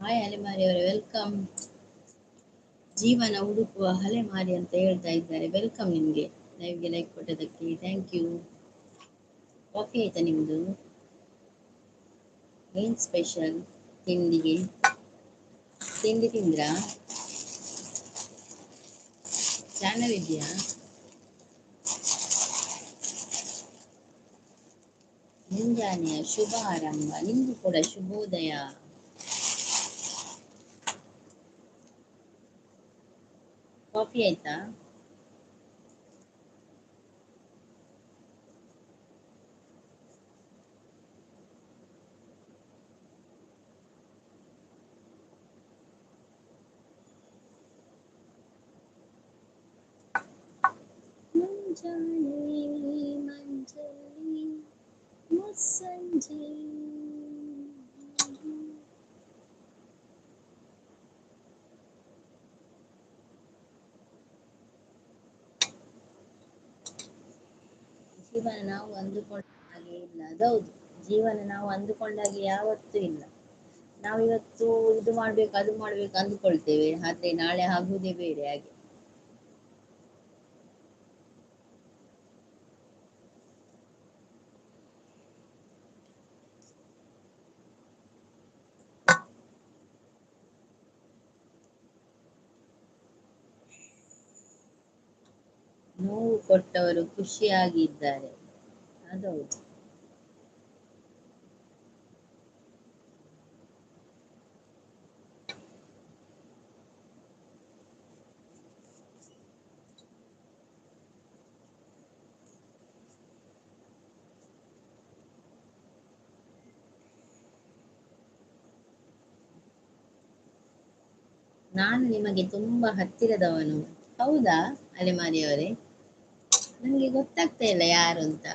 Hi ಅಲೆಮಾರಿ ಅವರೇ, welcome. ಜೀವನ ಹುಡುಕುವ ಅಲೆಮಾರಿ ಅಂತ ಹೇಳ್ತಾ ಇದ್ದಾರೆ. Welcome ನಿಮಗೆ ಲೈವ್ಗೆ ಲೈಕ್ ಕೊಟ್ಟದಕ್ಕೆ, thank you. Coffee ಆಯ್ತಾ ನಿಮ್ದು? ಏನ್ ಸ್ಪೆಷಲ್ ತಿಂಡಿಗೆ? ತಿಂಡಿ ತಿಂದ್ರಾ? ಚಾನಲ್ ಇದೆಯಾ? ಮುಂಜಾನೆಯ ಶುಭ ಆರಂಭ, ನಿಮ್ಗೂ ಕೂಡ ಶುಭೋದಯ. ಕಾಫಿ ಆಯ್ತಾ? ಮುಂಜಾನೆ ಮಂಜಲ್ಲಿ ಮುಸ್ಸಂಜೆ. ಜೀವನ ನಾವು ಅಂದುಕೊಂಡ ಹಾಗೆ ಇಲ್ಲ, ಅದೌದು. ಜೀವನ ನಾವು ಅಂದುಕೊಂಡಾಗೆ ಯಾವತ್ತೂ ಇಲ್ಲ. ನಾವಿವತ್ತು ಇದು ಮಾಡ್ಬೇಕು ಅದು ಮಾಡ್ಬೇಕು ಅಂದುಕೊಳ್ತೇವೆ, ಆದ್ರೆ ನಾಳೆ ಆಗುವುದೇ ಬೇರೆ ಹಾಗೆ. ನೋವು ಕೊಟ್ಟವರು ಖುಷಿಯಾಗಿದ್ದಾರೆ, ಅದೌದು. ನಾನು ನಿಮಗೆ ತುಂಬಾ ಹತ್ತಿರದವನು. ಹೌದಾ ಅಲೆಮಾರಿಯವರೇ? ನನಗೆ ಗೊತ್ತಾಗ್ತಾ ಇಲ್ಲ ಯಾರು ಅಂತ.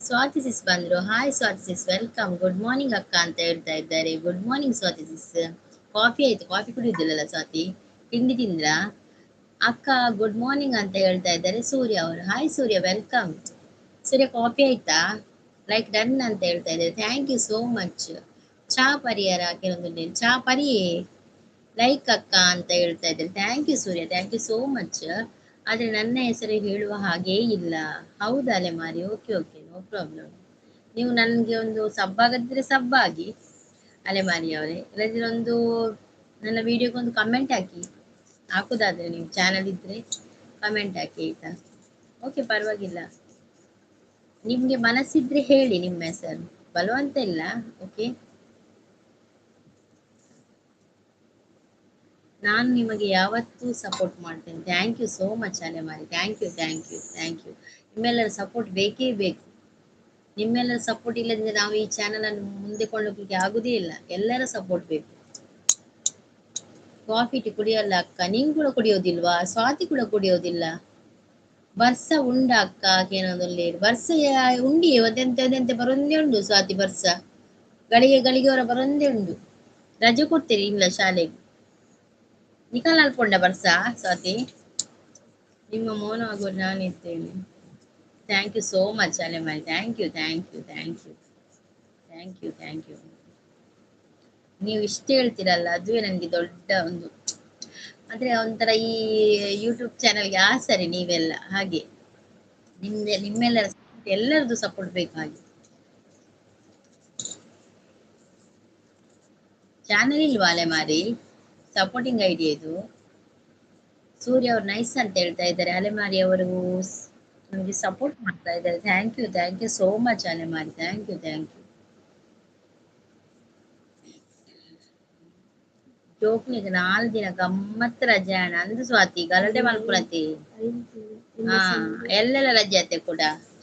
ಸ್ವಾತಿ ಸಿಸ್ ಬಂದ್ರು. Hi Swathi sis, welcome. Good morning ಅಕ್ಕ ಅಂತ ಹೇಳ್ತಾ ಇದ್ದಾರೆ. Good morning Swathi sis. Coffee ಆಯ್ತು? ಕಾಫಿ ಕುಡಿಯುದಿಲ್ಲಲ್ಲ ಸ್ವಾತಿ? ತಿಂಡಿ ತಿಂದ್ರಾ ಅಕ್ಕ? ಗುಡ್ ಮಾರ್ನಿಂಗ್ ಅಂತ ಹೇಳ್ತಾ ಇದ್ದಾರೆ ಸೂರ್ಯ ಅವರು. Hi Surya, welcome. Surya coffee ಆಯ್ತಾ? ಲೈಕ್ ಡನ್ ಅಂತ ಹೇಳ್ತಾ ಇದ್ದಾರೆ. Thank you so much. ಚಾ ಪರಿಯರ ಕೆಲವೊಂದು ಚಾ ಪರಿಯೇ ಲೈಕ್ ಅಕ್ಕ ಅಂತ ಹೇಳ್ತಾ ಇದ್ದಾರೆ. Thank you Surya, thank you so much. ಆದ್ರೆ ನನ್ನ ಹೆಸರು ಹೇಳುವ ಹಾಗೇ ಇಲ್ಲ. ಹೌದಾ ಅಲೆಮಾರಿ? Okay okay, no problem. ನೀವು ನನಗೆ ಒಂದು ಸಬ್ ಆಗದಿದ್ರೆ ಸಬ್ ಆಗಿ ಅಲೆಮಾರಿ ಅವರೇ, ಇಲ್ಲದಿದ್ರೆ ಒಂದು ನನ್ನ ವಿಡಿಯೋಗೆ ಒಂದು ಕಮೆಂಟ್ ಹಾಕಿ. ಹಾಕುದಾದ್ರೆ ನೀವು ಚಾನಲ್ ಇದ್ರೆ ಕಮೆಂಟ್ ಹಾಕಿ ಆಯ್ತಾ? ಓಕೆ, ಪರವಾಗಿಲ್ಲ. ನಿಮ್ಗೆ ಮನಸ್ಸಿದ್ರೆ ಹೇಳಿ ನಿಮ್ಮ ಹೆಸರು, ಬಲವಂತ ಇಲ್ಲ. ಓಕೆ, ನಾನು ನಿಮಗೆ ಯಾವತ್ತೂ ಸಪೋರ್ಟ್ ಮಾಡ್ತೇನೆ. Thank you so much ಅಲೆಮಾರಿ, thank you thank you thank you. ನಿಮ್ಮೆಲ್ಲರ ಸಪೋರ್ಟ್ ಬೇಕೇ ಬೇಕು. ನಿಮ್ಮೆಲ್ಲರ ಸಪೋರ್ಟ್ ಇಲ್ಲದಿದ್ರೆ ನಾವು ಈ ಚಾನಲ್ ಅನ್ನು ಮುಂದೆ ಕೊಂಡೋಗ್ಲಿಕ್ಕೆ ಆಗುದೇ ಇಲ್ಲ. ಎಲ್ಲರ ಸಪೋರ್ಟ್ ಬೇಕು. ಕಾಫಿ ಟೀ ಕುಡಿಯಲ್ಲ ಅಕ್ಕ? ನೀವು ಕೂಡ ಕುಡಿಯೋದಿಲ್ವಾ? ಸ್ವಾತಿ ಕೂಡ ಕುಡಿಯೋದಿಲ್ಲ. ಬರ್ಸ ಉಂಡ ಅಕ್ಕ? ಏನೊಂದಲ್ಲಿ ಬರ್ಸ ಉಂಡಿ ಅದೆಂತ ಅದೆಂತ ಬರೊಂದೇ ಉಂಡು ಸ್ವಾತಿ. ಬರ್ಸ ಗಳಿಗೆ ಗಳಿಗೆ ಅವರ ಬರೊಂದೇ ಉಂಡು. ರಜೆ ಕೊಡ್ತೀರಿ ಇಲ್ಲ ಶಾಲೆಗೆ? ನಿಖಾಲ್ ಅಲ್ಪೊಂಡ ಬರ್ಸ ಸ್ವಾತಿ? ನಿಮ್ಮ ಮೌನವಾಗುವ ನಾನಿದ್ದೇನೆ. Thank you so much ಅಲೆಮಾರಿ, thank you thank you thank you thank you thank you. ನೀವು ಇಷ್ಟು ಹೇಳ್ತೀರಲ್ಲ, ಅದುವೇ ನನಗೆ ದೊಡ್ಡ ಒಂದು, ಅಂದ್ರೆ ಒಂಥರ ಈ ಯೂಟ್ಯೂಬ್ ಚಾನಲ್ಗೆ ಆಸರೆ ನೀವೆಲ್ಲ. ಹಾಗೆ ನಿಮ್ದೆ ನಿಮ್ಮೆಲ್ಲರ ಎಲ್ಲರದ್ದು ಸಪೋರ್ಟ್ ಬೇಕು. ಹಾಗೆ ಚಾನಲ್ ಇಲ್ವಾ ಅಲೆಮಾರಿ? ಸಪೋರ್ಟಿಂಗ್ ಐಡಿಯಾ ಇದು. ಸೂರ್ಯ ಅವರು ನೈಸ್ ಅಂತ ಹೇಳ್ತಾ ಇದ್ದಾರೆ. ಅಲೆಮಾರಿ ಅವರು ನಮಗೆ ಸಪೋರ್ಟ್ ಮಾಡ್ತಾ ಇದ್ದಾರೆ. Thank you thank you so much ಅಲೆಮಾರಿ, thank you thank you. ಜೋಕ್ನಿಗೆ 4 ದಿನ ಗಮ್ಮತ್ ರಜೆ ಅಣ್ಣ ಅಂದು ಸ್ವಾತಿ ಗಲಾಟೆ ಮಲ್ಪುನತಿ. ಹಾ, ಎಲ್ಲೆಲ್ಲ ರಜೆ ಆತೆ ಕೂಡ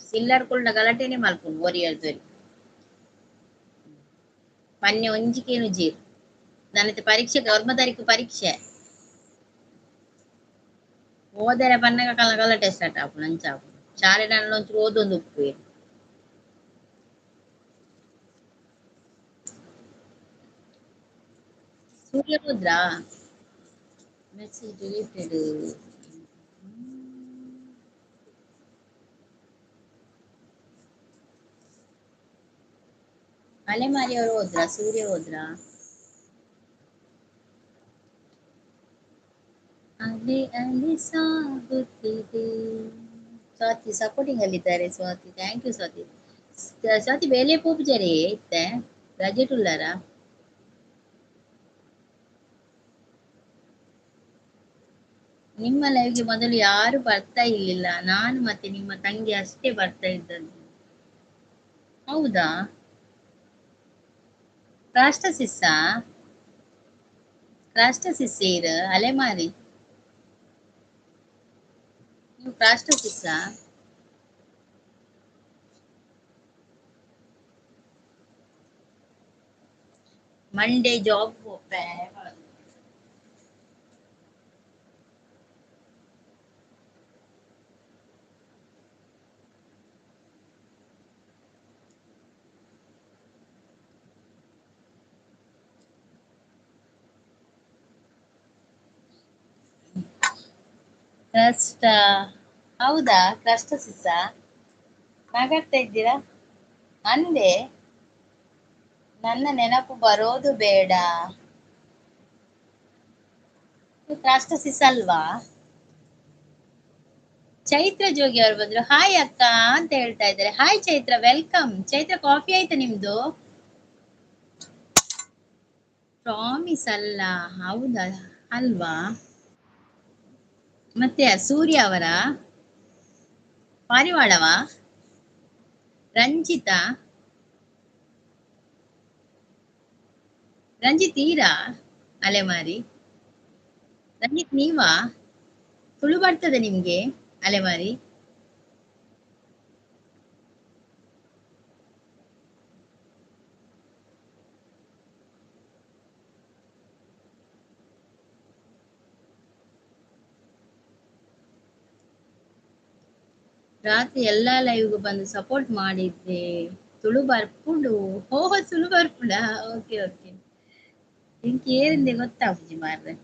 ಸಿಲ್ಲರ್ ಕುಳ್ಳ ಗಲಾಟೆನೆ ಮಲ್ಪುನು ಒರಿಯರ್ದೊರಿ ಪನ್ನೆ ಒಂಜಿಕೇನು ಜೀರ್. ನನಗೆ ಪರೀಕ್ಷೆ 9 ತಾರೀಕು ಪರೀಕ್ಷೆ. ಓದರೆ ಪನ್ನಗ ಕಲ ಗಲಾಟೆ ಸ್ಟಾರ್ಟ್ ಆಪುಂಡು ಅಂಚ ಆಪುಂಡು. ಶಾಲೆ ಒಂಚೂರು ಓದೊಂದು ಉಪ್ಪು. ಸೂರ್ಯ ಹೋದ್ರಾ? Message deleted. ಅಲೆಮಾರಿ ಅವರು ಹೋದ್ರಾ? ಸೂರ್ಯ ಹೋದ್ರಾ? ಅಲೆ ಅಲೆ ಸಾಗುತ್ತಿದೆ. ಸ್ವಾತಿ ಸಪೋರ್ಟಿಂಗ್ ಅಲ್ಲಿದ್ದಾರೆ. Swati thank you Swati. Swati ಬೇಲೆ ಪೋಪುಜರೇ ಇತ್ತೆ ರಜೆಟುಲ್ಲಾರ? ನಿಮ್ಮ ಲೈವ್ಗೆ ಮೊದಲು ಯಾರು ಬರ್ತಾ ಇರ್ಲಿಲ್ಲ, ನಾನು ಮತ್ತೆ ನಿಮ್ಮ ತಂಗಿ ಅಷ್ಟೇ ಬರ್ತಾ ಇದ್ದದ್ದು. ಹೌದಾ? ರಾಷ್ಟ್ರಸಿಸ್ಸಾ? ರಾಷ್ಟ್ರಸಿಸ್ಸೇರ್ ಅಲೆಮಾರಿ. ನೀವು ರಾಷ್ಟ್ರಸಿಸ್ಸಾ? Monday job ಹೋಗ್ತೆ. ಕಷ್ಟ ಹೌದಾ? ಕಷ್ಟ ಸಿಸ್ಸ ನಗಾಡ್ತಾ ಇದ್ದೀರಾ ಅಂದೆ. ನನ್ನ ನೆನಪು ಬರೋದು ಬೇಡ. ಸಿಸ್ ಅಲ್ವಾ? ಚೈತ್ರ ಜೋಗಿ ಅವರು ಬಂದ್ರು. ಹಾಯ್ ಅಕ್ಕ ಅಂತ ಹೇಳ್ತಾ ಇದ್ದಾರೆ. Hi Chaitra, welcome. Chaitra, coffee ಆಯ್ತಾ ನಿಮ್ದು? ಪ್ರಾಮಿಸ್ ಅಲ್ಲ, ಹೌದಾ ಅಲ್ವಾ? ಮತ್ತೆ ಸೂರ್ಯ ಅವರ ಪಾರಿವಾಳವ? ರಂಜಿತಾ, ರಂಜಿತ್ ಈರಾ ಅಲೆಮಾರಿ? ರಂಜಿತ್ ನೀವಾ? ತುಳು ಬರ್ತದೆ ನಿಮ್ಗೆ ಅಲೆಮಾರಿ? ರಾತ್ರಿ ಎಲ್ಲಾ ಲೈವ್ಗೂ ಬಂದು ಸಪೋರ್ಟ್ ಮಾಡಿದ್ದೆ. ತುಳು ಬರ್ಪುಂಡು. ಹೋ, ತುಳು ಬರ್ಪುಂಡಾ? Okay okay. ಇಂಕ್ ಏರಿಂದೆ ಗೊತ್ತಾಪುಜಿ ಮಾರ್ರೆ.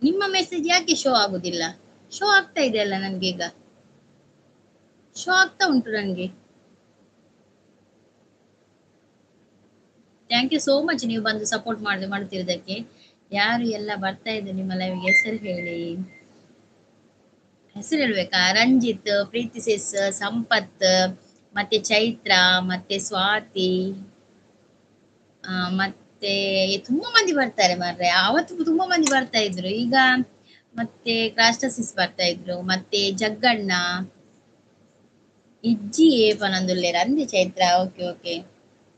ನಿಮ್ಮ ಮೆಸೇಜ್ ಯಾಕೆ ಶೋ ಆಗುದಿಲ್ಲ? ಶೋ ಆಗ್ತಾ ಇದೆ ಅಲ್ಲ ನನ್ಗೆ, ಈಗ ಶೋ ಆಗ್ತಾ ಉಂಟು ನನ್ಗೆ. Thank you so much ನೀವು ಬಂದು ಸಪೋರ್ಟ್ ಮಾಡ್ತಿರೋದಕ್ಕೆ. ಯಾರು ಎಲ್ಲ ಬರ್ತಾ ಇದ್ರು ನಿಮ್ಮ ಲೈವ್ಗೆ ಹೆಸರು ಹೇಳಿ. ಹೆಸರು ಹೇಳ್ಬೇಕಾ? ರಂಜಿತ್, ಪ್ರೀತಿ ಸಿಸ್, ಸಂಪತ್, ಮತ್ತೆ ಚೈತ್ರ, ಮತ್ತೆ ಸ್ವಾತಿ, ಮತ್ತೆ ತುಂಬಾ ಮಂದಿ ಬರ್ತಾರೆ ಮಾರ್ರೆ. ಆವತ್ತು ತುಂಬಾ ಮಂದಿ ಬರ್ತಾ ಇದ್ರು, ಈಗ ಮತ್ತೆ ಕ್ರಾಸ್ಟಸಿಸ್ ಬರ್ತಾ ಇದ್ರು, ಮತ್ತೆ ಜಗ್ಗಣ್ಣ ಇಜ್ಜಿ ಏಪನಂದುಲ್ಲೇರ ಅಂದೆ ಚೈತ್ರ. ಓಕೆ ಓಕೆ,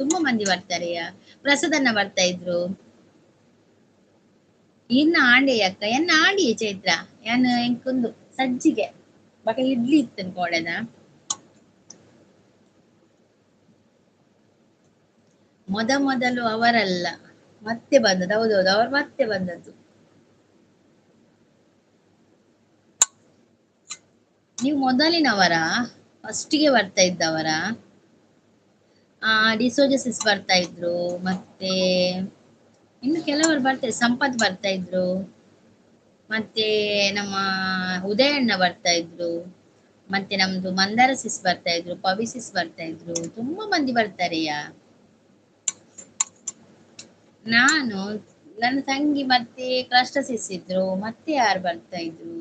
ತುಂಬಾ ಮಂದಿ ಬರ್ತಾರೆ. ಪ್ರಸಾದನ್ನ ಬರ್ತಾ ಇದ್ರು. ಇನ್ನ ಆಂಡೆ ಅಕ್ಕ, ಎನ್ನ ಆಂಡಿಯೇ ಚೈತ್ರ. ಯಾನ್ ಎಂಕೊಂದು ಸಜ್ಜಿಗೆ ಬಕ ಇಡ್ಲಿ ಇತ್ತು ಕೋಡೆದ. ಮೊದಲು ಅವರಲ್ಲ ಮತ್ತೆ ಬಂದದ್ದು. ಹೌದೌದು, ಅವರು ಮತ್ತೆ ಬಂದದ್ದು. ನೀವು ಮೊದಲಿನವರಾ? ಫಸ್ಟಿಗೆ ಬರ್ತಾ ಇದ್ದವರಾ? ಡಿಸೋಜಸಿಸ್ ಬರ್ತಾ ಇದ್ರು, ಮತ್ತೆ ಇನ್ನು ಕೆಲವರು ಬರ್ತಾರೆ. ಸಂಪತ್ ಬರ್ತಾ ಇದ್ರು, ಮತ್ತೆ ನಮ್ಮ ಉದಯಣ್ಣ ಬರ್ತಾ ಇದ್ರು, ಮತ್ತೆ ನಮ್ದು ಮಂದಾರ ಸಿಸ್ ಬರ್ತಾ ಇದ್ರು, ಪವಿ ಸಿಸ್ ಬರ್ತಾ ಇದ್ರು. ತುಂಬಾ ಮಂದಿ ಬರ್ತಾರೆಯಾ. ನಾನು, ನನ್ನ ತಂಗಿ, ಮತ್ತೆ ಕ್ರಷ್ಟ ಸಿಸ್ ಇದ್ರು, ಮತ್ತೆ ಯಾರು ಬರ್ತಾ ಇದ್ರು?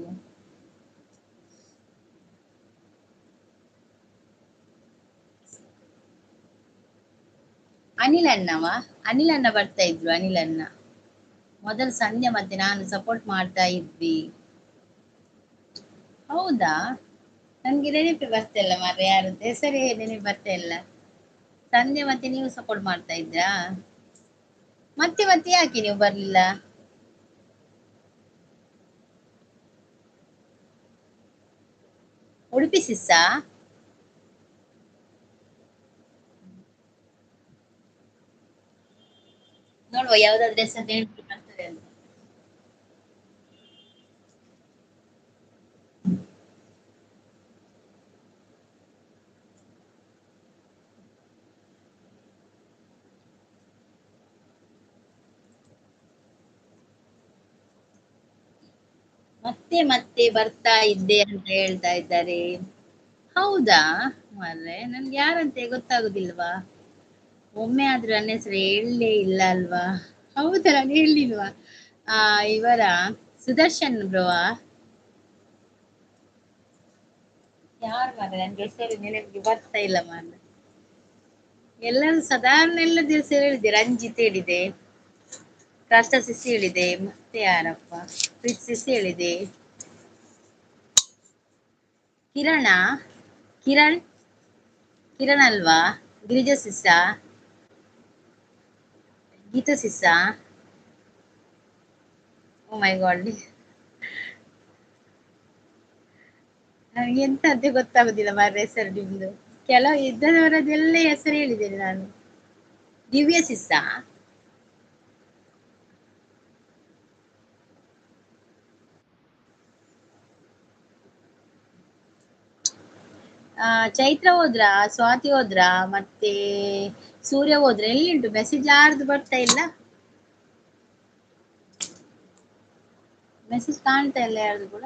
ಅನಿಲ್ ಅಣ್ಣವ? ಅನಿಲ್ ಅಣ್ಣ ಬರ್ತಾ ಇದ್ರು. ಅನಿಲ್ ಅಣ್ಣ ಮೊದಲು ಸಂಧ್ಯಾ ಮತ್ತೆ ನಾನು ಸಪೋರ್ಟ್ ಮಾಡ್ತಾ ಇದ್ವಿ. ಹೌದಾ? ನನ್ಗೆ ನೆನಪು ಬರ್ತಾ ಇಲ್ಲ ಮಾರ್ರೆ, ಯಾರು ಹೆಸರೇ ನೆನಪು ಬರ್ತಾ ಇಲ್ಲ. ಸಂಧ್ಯಾ ಮತ್ತೆ ನೀವು ಸಪೋರ್ಟ್ ಮಾಡ್ತಾ ಇದ್ರಾ? ಮತ್ತೆ ಮತ್ತೆ ಯಾಕೆ ನೀವು ಬರ್ಲಿಲ್ಲ? ಉಡುಪಿ ಸಿಸ್ಸಾ? ನೋಡುವ ಯಾವ್ದಾದ್ರು ಹೆಸರು ನೆನಪು ಬರ್ತದೆ ಅಂತ. ಮತ್ತೆ ಮತ್ತೆ ಬರ್ತಾ ಇದ್ದೆ ಅಂತ ಹೇಳ್ತಾ ಇದ್ದಾರೆ. ಹೌದಾ ಮಾರ್ರೆ, ನನ್ಗೆ ಯಾರಂತೆ ಗೊತ್ತಾಗುದಿಲ್ವಾ? ಒಮ್ಮೆ ಆದ್ರೂ ನನ್ನ ಹೆಸರು ಹೇಳಲೇ ಇಲ್ಲ ಅಲ್ವಾ? ಹೌದಾ, ನಾನು ಹೇಳಿಲ್ವಾ? ಇವರ ಸುದರ್ಶನ್ ಬ್ರೋವಾ? ಯಾರು ಮಾರ್ರೆ, ನನ್ಗೆ ಹೆಸರು ನೆನಪಿಗೆ ಬರ್ತಾ ಇಲ್ಲ ಮಾರ್ರೆ. ಎಲ್ಲರೂ ಸಾಧಾರಣ ಎಲ್ಲ ದಿವಸ ಹೇಳಿದೆ, ರಂಜಿತ್ ಹೇಳಿದೆ, ರಾಷ್ಟ್ರ ಸಿಸಿ ಹೇಳಿದೆ, ಮತ್ತೆ ಯಾರಪ್ಪ, ಪ್ರೀತ್ ಸಿಸಿ ಹೇಳಿದೆ, ಕಿರಣ, ಕಿರಣ್, ಕಿರಣ್ ಅಲ್ವಾ, ಗಿರಿಜಾ ಸಿಸ್ಸ, ಗೀತಾ ಸಿಸ್ಸ. ಓ ಮೈ ಗಾಡ್, ನನಗೆ ಎಂತ ಅಂತ ಗೊತ್ತಾಗುದಿಲ್ಲ ಮಾರ್ರೆ ಹೆಸರು ನಿಮ್ದು. ಕೆಲವು ಇದ್ದವರದೆಲ್ಲ ಹೆಸರು ಹೇಳಿದ್ದೇನೆ ನಾನು. ದಿವ್ಯ ಸಿಸ್ಸ, ಚೈತ್ರ ಹೋದ್ರಾ, ಸ್ವಾತಿ ಹೋದ್ರಾ, ಮತ್ತೆ ಸೂರ್ಯ ಹೋದ್ರ? ಎಲ್ಲಿಂಟು ಮೆಸೇಜ್ ಯಾರ್ದು ಬರ್ತಾ ಇಲ್ಲ, ಮೆಸೇಜ್ ಕಾಣ್ತಾ ಇಲ್ಲ ಯಾರ್ದು ಕೂಡ.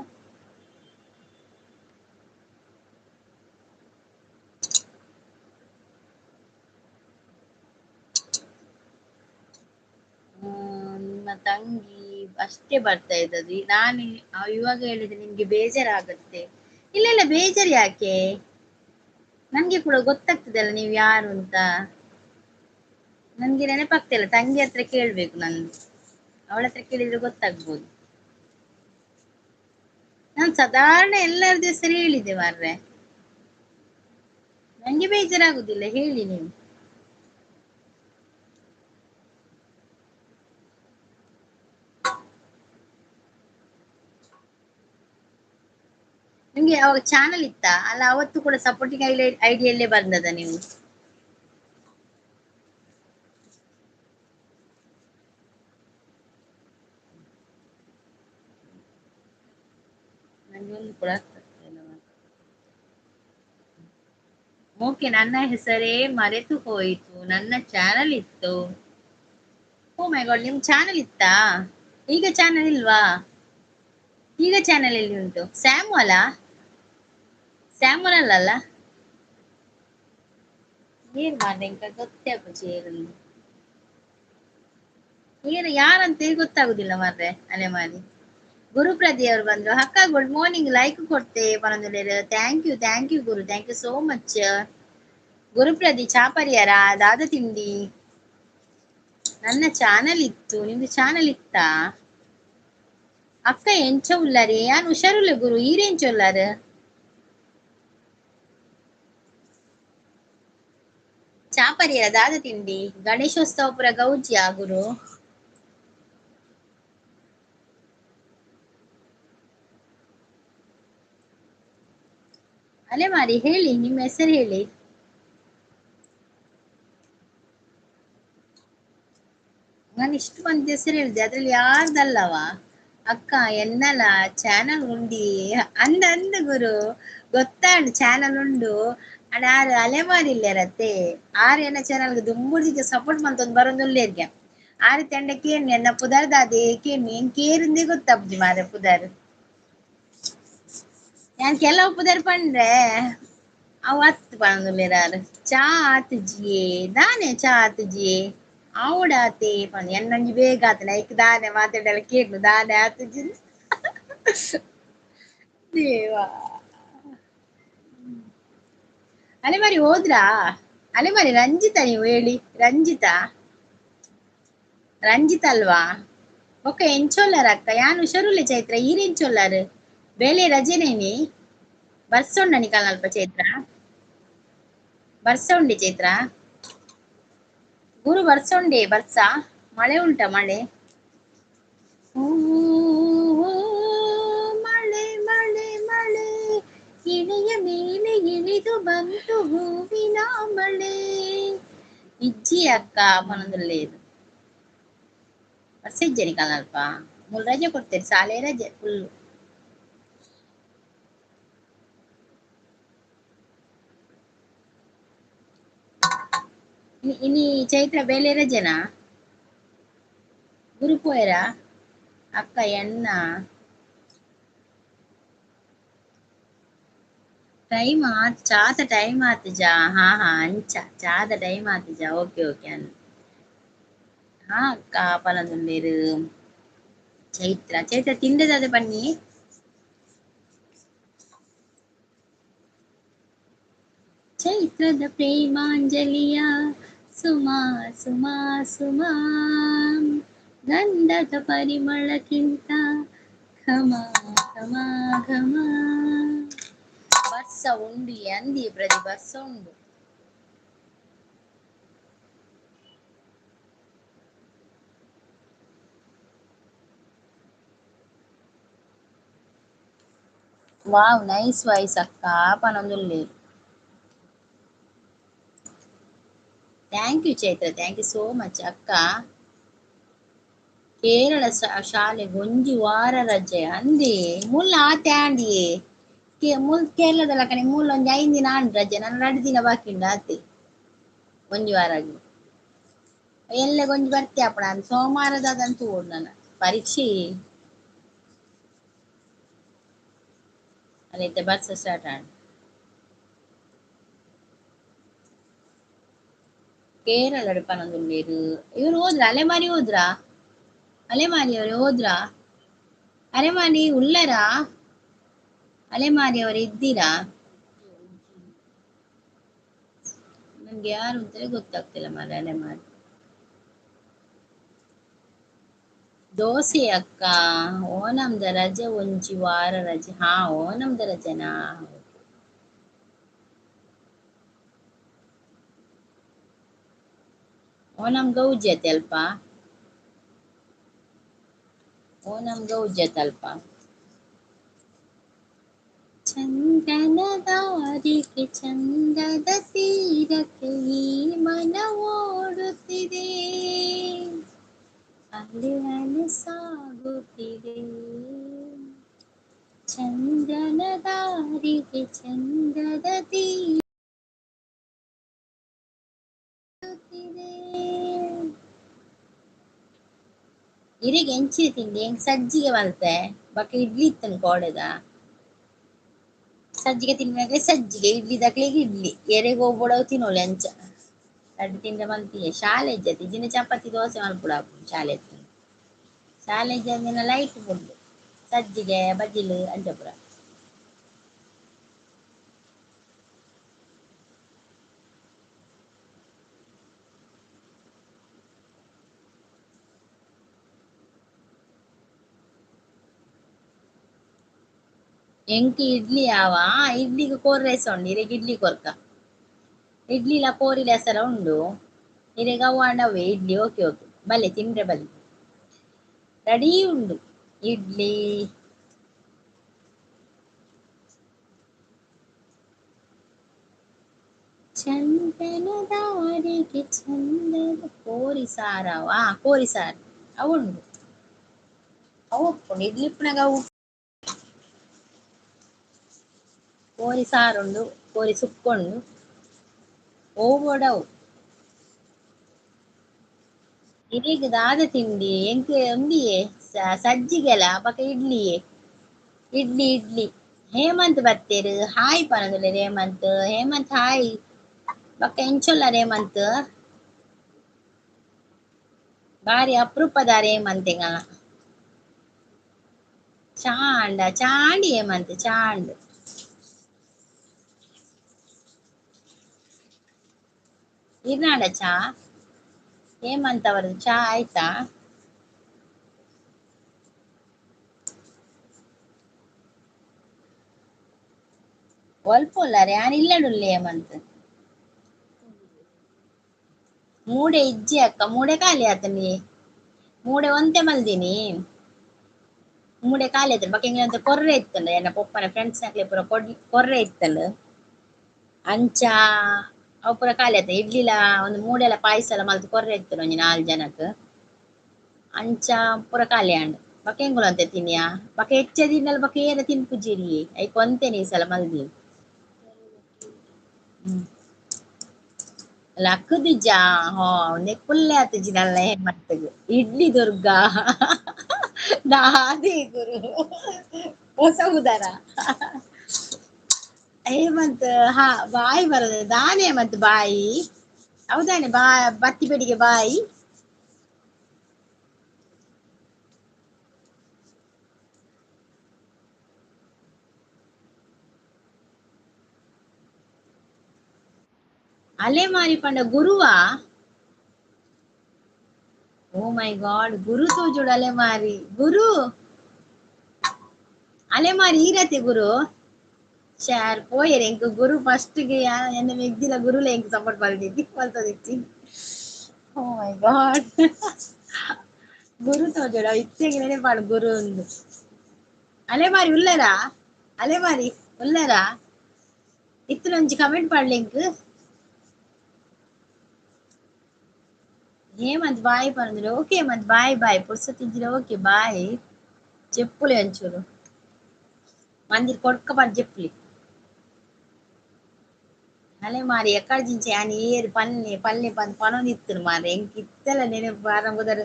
ನಿಮ್ಮ ತಂಗಿ ಅಷ್ಟೇ ಬರ್ತಾ ಇದ್ದದ್ದು. ನಾನು ಇವಾಗ ಹೇಳಿದ್ರೆ ನಿಮ್ಗೆ ಬೇಜಾರಾಗುತ್ತೆ. ಇಲ್ಲ ಇಲ್ಲ, ಬೇಜಾರು ಯಾಕೆ? ನನ್ಗೆ ಕೂಡ ಗೊತ್ತಾಗ್ತದಲ್ಲ ನೀವು ಯಾರು ಅಂತ. ನನ್ಗೆ ನೆನಪಾಗ್ತಾ ಇಲ್ಲ, ತಂಗಿ ಹತ್ರ ಕೇಳ್ಬೇಕು ನಾನು, ಅವಳ ಹತ್ರ ಕೇಳಿದ್ರೆ ಗೊತ್ತಾಗ್ಬೋದು. ನಾನು ಸಾಧಾರಣ ಎಲ್ಲರದ್ದು ಹೆಸರು ಹೇಳಿದ್ದೆ ಮಾರ್ರೆ, ನಂಗೆ ಬೇಜಾರಾಗುದಿಲ್ಲ, ಹೇಳಿ ನೀವು. ನಿಮ್ಗೆ ಅವಾಗ ಚಾನಲ್ ಇತ್ತಾ? ಅಲ್ಲ, ಅವತ್ತು ಕೂಡ ಸಪೋರ್ಟಿಂಗ್ ಐಡಿಯಲ್ಲೇ ಬಂದದ ನೀವು? ನಂಗೆ ಒಂದು ಕೂಡ ಅರ್ಥ ಆಗ್ತಾ ಇಲ್ಲ. ಓಕೆ, ನನ್ನ ಹೆಸರೇ ಮರೆತು ಹೋಯಿತು, ನನ್ನ ಚಾನಲ್ ಇತ್ತು. ಓ ಮೈ ಗಾಡ್, ನಿಮ್ ಚಾನಲ್ ಇತ್ತಾ? ಈಗ ಚಾನಲ್ ಇಲ್ವಾ? ಈಗ ಚಾನಲ್ ಎಲ್ಲಿ ಉಂಟು? ಸ್ಯಾಮುಅಲ? ಸ್ಯಾಮುಲ್ ಅಲ್ಲಲ್ಲ, ಏನ್ ಮಾರ್ರೆ ಇಂಕ ಗೊತ್ತೇ ಆಗುಜಿ. ಏನು ಯಾರಂತ ಗೊತ್ತಾಗುದಿಲ್ಲ ಮಾರ್ರೆ. ಅಲೆ ಮಾರಿ ಗುರುಪ್ರದಿ ಅವರು ಬಂದ್ರು. ಅಕ್ಕ ಗುಡ್ ಮಾರ್ನಿಂಗ್, ಲೈಕ್ ಕೊಡ್ತೆ ಪನೊಂದುಲ್ಲೆರ್. Thank you, thank you Guru, thank you so much. ಗುರುಪ್ರದಿ ಚಾಪರಿಯರ ದಾದ ತಿಂಡಿ? ನನ್ನ ಚಾನಲ್ ಇತ್ತು, ನಿಮ್ದು ಚಾನಲ್ ಇತ್ತಾ? ಅಕ್ಕ ಎಂಚ ಉಲ್ಲಾರಿ? ಯಾನ್ ಹುಷಾರುಲ್ಲ ಗುರು, ಈರ್ ಎಂಚ ಉಲ್ಲಾರ್? ಚಾಪರಿಯರ ದಾದ ತಿಂಡಿ? ಗಣೇಶೋತ್ಸವ ಪುರ ಗೌಜಿಯಾ ಗುರು? ಅಲೆ ಮಾರಿ ಹೇಳಿ, ನಿಮ್ಮ ಹೆಸರು ಹೇಳಿ. ನಾನು ಇಷ್ಟು ಮಂದಿ ಹೆಸರು ಹೇಳಿದೆ, ಅದ್ರಲ್ಲಿ ಯಾರ್ದಲ್ಲವಾ? ಅಕ್ಕ ಎನ್ನಲ ಚಾನಲ್ ಉಂಡಿ ಅಂದ ಅಂದ ಗುರು, ಗೊತ್ತಾಂಡ್ ಚಾನಲ್ ಉಂಡು. ಅಡ ಆರು ಅಲೆಮಾರಿಲ್ಲೇರತ್ತೆ, ಆರು ಎನ್ನ ಚಾನಲ್ ದುಂಬುರ್ದಿಗೆ ಸಪೋರ್ಟ್ ಮಂತೊಂದು ಬರೋದುಲ್ಲೇರ್ಗೆ. ಆರು ತಂಡ ಕೇನ್ ಎನ್ನ ಪುದರ್ದಾದೆ ಕೇನ್ ಏನ್ ಕೇರಿಂದೇ ಗೊತ್ತಾಬ್ಜಿ ಮಾರ ಪುದರ್. ಯಾನ್ ಕೆಲವು ಪುದರ್ ಪಂಡ್ರೆ ಅವು ಅತ್ ಪನೊಂದುಲ್ಲೆರ್. ಚಾ ಆತುಜಿಯೇ ದಾನೆ, ಚಾ ಆತುಜಿಯೇ ಆವಡಾತೆ ಪಂದ್ ಎನ್ನೊಂಜಿ ಬೇಗ ಆತನ ಐಕ್ ದಾನೆ ಮಾತಾಡಲ ಕೇಳು ದಾನೆ ಆತುಜಿ ದೇವಾ. ಅಲೆಮಾರಿ ಹೋದ್ರಾ? ಅಲೆಮಾರಿ ರಂಜಿತಾ, ನೀವು ಹೇಳಿ ರಂಜಿತಾ, ರಂಜಿತಾ ಅಲ್ವಾ? ಓಕೆ, ಎಂಚೊಲ್ಲಾರ ಅಕ್ಕ? ಯಾನ್ ಹುಷಾರುಲ್ಲೆ ಚೈತ್ರ, ಈರ್ ಎಂಚೊಲ್ಲಾರ್? ಬೇಲೆ ರಜೆನೇನಿ? ಬರ್ಸೊಂಡ ನಿಕಲ್ನಲ್ಪ ಚೈತ್ರ, ಬರ್ಸ ಉಂಡೆ ಚೈತ್ರ? ಗುರು ಬರ್ಸೊಂಡೆ, ಬರ್ಸ ಮಳೆ ಉಂಟಾ? ಮಳೆ ಮಳೆ ಮಳೆ ಮಳೆ ಇಳೆಯ ಮೇಲೆ ಇಳಿದು ಬಂತು ಹೂವಿನ ಮಳೆ. ಇಜ್ಜಿ ಅಕ್ಕ ಪನೊಂದುಲ್ಲೆರ್. ಬರ್ಸ ಇಜ್ಜೆ ನಿಕಲ್ನಲ್ಪ? ಮೂಲು ರಜೆ ಕೊಡ್ತೇವೆ, ಶಾಲೆ ರಜೆ ಫುಲ್. ಇನಿ ಚೈತ್ರ ಬೇಲೆ ರಜೆನಾ? ಗುರು ಪೋಯರಾ? ಅಕ್ಕ ಎನ್ನ ಟೈಮ್ ಆತ್ ಚಾತ ಟೈಮ್ ಆತಿಜಾ? ಹಾ ಹಾ, ಅಂಚ ಚಾದ ಟೈಮ್ ಆತಿಜಾ? ಓಕೆ ಓಕೆ ಅನ್ ಹಾ ಅಕ್ಕ ಪನೊಂದುಲ್ಲೆರ್. ಚೈತ್ರ ಚೈತ್ರ ತಿಂಡದಾದ ಪನ್ನಿ. ಚೈತ್ರದ ಪ್ರೇಮಾಂಜಲಿಯ ಸುಮಾ ಸುಮಾ ಸುಮಾ, ಗಂಧದ ಪರಿಮಳಕ್ಕಿಂತ ಘಮ ಘಮ ಘಮ. ಬರ್ಸ ಉಂಡು ಅಂದಿ ಪ್ರತಿ ಬರ್ಸ ಉಂಡು. ವಾವ್ ನೈಸ್ ವಾಯ್ಸ್ ಅಕ್ಕ ಪನೊಂದುಲ್ಲೆರ್. Thank you Chaitra, thank you so much ಅಕ್ಕ. ಕೇರಳ ಶಾಲೆಗ್ ಒಂಜಿ ವಾರ ರಜೆ ಅಂದೇ ಮುಲ್ಲ ಆತೆ ಆಂಡಿಯೇ. ಮುಲ್ ಕೇರಳದ ಲಕನೆ ಮೂಲ ಒಂಜಿ 5 ದಿನ ಆಂಡ್ ರಜೆ, ನಾನು 2 ದಿನ ಬಾಕಿ ಉಂಡು ಆತೆ. ಒಂಜಿ ವಾರ ಆಗಿ ಎಲ್ಲೆಗ್ ಒಂಜಿ ಬರ್ತೆ ಅಪ್ಪಣ ಸೋಮವಾರದಾದಂತೂ ಓಡ್ ನನ್ನ ಪರೀಕ್ಷೆ ಅಲ್ಲೈತೆ. ಬರ್ಸ ಸ್ಟಾರ್ಟ್ ಆಂಡ್. ಕೇರಳಡ್ ಪನೊಂದುಲ್ಲೆರ್. ಇವ್ರು ಹೋದ್ರ ಅಲೆಮಾರಿ ಹೋದ್ರಾ? ಅಲೆಮಾರಿ ಅವರು ಹೋದ್ರಾ? ಅಲೆಮಾರಿ ಉಲ್ಲರಾ? ಅಲೆಮಾರಿ ಅವರು ಇದ್ದೀರಾ? ನನ್ಗೆ ಯಾರು ಅಂತಲೇ ಗೊತ್ತಾಗ್ತಿಲ್ಲ ಮಾರ್ರೆ. ಅಲೆಮಾರಿ ದೋಸೆ ಅಕ್ಕ. ಓಣಂದ ರಜೆ ಒಂಜಿ ವಾರ ರಜೆ. ಹಾ ಓಣಂದ ರಜೆನಾ? ಓಣಂ ಗೌಜಿ ಅತೆ ಅಲ್ಪ? ಓಣಂ ಗೌಜಿ ಅತಲ್ಪ? ಚಂದನ ದಾರಿಗೆ ಚಂದದ ತೀರಕ್ಕೆ ಈ ಮನ ಓಡುತ್ತಿದೆ, ಅಲೆ ಅಲೆ ಸಾಗುತ್ತಿದೆ. ಚಂದನ ದಾರಿಗೆ ಚಂದದ ತೀರುತ್ತಿದೆ. ಇರೆಗ್ ಎಂಚಿ ತಿಂಡಿ? ಎಂಕ್ ಸಜ್ಜಿಗೆ ಮಲ್ತೆ ಬೊಕ ಇಡ್ಲಿ ಇತ್ತನ್ ಕೋಡೆದ. ಸಜ್ಜಿಗೆ ತಿನ್ನುವಾಗ್ಲೇ ಸಜ್ಜಿಗೆ, ಇಡ್ಲಿ ದಕ್ಲೆಗ್ ಇಡ್ಲಿ, ಎರೆಗ್ ಒಬ್ಬೊಡವು ತಿನ್ನೋಲೆ ಅಂಚ ರಡ್ಡ್ ತಿಂಡ ಮಲ್ತಿಯೆ. ಶಾಲೆ ಇಜ್ಜತೆ ಇಜ್ಜಿಂಡ ಚಪಾತಿ ದೋಸೆ ಮಲ್ಪುಡಾಪುಂಡು ಶಾಲೆ ಇತ್ತಂಡ. ಶಾಲೆ ಇಜ್ಜಂದಿನ ಲೈಟ್ ಫುಡ್ ಸಜ್ಜಿಗೆ ಬಜಿಲ್ ಅಂಚ ಪೂರ. ಎಂಕ್ ಇಡ್ಲಿ ಆವ? ಇಡ್ಲಿಗ್ ಕೋರಿ ರೈಸ ಉಂಡು, ಇರೆಗ್ ಇಡ್ಲಿ ಕೊರ್ಕ. ಇಡ್ಲಿಲ ಕೋರಿ ರೈಸಲ ಉಂಡು ಇರೆಗ್. ಅವು ಆಂಡ ಅವೇ ಇಡ್ಲಿ. ಓಕೆ ಓಕೆ, ಬಲೆ ತಿಂದ್ರೆ ಬಲೆ, ರೆಡಿ ಉಂಡು ಇಡ್ಲಿ. ಚಂದನ ದಾರಿಗೆ ಚಂದದ ಕೋರಿ ಸಾರವ? ಕೋರಿ ಸಾರು ಅವು ಉಂಡು, ಅವು ಉಪ್ಪುಂಡು. ಇಡ್ಲಿ ಉಪ್ಪುನಾಗ ಅವು ಕೋರಿ ಸಾರುಂಡು, ಕೋರಿ ಸುಕ್ಕ ಉಂಡು, ಒವು ಬೋಡವು. ಇರೆಗ್ ದಾದ ತಿಂಡಿ? ಎಂಕ್ ಉಂದಿಯೇ ಸಜ್ಜಿಗೆಲ ಬೊಕ ಇಡ್ಲಿಯೇ. ಇಡ್ಲಿ ಇಡ್ಲಿ. ಹೇಮಂತ್ ಬತ್ತೆರ್, ಹಾಯ್ ಪನೊಂದುಲ್ಲೆರ್ ಹೇಮಂತ್. ಹೇಮಂತ್ ಹಾಯ್. ಬೊಕ ಎಂಚೊಲ್ಲರ್ ಹೇಮಂತ್? ಬಾರಿ ಅಪರೂಪದಾರ್ ಹೇಮಂತ್ ಎಂಕಲ್ನ. ಚಾಂಡ ಚಾಂಡಿ ಹೇಮಂತ್ ಚಾಂಡ್. ಇರ್ನಾಡ ಚಾ ಹೇಮಂತ್ ಅವರದ್ದು ಚಾ ಆಯ್ತಾ? ಒಲ್ಪೊಲ್ಲಾರೆ ಯಾನ್ ಇಲ್ಲಡುಲ್ಲೆ ಹೇಮಂತ್. ಮೂಡೆ ಇಜ್ಜಿ ಅಕ್ಕ, ಮೂಡೆ ಖಾಲಿ ಆತನಿ. ಮೂಡೆ ಒಂತೆ ಮಲ್ದಿನಿ, ಮೂಡೆ ಖಾಲಿ ಆತನ. ಬೊಕ ಎಂಕ್ಲೆ ಒಂತೆ ಕೊರ್ರೆ ಇತ್ತಂಡ, ಎನ್ನ ಪೊಪ್ಪನ ಫ್ರೆಂಡ್ಸ್ ನಕ್ಲೆ ಪೂರ ಕೊರ್ರೆ ಇತ್ತಂಡ್. ಅಂಚ ಅವು ಪೂರ ಖಾಲಿ ಆತ. ಇಡ್ಲಿಲ ಒಂದು ಮೂಡೆಲ ಪಾಯಸ ಎಲ್ಲ ಮಲ್ತ್ ಕೊರ್ರೆ ಇತ್ತಂಡ್ ಒಂಜಿ 4 ಜನಕ್. ಅಂಚ ಪೂರ ಖಾಲಿ ಆಂಡ್. ಬೊಕ ಎಂಕುಲು ಒಂತೆ ತಿನಿಯಾ. ಬೊಕ ಹೆಚ್ಚ ತಿಂಡಲ ಬೊಕ ಏರ ತಿನ್ಪುಜೆರಿಯೆ, ಐಕ್ ಒಂತೆನೆ ಈ ಸಲ ಮಲ್ದಿನಿ. ಲಕ್ಕುದಿಜಾ? ಹೋ ಉಂದೆಕ್ ಪುಲ್ಲೆ ಆತಿಜಿ ನಲ್ಲ ಹೇಮಂತ್ಗ್. ಇಡ್ಲಿ ದುರ್ಗಾ ದಾದಿ ಗುರು ಹೊಸ ಉದರ. ಹೇಮಂತ್ ಹಾ ಬಾಯಿ ಬರೋದು ದಾನೆ ಹೇಮಂತ್ ಬಾಯಿ ಹೌದಾನೆ ಬಾ ಬತ್ತಿ ಬೆಡಿಗೆ ಬಾಯಿ. ಅಲೆಮಾರಿ ಪಂಡ ಗುರುವ? ಓ ಮೈ ಗಾಡ್, ಗುರು ತೋಜುಡು ಅಲೆಮಾರಿ ಗುರು ಅಲೆಮಾರಿ ಈರತೆ ಗುರು ಶಾರ್ ಪೋಯೆರ್ ಎಂಕ್ ಗುರು ಫಸ್ಟ್ ಗೆ ಎನ್ನ ಮೆಗ್ದಿಲ ಗುರುಲ ಎಂಕ್ ಸಪೋರ್ಟ್ ಮಲ್ದಿದ್ದಿ ಮಲ್ತದಿತ್ತಿ. ಓ ಮೈ ಗಾಡ್, ಗುರು ತೋಜುಡು ಇತ್ತೆಗೆ ನೆನಪಾಡು ಗುರು ಒಂದು. ಅಲೆಮಾರಿ ಉಲ್ಲರಾ? ಅಲೆಮಾರಿ ಉಲ್ಲರಾ? ಇತ್ತುನೊಂಜಿ ಕಮೆಂಟ್ ಪಾಡ್ಲೆ ಎಂಕ್. ಹೇಮಂತ್ ಬಾಯ್ ಪನೊಂದುಲ್ಲೆ. ಓಕೆ ಹೇಮಂತ್ ಬಾಯ್ ಬಾಯ್, ಪುರ್ಸೊತ್ತು ಓಕೆ ಬಾಯ್. ಚೆಪ್ಪುಲೆ ಒಂಚೂರು ಮಂದಿರ್ ಕೊಡ್ಕ ಪಾಡ್ ಜೆಪ್ಪುಲಿ. ಅಲೆಮಾರಿ ಎಕ್ಕಡ ಜಿಂಚ ಯಾನ್ ಏರ್ ಪಲ್ಲೆ ಪಲ್ಲೆ ಪಂದ್ ಪನೊಂದಿತ್ತುನು ಮಾರ್ರೆ ಎಂಕ್ ಇತ್ತೆಲ ನೆನಪು ಬಾರ ಪುದರ್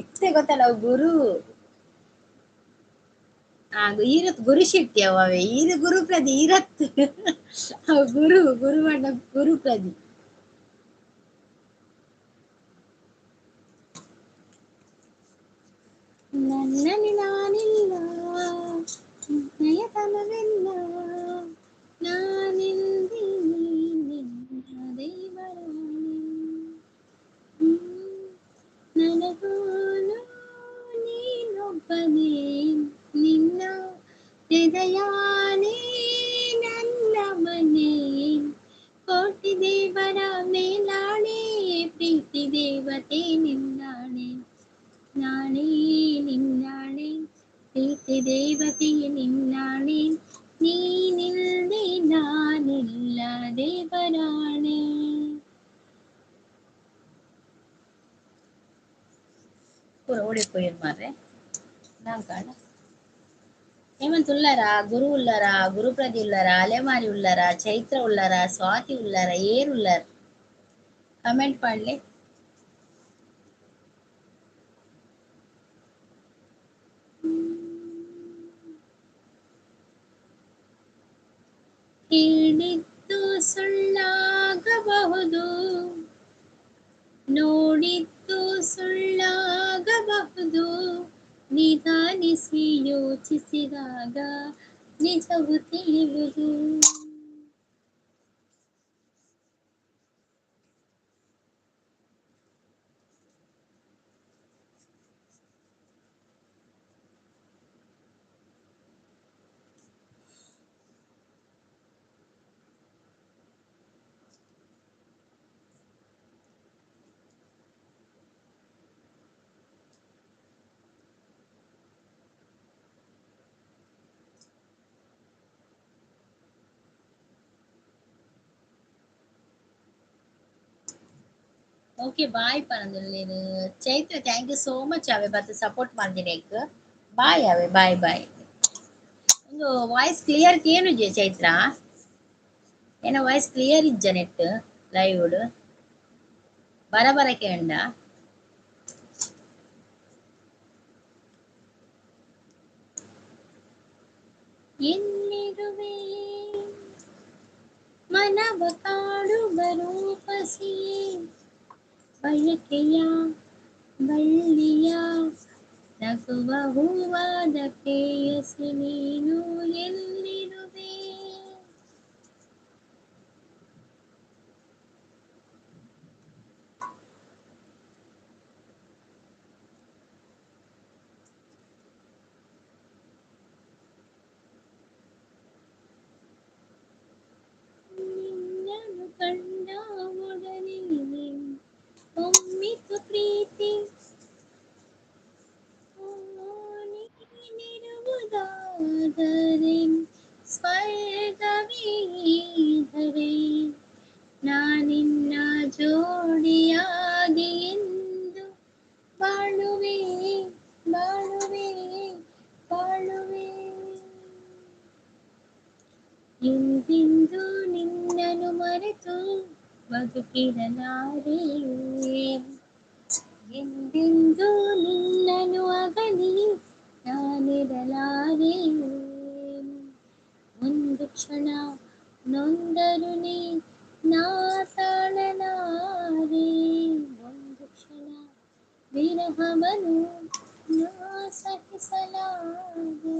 ಇತ್ತೆ ಗೊತ್ತಲ್ಲ ಅವು ಗುರು. ಆ ಈರತ್ ಗುರು ಶೆಟ್ಟಿ ಅವೇ ಈರು ಗುರುಪ್ರದಿ ಈರತ್ ಅವು ಗುರು ಗುರು ಪಂಡ ಗುರುಪ್ರದಿ. ನನ್ನಲ್ಲಿ ನಾನಿಲ್ಲ ನಯತನವಿಲ್ಲ ನಾನಿಂದಿನಿ ನಿನ್ನ ದೇವರಾಣೆ. ನನಗೂನು ನೀನೊಬ್ಬನೇ ನಿನ್ನ ಹೃದಯಾನೇ ನನ್ನ ಮನೆ. ಕೋಟಿ ದೇವರ ಮೇಲಾಣೆ ಪ್ರೀತಿ ದೇವತೆ ನಿನ್ನಾಣೆ. ನಾನೇ ನಿನ್ನಾಣೆ ಪ್ರೀತಿ ದೇವತೆ ನಿನ್ನಾಣೆ ನೀನಿಲ್ದೆ ನಾನಿಲ್ಲ ದೇವರಾಣೆ. ಪೂರ ಓಡಿ ಪೋಯೆರ್ ಮಾರ್ರೆ ನಾಂಕಾಂಡ. ಹೇಮಂತ್ ಉಲ್ಲರಾ? ಗುರು ಉಲ್ಲರಾ? ಗುರುಪ್ರದಿ ಉಲ್ಲರಾ? ಅಲೆಮಾರಿ ಉಲ್ಲರಾ? ಚೈತ್ರ ಉಲ್ಲರಾ? ಸ್ವಾತಿ ಉಲ್ಲರಾ? ಏರ್ ಉಲ್ಲರ್? ಕಮೆಂಟ್ ಪಾಡ್ಲೆ. ಹೇಳಿದ್ದು ಸುಳ್ಳಾಗಬಹುದು ನೋಡಿದ್ದು ಸುಳ್ಳಾಗಬಹುದು ನಿಧಾನಿಸಿ ಯೋಚಿಸಿದಾಗ ನಿಜವು ತಿಳಿಯುವುದು. ಓಕೆ ಬಾಯ್ ಪನೊಂದುಲ್ಲೆರ್. Chaitra thank you so much ಅವೆ ಬತ್ತ್ ಸಪೋರ್ಟ್ ಮಲ್ದಿನ ಎಂಕ್. ಬಾಯ್ ಅವೆ ಬಾಯ್ ಬಾಯ್. ಒಂದು ವಾಯ್ಸ್ ಕ್ಲಿಯರ್ ಕೇನುಜೆ ಚೈತ್ರ? ಎನ್ನ ವಾಯ್ಸ್ ಕ್ಲಿಯರ್ ಇಜ್ಜ ನೆಟ್ ಲೈವ್ ಬರ ಬರ ಕೇಂಡ? ಎಲ್ಲಿರುವೆ ಮನವ ಕಾಡುವ ರೂಪಸಿಯೇ ಬಯಕೆಯ ಬಳ್ಳಿಯ ನಗುವ ಹೂವಾದ ಪ್ರೇಯಸಿ ನೀನು ಎಲ್ಲಿರುವೆ? ನಿನ್ನನು ಕಂಡ ಒಡನೆ ಒಮ್ಮಿತು ಪ್ರೀತಿ ನೀನಿರುವುದಾದರೆ ಸ್ವರ್ಗವೇ ಧರೆ. ನಾನಿನ್ನ ಜೋಡಿಯಾಗಿ ಎಂದು ಬಾಳುವೆ ಬಾಳುವೆ ಬಾಳುವೆ. ಎಂದೆಂದು ನಿನ್ನನು ಮರೆತು ಬದುಕಿರಲಾರೆ ಎಂದೆಂದು ನಿನ್ನನು ಅಗಲಿ ನಾನಿರಲಾರೆ. ಒಂದು ಕ್ಷಣ ನೊಂದರು ನೀ ನಾ ತಾಳಲಾರೆ, ಒಂದು ಕ್ಷಣ ವಿರಹವನು ನಾ ಸಹಿಸಲಾರೆ.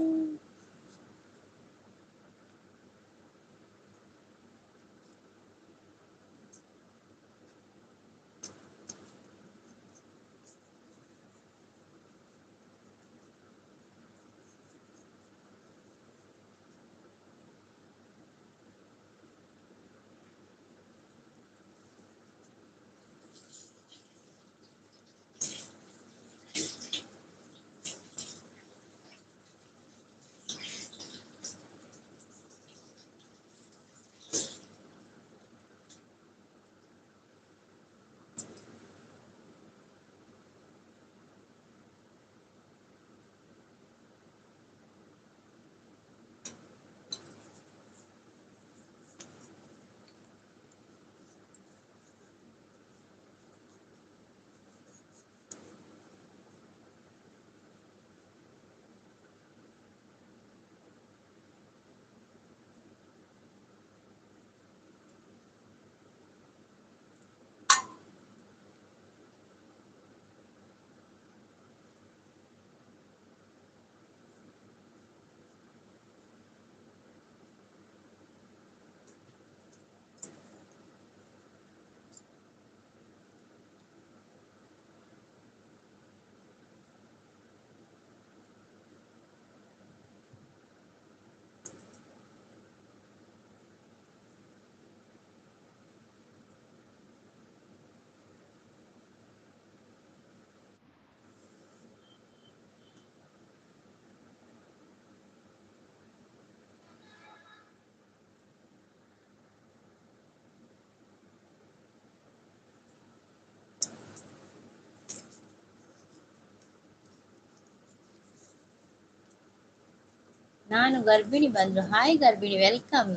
ನಾನು ಗರ್ಭಿಣಿ ಬಂದ್ರು. ಹಾಯ್ ಗರ್ಭಿಣಿ, welcome.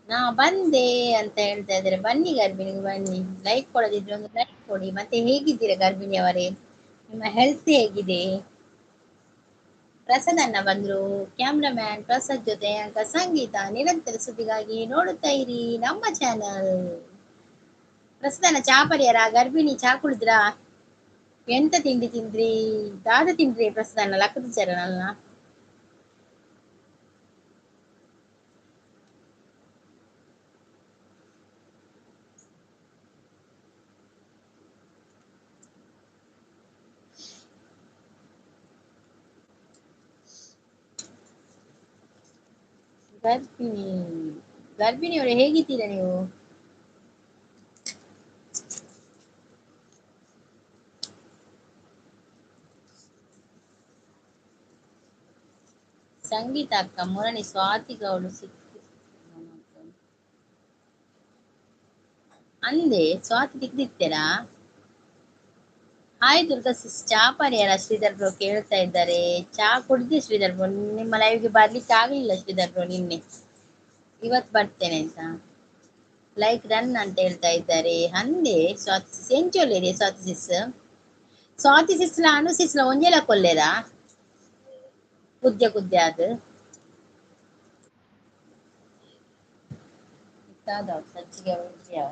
ನಾ ಬಂದೆ ಅಂತ ಹೇಳ್ತಾ ಇದ್ದಾರೆ. ಬನ್ನಿ ಗರ್ಭಿಣಿ, ಬನ್ನಿ. ಲೈಕ್ ಕೊಡದಿದ್ರೆ ಒಂದು ಲೈಕ್ ಕೊಡಿ. ಮತ್ತೆ ಹೇಗಿದ್ದೀರಾ ಗರ್ಭಿಣಿಯವರೇ? ನಿಮ್ಮ ಹೆಲ್ತ್ ಹೇಗಿದೆ? ಪ್ರಸಾದ್ ಅಣ್ಣ ಬಂದ್ರು, ಕ್ಯಾಮ್ರಾಮ್ಯಾನ್ ಪ್ರಸಾದ್ ಜೊತೆ ಅಂಕ ಸಂಗೀತ. ನಿರಂತರ ಸುದ್ದಿಗಾಗಿ ನೋಡುತ್ತಾ ಇರಿ ನಮ್ಮ ಚಾನಲ್. ಪ್ರಸಾದ್ ಅಣ್ಣ ಚಾ ಪರಿಯಾರ? ಗರ್ಭಿಣಿ ಚಾ ಕುಡಿದ್ರಾ? ಎಂತ ತಿಂಡಿ ತಿಂದ್ರಿ? ದಾದ ತಿಂದ್ರಿ ಪ್ರಸಾದ್ ಅಣ್ಣ? ಲಕ್ಕದ ಚರನಲ್ಲ. ಗರ್ಭಿಣಿ, ಗರ್ಭಿಣಿಯವರು ಹೇಗಿದ್ದೀರಾ ನೀವು? ಸಂಗೀತ ಅಕ್ಕ, ಮುರಣಿ ಸ್ವಾತಿ ಗೌಡು ಸಿಕ್ಕು ಅಂದೆ. ಸ್ವಾತಿ ತಿಕ್ದಿತ್ತೀರಾ? ಹಾಯ್ ದುರ್ಗಾ ಸಿಸ್, ಚಾ ಪರಿಯಾರ? ಶ್ರೀಧರ್ ಬ್ರೋ ಕೇಳ್ತಾ ಇದ್ದಾರೆ. ಚಾ ಕುಡ್ದೆ ಶ್ರೀಧರ್ ಬ್ರೋ. ನಿಮ್ಮ ಲೈವ್ಗೆ ಬರ್ಲಿಕ್ಕೆ ಆಗ್ಲಿಲ್ಲ ಶ್ರೀಧರ್ ಬ್ರೋ ನಿನ್ನೆ, ಇವತ್ತು ಬರ್ತೇನೆ ಅಂತ. ಲೈಕ್ ಡನ್ ಅಂತ ಹೇಳ್ತಾ ಇದ್ದಾರೆ. ಅಂದೆ ಸ್ವಾತಿ ಸಿಸ್ ಎಂಚೊಲ್ಲೇರಿ? ಸ್ವಾತಿ ಸಿಸ್, ಸ್ವಾತಿ ಸಿಸ್ಲ ಅನು ಸಿಸ್ಲ ಒಂಜೆಲ ಕೊಲ್ಲೇರಾ? ಕುದ್ಯ ಕುದ್ಯ ಅದು ಸಜ್ಜಿಗೆ ಉಜ್ಜಿಯವ.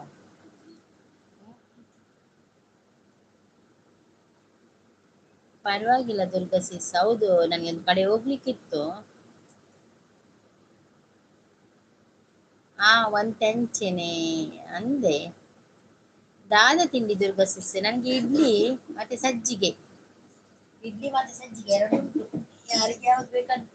ಪರವಾಗಿಲ್ಲ ದುರ್ಗಾ ಸಿಸ್. ಹೌದು, ನನಗೆ ಒಂದು ಕಡೆ ಹೋಗ್ಲಿಕ್ಕಿತ್ತು. ಆ ಒಂತೆಂಚೆನೆ ಅಂದೆ. ದಾದ ತಿಂಡಿ ದುರ್ಗಾ ಸಿಸ್? ನನ್ಗೆ ಇಡ್ಲಿ ಮತ್ತೆ ಸಜ್ಜಿಗೆ, ಇಡ್ಲಿ ಮತ್ತೆ ಸಜ್ಜಿಗೆ ಎರಡು ಉಂಟು. ಯಾರಿಗೆ ಯಾವ್ದು ಬೇಕಂತ.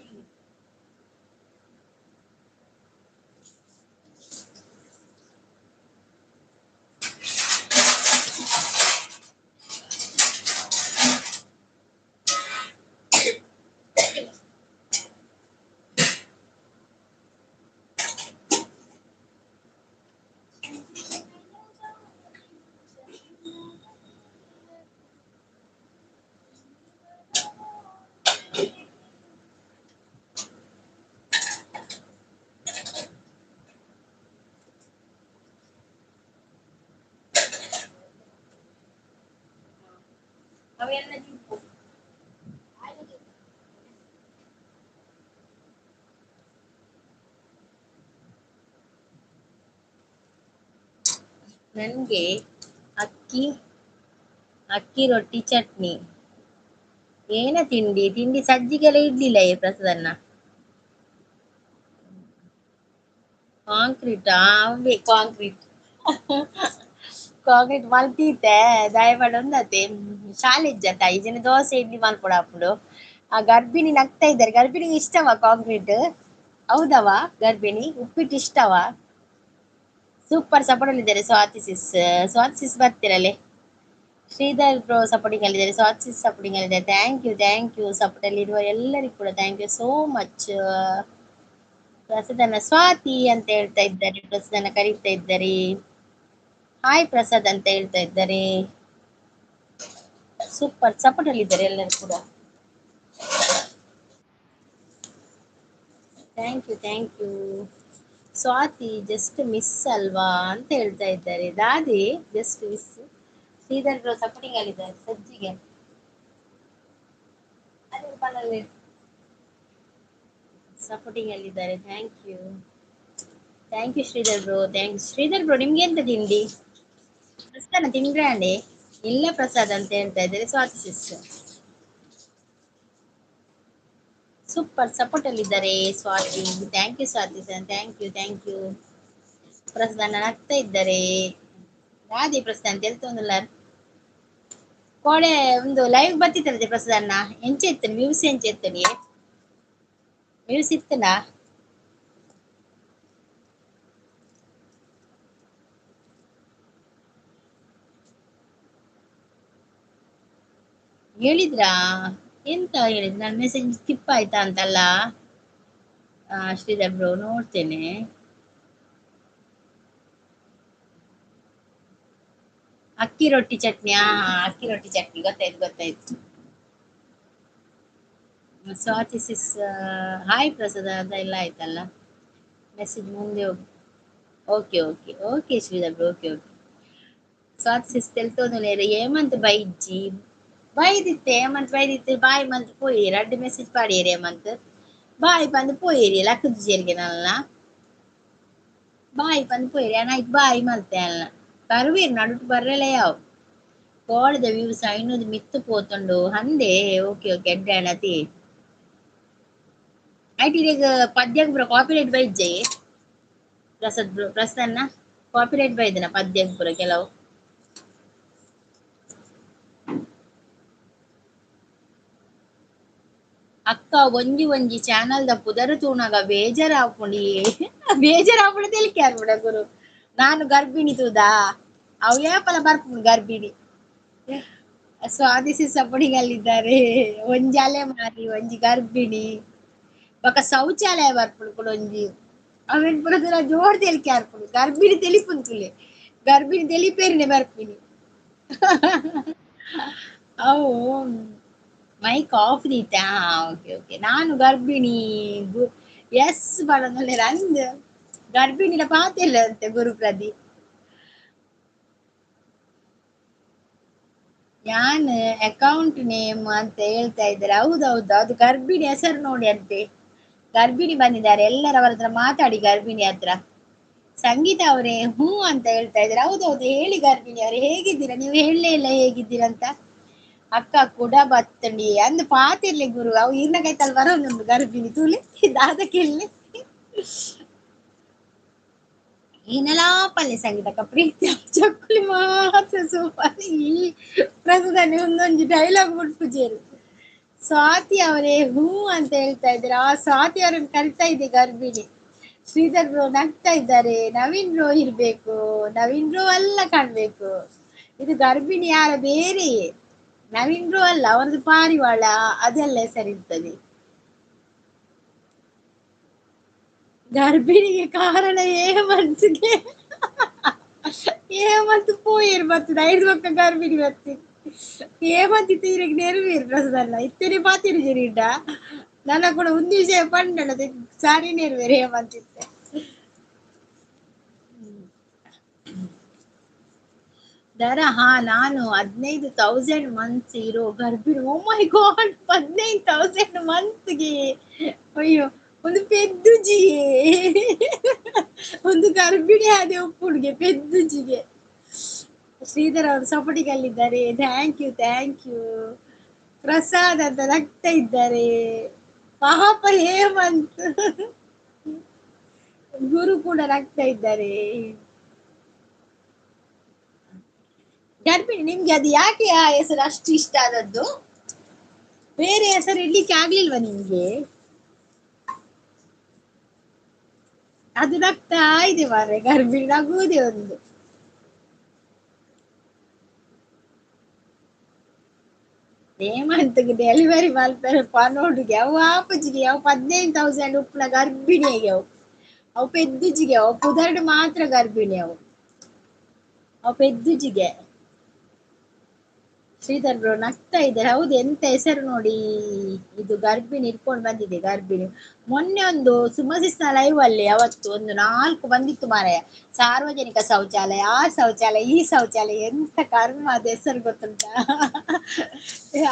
ಅವೆಲ್ಲ ತಿನ್ಕೊ. ನನಗೆ ಅಕ್ಕಿ ಅಕ್ಕಿ ರೊಟ್ಟಿ ಚಟ್ನಿ. ಏನ ತಿಂಡಿ ತಿಂಡಿ ಸಜ್ಜಿಗೆಲ್ಲ ಇಡ್ಲಿಲ್ಲ ಏ ಪ್ರಸಾದನ್ನ. ಕಾಂಕ್ರೀಟ್ ಅವೇ ಕಾಂಕ್ರೀಟ್ ಕಾಂಕ್ರೀಟ್ ಮಲ್ತೀತೆ ದಯಮಾಡಿ ಒಂದತೆ ಶಾಲೆ ಇಜ್ಜತ್ತ ಈ ಜನ ದೋಸೆ ಇಡ್ಲಿ ಮಲ್ಪೊಡಾಪುಂಡು. ಆ ಗರ್ಭಿಣಿ ನಗ್ತಾ ಇದ್ದಾರೆ. ಗರ್ಭಿಣಿಗೆ ಇಷ್ಟವಾ ಕಾಂಕ್ರೀಟ್? ಹೌದವಾ ಗರ್ಭಿಣಿ? ಉಪ್ಪಿಟ್ಟು ಇಷ್ಟವಾ? ಸೂಪರ್ ಸಪೋರ್ಟ್ ಅಲ್ಲಿ ಇದ್ದಾರೆ ಸ್ವಾತಿ ಸಿಸ್. ಸ್ವಾತಿ ಸಿಸ್ ಬರ್ತಿರಲ್ಲೇ. ಶ್ರೀಧರ್ ಬ್ರೋ ಸಪೋರ್ಟಿಂಗ್ ಅಲ್ಲಿದ್ದಾರೆ, ಸ್ವಾತಿ ಸಿಸ್ ಸಪೋರ್ಟಿಂಗ್ ಅಲ್ಲಿದ್ದಾರೆ. Thank you thank you. Support ಅಲ್ಲಿ ಇರುವ ಎಲ್ಲರಿಗೂ ಕೂಡ thank you so much. ಪ್ರಸಾದನ Swathi ಅಂತ ಹೇಳ್ತಾ ಇದ್ದಾರೆ, ಪ್ರಸಾದನ ಕರೀತಾ ಇದ್ದಾರೆ. ಹಾಯ್ ಪ್ರಸಾದ್ ಅಂತ ಹೇಳ್ತಾ ಇದ್ದಾರೆ. ಸೂಪರ್ ಸಪೋರ್ಟ್ ಅಲ್ಲಿ ಇದ್ದಾರೆ ಎಲ್ಲರೂ ಕೂಡ. Thank you thank you. Swathi just miss ಅಲ್ವಾ ಅಂತ ಹೇಳ್ತಾ ಇದ್ದಾರೆ. ದಾದಿ just miss. Sridhar bro supporting ಅಲ್ಲಿದ್ದಾರೆ ಸಜ್ಜಿಗೆ. ಸಪೋರ್ಟಿಂಗ್ ಅಲ್ಲಿದ್ದಾರೆ. Thank you thank you Sridhar bro. Thanks Sridhar bro. ನಿಮ್ಗೆ ಎಂತ ತಿಂಡಿ? ಪ್ರಸಾದ ತಿಂಡ್ರೆ ಇಲ್ಲ ಪ್ರಸಾದ್ ಅಂತ ಹೇಳ್ತಾ ಇದ್ದಾರೆ ಸ್ವಾತಿ ಸಿಸ್ಟರ್. ಸೂಪರ್ ಸಪೋರ್ಟ್ ಅಲ್ಲಿದ್ದಾರೆ Swathi. Thank you Swathi sir. Thank you thank you. Prasad ನಗ್ತಾ ಇದ್ದಾರೆ. ರಾಧೆ ಪ್ರಸಾದ್ ಅಂತ ಹೇಳ್ತೊಂದಿಲ್ಲ. ಕೋಡೆ ಒಂದು ಲೈವ್ ಬತ್ತಿತ್ತಲ್ಲ ಪ್ರಸಾದಣ್ಣ, ಎಂಚ ಇತ್ತು ವ್ಯೂಸ್ ಎಂಚ ಇತ್ತು? ವ್ಯೂಸ್ ಇತ್ತಲ್ಲ? ಹೇಳಿದ್ರಾ? ಎಂತ ಹೇಳಿದ್? ನಾನು ಮೆಸೇಜ್ ಸ್ಕಿಪ್ ಆಯ್ತಾ ಅಂತಲ್ಲ. ಶ್ರೀಧರ್ ಬ್ರೋ ನೋಡ್ತೇನೆ. ಅಕ್ಕಿ ರೊಟ್ಟಿ ಚಟ್ನಿ. ಅಕ್ಕಿ ರೊಟ್ಟಿ ಚಟ್ನಿ ಗೊತ್ತಾಯ್ತು ಗೊತ್ತಾಯ್ತು. ಸ್ವಾತಿ ಸಿಸ್ ಹಾಯ್ ಪ್ರಸಾದ ಅದೆಲ್ಲ ಆಯ್ತಲ್ಲ ಮೆಸೇಜ್ ಮುಂದೆ ಹೋಗಿ. Okay okay okay Sridhar bro. Okay okay. Swathi sis ತೆಲ್ತೋಂದುಲ್ಲೆರ್ ಹೇಮಂತ್ ಬೈಜ್ಜಿ ಬೈದಿತ್ತೆ. ಹೇಮಂತ್ ಬೈದಿತ್ತೆ ಬಾಯ್ ಮಂತ್ ಪೋಯಿರಿ ರಡ್ಡ್ ಮೆಸೇಜ್ ಪಾಡಿಯೆರ್ ಹೇಮಂತ್ ಬಾಯ್ ಪಂದ್ ಪೋಯಿರಿ ಲಕ್ಕುದಿಜೆರ್ಗೆ ನಲ್ಲ ಬಾಯ್ ಪಂದ್ ಪೋಯಿರಿ. ಯಾನ್ ಬಾಯ್ ಮಲ್ತೆ ಅಲ್ಲ ಬರುವೀರ್ ನಡುಟು ಬರ್ರೆಲ ಯಾವ್ ಕೋಳದ ವ್ಯೂಸ್ ಐನೂದು ಮಿತ್ತು ಪೋತುಂಡು ಹಂದೆ. ಓಕೆ ಓಕೆ ಎಡ್ಡೆ ಅಣತಿ ಐಟಿಗ್ ಪದ್ಯಗ್ ಪೂರ ಕಾಪಿರೈಟ್ ಬೈಜ್ಜೆ ಪ್ರಸಾದ್ ಬ್ರೋ. ಪ್ರಸನ್ನ ಕಾಪಿರೈಟ್ ಬೈದನ ಪದ್ಯಗ್ ಪೂರ ಕೆಲವು. ಅಕ್ಕ ಒಂಜಿ ಒಂಜಿ ಚಾನಲ್ ದ ಪುದರ್ ತೂನಗ ಬೇಜಾರಾಪುಂಡಿ. ಬೇಜಾರಾಪುಂಡು ತೆಲಿಕೆ ಆರ್ಪುಂಡ ಗುರು. ನಾನು ಗರ್ಭಿಣಿ ತೂದಾ ಅವು ಏಪಲ ಬರ್ಪುಂಡು ಗರ್ಭಿಣಿ. Swathi sis supporting ಅಲ್ಲಿದ್ದಾರೆ. ಒಂಜಿ ಅಲೆ ಮಾರಿ ಒಂಜಿ ಗರ್ಭಿಣಿ ಬೊಕ ಶೌಚಾಲಯ ಬರ್ಪುಂಡು ಕೂಡ ಒಂಜಿ. ಅವೆನ್ ಪೂರ ತೂರ ಜೋರ್ ತೆಲಿಕೆ ಆರ್ಪುಂಡು. ಗರ್ಭಿಣಿ ತೆಲಿಪುಂತುಲೆ ಗರ್ಭಿಣಿ ತೆಲಿಪೇರಿನೆ ಬರ್ಪಿನಿ. ಅವು mic of Deetha. Okay okay. ನಾನು ಗರ್ಭಿಣಿ ಎಸ್ ಪಡೊಂದುಲ್ಲೆರ್ ಅಂದ್ ಗರ್ಭಿಣಿನ ಪಾತೆಲ್ಲ ಅಂತೆ ಗುರುಪ್ರದಿ. ಯಾನ್ ಅಕೌಂಟ್ ನೇಮ್ ಅಂತ ಹೇಳ್ತಾ ಇದ್ದಾರೆ. ಹೌದೌದು ಅದು ಗರ್ಭಿಣಿ ಹೆಸರು ನೋಡಿ ಅಂತೆ. ಗರ್ಭಿಣಿ ಬಂದಿದ್ದಾರೆ ಎಲ್ಲರ ಅವರ ಹತ್ರ ಮಾತಾಡಿ ಗರ್ಭಿಣಿ ಹತ್ರ. ಸಂಗೀತ ಅವರೇ ಹ್ಞೂ ಅಂತ ಹೇಳ್ತಾ ಇದ್ದಾರೆ. ಹೌದೌದು ಹೇಳಿ ಗರ್ಭಿಣಿ ಅವರೇ, ಹೇಗಿದ್ದೀರಾ? ನೀವು ಹೇಳಲೇ ಇಲ್ಲ ಹೇಗಿದ್ದೀರಂತ. ಅಕ್ಕ ಕೂಡ ಬತ್ತಂಡಿ ಅಂದ್ ಪಾತಿರ್ಲಿ ಗುರು. ಅವು ಇರ್ನ ಕೈತಲ್ ಬರೋದುಂಟು ಗರ್ಭಿಣಿ ತೂಲೆ ದಾದ ಕೇಳಲಿ. ಏನಲಾ ಪಲ್ಯ ಸಂಗೀತಕ್ಕ ಪ್ರೀತಿ ಚಕ್ಕುಲಿ ಮಾತ್ರ ಸೂಪರ್. ಈ ಪ್ರಸಾದನೆ ಒಂದೊಂದು ಡೈಲಾಗ್ ಬಿಟ್ಪುಜೇರು. ಸ್ವಾತಿ ಅವರೇ ಹೂ ಅಂತ ಹೇಳ್ತಾ ಇದ್ದಾರೆ. ಆ ಸ್ವಾತಿ ಅವರನ್ನು ಕರಿತಾ ಇದೆ ಗರ್ಭಿಣಿ. ಶ್ರೀಧರ್ ಬ್ರೋ ನಗ್ತಾ ಇದ್ದಾರೆ. ನವೀನ್ ಬ್ರೋ ಇರ್ಬೇಕು, ನವೀನ್ ಬ್ರೋ ಅಲ್ಲ ಕಾಣ್ಬೇಕು. ಇದು ಗರ್ಭಿಣಿ ಯಾರ ಬೇರೆ, ನವೀನ್ ಬ್ರೋ ಅಲ್ಲ, ಅವರದ್ದು ಪಾರಿವಾಳ ಅದೆಲ್ಲ ಹೆಸರಿರ್ತದೆ. ಗರ್ಭಿಣಿಗೆ ಕಾರಣ ಹೇಮಂತ್ಗೆ. ಹೇಮಂತ್ ಪೋಯೆರ್ ಬರ್ತದೆ ಐದು ಪಕ್ಕ ಗರ್ಭಿಣಿ ಬರ್ತದೆ. ಹೇಮಂತ್ ಇತ್ತೆ ಇರೆಗ್ ನೆರವೇರು ಪ್ರಸಾದಲ್ಲ ಇತ್ತೇನೆ ಪಾತಿರು ಜರಿಡ ನನ್ನ ಕೂಡ ಒಂದು ವಿಷಯ ಪಂಡನ ಸಾರಿ ನೆರವೇರು ಹೇಮಂತ್ ಇತ್ತೆ. ದರ ಹಾ ನಾನು 15,000 ಮಂತ್ಸ್ ಇರೋ ಗರ್ಭಿಣಿ. ಓ ಮೈ ಗಾಡ್, 15,000 ಮಂತ್ಗೆ? ಅಯ್ಯೋ ಒಂದು ಪೆದ್ದುಜಿಯೇ, ಒಂದು ಗರ್ಭಿಣಿ ಆದೆ ಒಪ್ಪುಡುಗೆ ಪೆದ್ದುಜಿಗೆ. ಶ್ರೀಧರ್ ಅವರು ಸಪೋರ್ಟಿಂಗ್ ಅಲ್ಲಿದ್ದಾರೆ. Thank you thank you. Prasad ಅಂತ ನಗ್ತಾ ಇದ್ದಾರೆ. ಪಾಪ ಹೇಮಂತ್ ಗುರು ಕೂಡ ನಗ್ತಾ ಇದ್ದಾರೆ. ಗರ್ಭಿಣಿ, ನಿಮ್ಗೆ ಅದು ಯಾಕೆ ಆ ಹೆಸರು ಅಷ್ಟು ಇಷ್ಟ ಆದದ್ದು? ಬೇರೆ ಹೆಸರು ಇಡ್ಲಿಕ್ಕೆ ಆಗ್ಲಿಲ್ವಾ ನಿಮ್ಗೆ? ಅದು ನಗ್ತಾ ಇದೆ ಮಾರ್ರೆ, ಗರ್ಭಿಣಿ ನಗುವುದೇ ಒಂದು. ಹೇಮಂತ್ಗೆ ಡೆಲಿವರಿ ಮಲ್ಪೆರೆ ಪನೋಡುಗೆ ಅವು ಆಪುಜಿಗೆ ಅವು 15,000 ಉಪ್ಪುನ ಗರ್ಭಿಣಿಗೆ ಅವು ಅವು ಪೆದ್ದುಜಿಗೆ ಅವು ಪುದರ್ಡು ಮಾತ್ರ ಗರ್ಭಿಣಿ ಅವು ಅವು ಪೆದ್ದುಜಿಗೆ. ಶ್ರೀಧರ್ ಬ್ರೋ ನಗ್ತಾ ಇದ್ದಾರೆ. ಹೌದು, ಎಂತ ಹೆಸರು ನೋಡಿ, ಇದು ಗರ್ಭಿಣಿ ಇಟ್ಕೊಂಡು ಬಂದಿದೆ. ಗರ್ಭಿಣಿ ಮೊನ್ನೆ ಒಂದು ಸುಮಸಿಸ್ನ ಲೈವ್ ಅಲ್ಲಿ ಅವತ್ತು ಒಂದು 4 ಬಂದಿತ್ತು ಮಾರಾಯ. ಸಾರ್ವಜನಿಕ ಶೌಚಾಲಯ, ಆ ಶೌಚಾಲಯ, ಈ ಶೌಚಾಲಯ, ಎಂತ ಕರ್ಮ ಅದು ಹೆಸರು ಗೊತ್ತುಂಟಾ?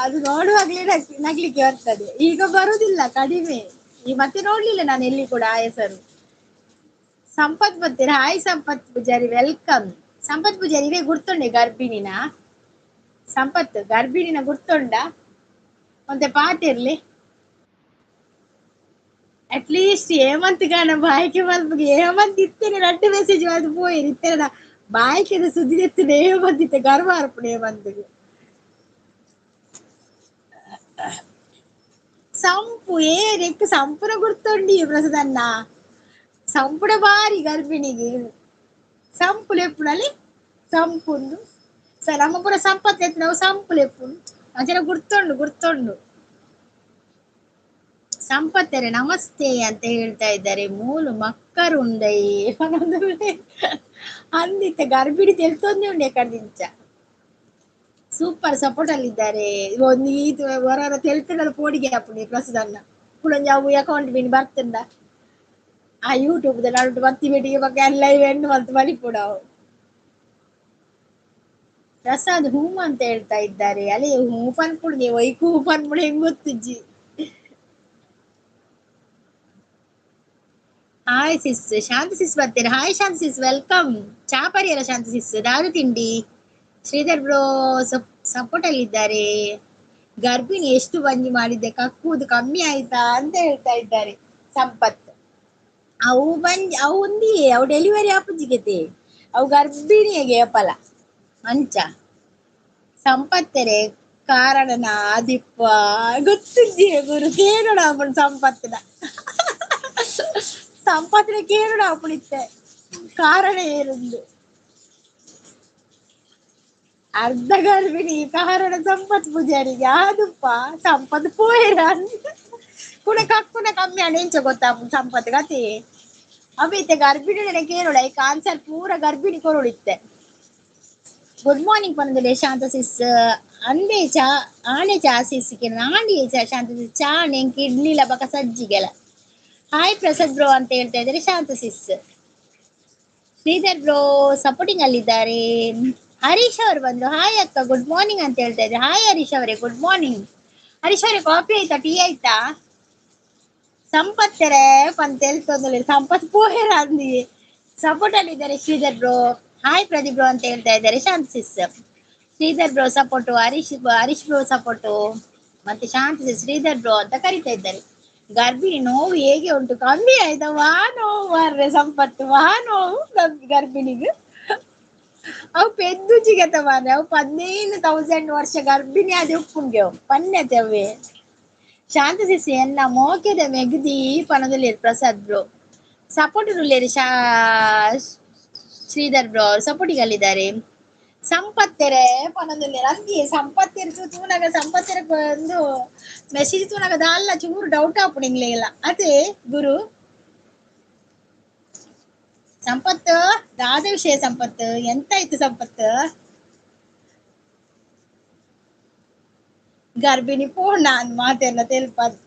ಅದು ನೋಡುವಾಗ್ಲೇ ನಗ್ಲಿಕ್ಕೆ ಬರ್ತದೆ. ಈಗ ಬರುದಿಲ್ಲ, ಕಡಿಮೆ. ಈ ಮತ್ತೆ ನೋಡ್ಲಿಲ್ಲ ನಾನು ಎಲ್ಲಿ ಕೂಡ ಆ ಹೆಸರು. ಸಂಪತ್ ಬರ್ತೀರಾ? ಹಾಯ್ ಸಂಪತ್ ಪೂಜಾರಿ, welcome. Sampath Poojary ಇವೇ ಗುರ್ತುಂಡೆ ಗರ್ಭಿಣಿನ? ಸಂಪತ್ ಗರ್ಭಿಣಿನ ಗುರ್ತುಂಡ? ಒಂತೆ ಪಾತಿರ್ಲಿ ಅಟ್ಲೀಸ್ಟ್. ಹೇಮಂತ್ ಗಾನ ಬಾಯ್ಕೆ ಮಲ್ಪಗೆ ಹೇಮಂತ್ ಇತ್ತೇನೆ ರಡ್ಡು ಮೆಸೇಜ್ ಅದು ಪೋಯಿರಿ ಇತ್ತೇನೆ ಬಾಯ್ಕೆದ ಸುದ್ದಿ ಎತ್ತನೆ ಹೇಮಂತ್ ಇತ್ತೆ ಗರ್ವ ಅರ್ಪಣೆ ಹೇಮಂತ್ಗೆ. ಸಂಪು ಏನೆಕ್ ಸಂಪುನ ಗುರ್ತುಂಡಿ ಪ್ರಸದನ್ನ ಸಂಪುಡ ಬಾರಿ ಗರ್ಭಿಣಿಗೆ ಸಂಪುಲೆಪ್ಪುನಲ್ಲಿ ಸಂಪುಂದು ಸರ್ ನಮ್ಮ ಪೂರ ಸಂಪತ್ ಎತ್ತು ನಾವು ಸಂಪುಲೆಪ್ಪು ಅಂಚನೆ ಗುರ್ತುಂಡು ಗುರ್ತುಂಡು. ಸಂಪತ್ತರೆ ನಮಸ್ತೆ ಅಂತ ಹೇಳ್ತಾ ಇದ್ದಾರೆ. ಮೂಲು ಮಕ್ಕರುಂಡೈ ಅಂದಿತ್ತ ಗರ್ಭಿಣಿ ತೆಲ್ತೊಂದೇ ಉಂಡೆ ಕಡ್ದಿಂಚ. Super support ಅಲ್ಲಿದ್ದಾರೆ. ಒಂದು ಈತ ಹೊರ ತೆಲ್ತುಂಡಲ್ಲ ಪೋಡಿಗೆ ಹಾಪುಂಡು ಪ್ರಸದನ್ನ ಕುಡೊಂಜಿ ಅವು ಅಕೌಂಟ್ ಮೀನ್ ಬರ್ತುಂಡ ಆ ಯೂಟ್ಯೂಬ್ ನಡುಟು ಬತ್ತಿ ಬೇಟಿಗೆ ಬಗ್ಗೆ ಎಲ್ಲ ಹೆಣ್ಣು ಮಲ್ತು ಬಲಿಪುಡ ಅವು. ಪ್ರಸಾದ್ ಹೂಮ್ ಅಂತ ಹೇಳ್ತಾ ಇದ್ದಾರೆ. ಅಲ್ಲಿ ಹೂ ಪನ್ಪುಡು ನೀವು ಒಯ್ಕು ಹೂ ಪನ್ಪುಡು ಹೆಂಗ್ ಗೊತ್ತುಜ್ಜಿ. ಹಾಯ್ ಸಿಸ್, ಶಾಂತಿ ಸಿಸ್ ಬರ್ತೀರಾ? Hi Shanti sis, welcome. ಚಾ ಪರಿಯಲ್ಲ ಶಾಂತಿ ಸಿಸ್, ದಾರು ತಿಂಡಿ. ಶ್ರೀಧರ್ ಬ್ರೋ ಸಪೋರ್ಟ್ ಅಲ್ಲಿದ್ದಾರೆ. ಗರ್ಭಿಣಿ ಎಷ್ಟು ಬಂಜಿ ಮಾಡಿದ್ದೆ, ಕಕ್ಕುವುದು ಕಮ್ಮಿ ಆಯ್ತಾ ಅಂತ ಹೇಳ್ತಾ ಇದ್ದಾರೆ ಸಂಪತ್. ಅವು ಬಂಜಿ ಅವು ಒಂದಿ ಅವು ಡೆಲಿವರಿ ಆಪುಜಿಗೆತೆ ಅವು ಗರ್ಭಿಣಿಗೆ ಅಪಲ ಅಂಚ. ಸಂಪತ್ತರೆ ಕಾರಣನ ಆದಿಪ್ಪ ಗೊತ್ತಿದ್ದೀಯ ಗುರು ಕೇಳೋಣ ಅವನು ಸಂಪತ್ತಿನ ಸಂಪತ್ತಿನ ಕೇಳೋಣ ಅಪ್ಪಣಿತ್ತೆ ಕಾರಣ ಏನೊಂದು ಅರ್ಧ ಗರ್ಭಿಣಿ ಕಾರಣ ಸಂಪತ್ ಪೂಜಾರಿಗೆ ಆದುಪ್ಪ ಸಂಪತ್ ಪೋಯಿರ ಕುಣ ಕಕ್ಕುನ ಕಮ್ಮಿ ಅಣೆಂಚ ಗೊತ್ತಾ ಸಂಪತ್ ಗತಿ ಅವಿತ್ತೆ ಗರ್ಭಿಣಿ ಕೇಳೋಣ ಈ ಕಾನ್ಸರ್ ಪೂರ ಗರ್ಭಿಣಿ ಕೊರೊಳಿತ್ತೆ. ಗುಡ್ ಮಾರ್ನಿಂಗ್ ಪನಂದಲೆ ಶಾಂತ ಸಿಸ್ ಅಂದೆ ಚಾ ಆಣೆ ಚಾ ಸಿಸ್ಗೆ ನಾಂಡಿ ಚಾ ಶಾಂತ ಸಿಸ್ ಚಾ ನೆಂಕಿ ಇಡ್ಲಿಲ್ಲ ಬಕ ಸಜ್ಜಿಗೆಲ್ಲ. ಹಾಯ್ ಪ್ರಸಾದ್ ಬ್ರೋ ಅಂತ ಹೇಳ್ತಾ ಇದ್ದಾರೆ Shanta sis. Sridhar bro supporting ಅಲ್ಲಿದ್ದಾರೆ. ಹರೀಶ್ ಅವರು ಬಂದ್ರು. ಹಾಯ್ ಅಕ್ಕ ಗುಡ್ ಮಾರ್ನಿಂಗ್ ಅಂತ ಹೇಳ್ತಾ ಇದ್ದಾರೆ. ಹಾಯ್ ಹರೀಶ್ ಅವರೇ, ಗುಡ್ ಮಾರ್ನಿಂಗ್. ಹರೀಶ್ ಅವರೇ ಕಾಫಿ ಆಯ್ತಾ, ಟೀ ಆಯ್ತಾ? ಸಂಪತ್ತರೆ ಪಂತ ಹೇಳ್ತೊಂದ್ರೆ ಸಂಪತ್ ಪೋಹೆರ ಅಂದಿ support ಅಲ್ಲಿದ್ದಾರೆ Sridhar bro. Hi Pradeep bro ಅಂತ ಹೇಳ್ತಾ ಇದ್ದಾರೆ Shanta sis. Sridhar bro support, Harish Harish bro support, ಮತ್ತೆ ಶಾಂತ ಸಿಸ್ ಶ್ರೀಧರ್ ಬ್ರೋ ಅಂತ ಕರಿತಾ ಇದ್ದಾರೆ. ಗರ್ಭಿಣಿ ನೋವು ಹೇಗೆ ಉಂಟು, ಕಮ್ಮಿ ಆಯ್ತಾ? ವಾ ನೋವು ಮಾರ್ರೆ ಸಂಪತ್ತು, ವಾ ನೋವು ಗರ್ಭಿಣಿಗೆ. ಅವು ಪೆದ್ದು ಜಿಗತ ಮಾರ್ರೆ, ಅವು 15,000 ವರ್ಷ ಗರ್ಭಿಣಿ ಆದ ಉಪ್ಪುಂಗೆ ಅವು ಪನ್ಯತೆ ಅವೇ. ಶಾಂತ ಸಿಸ್ ಎನ್ನ ಮೋಕೆದ ಮೆಗದಿ ಪನದಲ್ಲಿ ಪ್ರಸಾದ್ ಬ್ರೋ ಸಪೋರ್ಟ್ ಉಳ್ಳೇರಿ. ಶ್ರೀಧರ್ ಬ್ರೋ ಅವರು ಸಪೋರ್ಟಿಗೆ ಅಲ್ಲಿದ್ದಾರೆ. ಸಂಪತ್ತೆರೆ ಪನದಲ್ಲಿ ಅಂದಿ ಸಂಪತ್ತೆರೆ ತೂನಾಗ ಸಂಪತ್ತೆರೆ ಒಂದು ಮೆಸೇಜ್ ತೂನಾಗ ದಾಲ್ಲ ಚೂರು ಡೌಟ್ ಆಪುಣಿಂಗ್ಲಿಲ್ಲ ಅದೇ ಗುರು. ಸಂಪತ್ತು ದಾದ ವಿಷಯ ಸಂಪತ್ತು ಎಂತ ಆಯ್ತು ಸಂಪತ್ತು? ಗರ್ಭಿಣಿ ಪೂರ್ಣ ಅಂದ್ ಮಾತೆಲ್ಲ ತೆಲ್ಪದ್.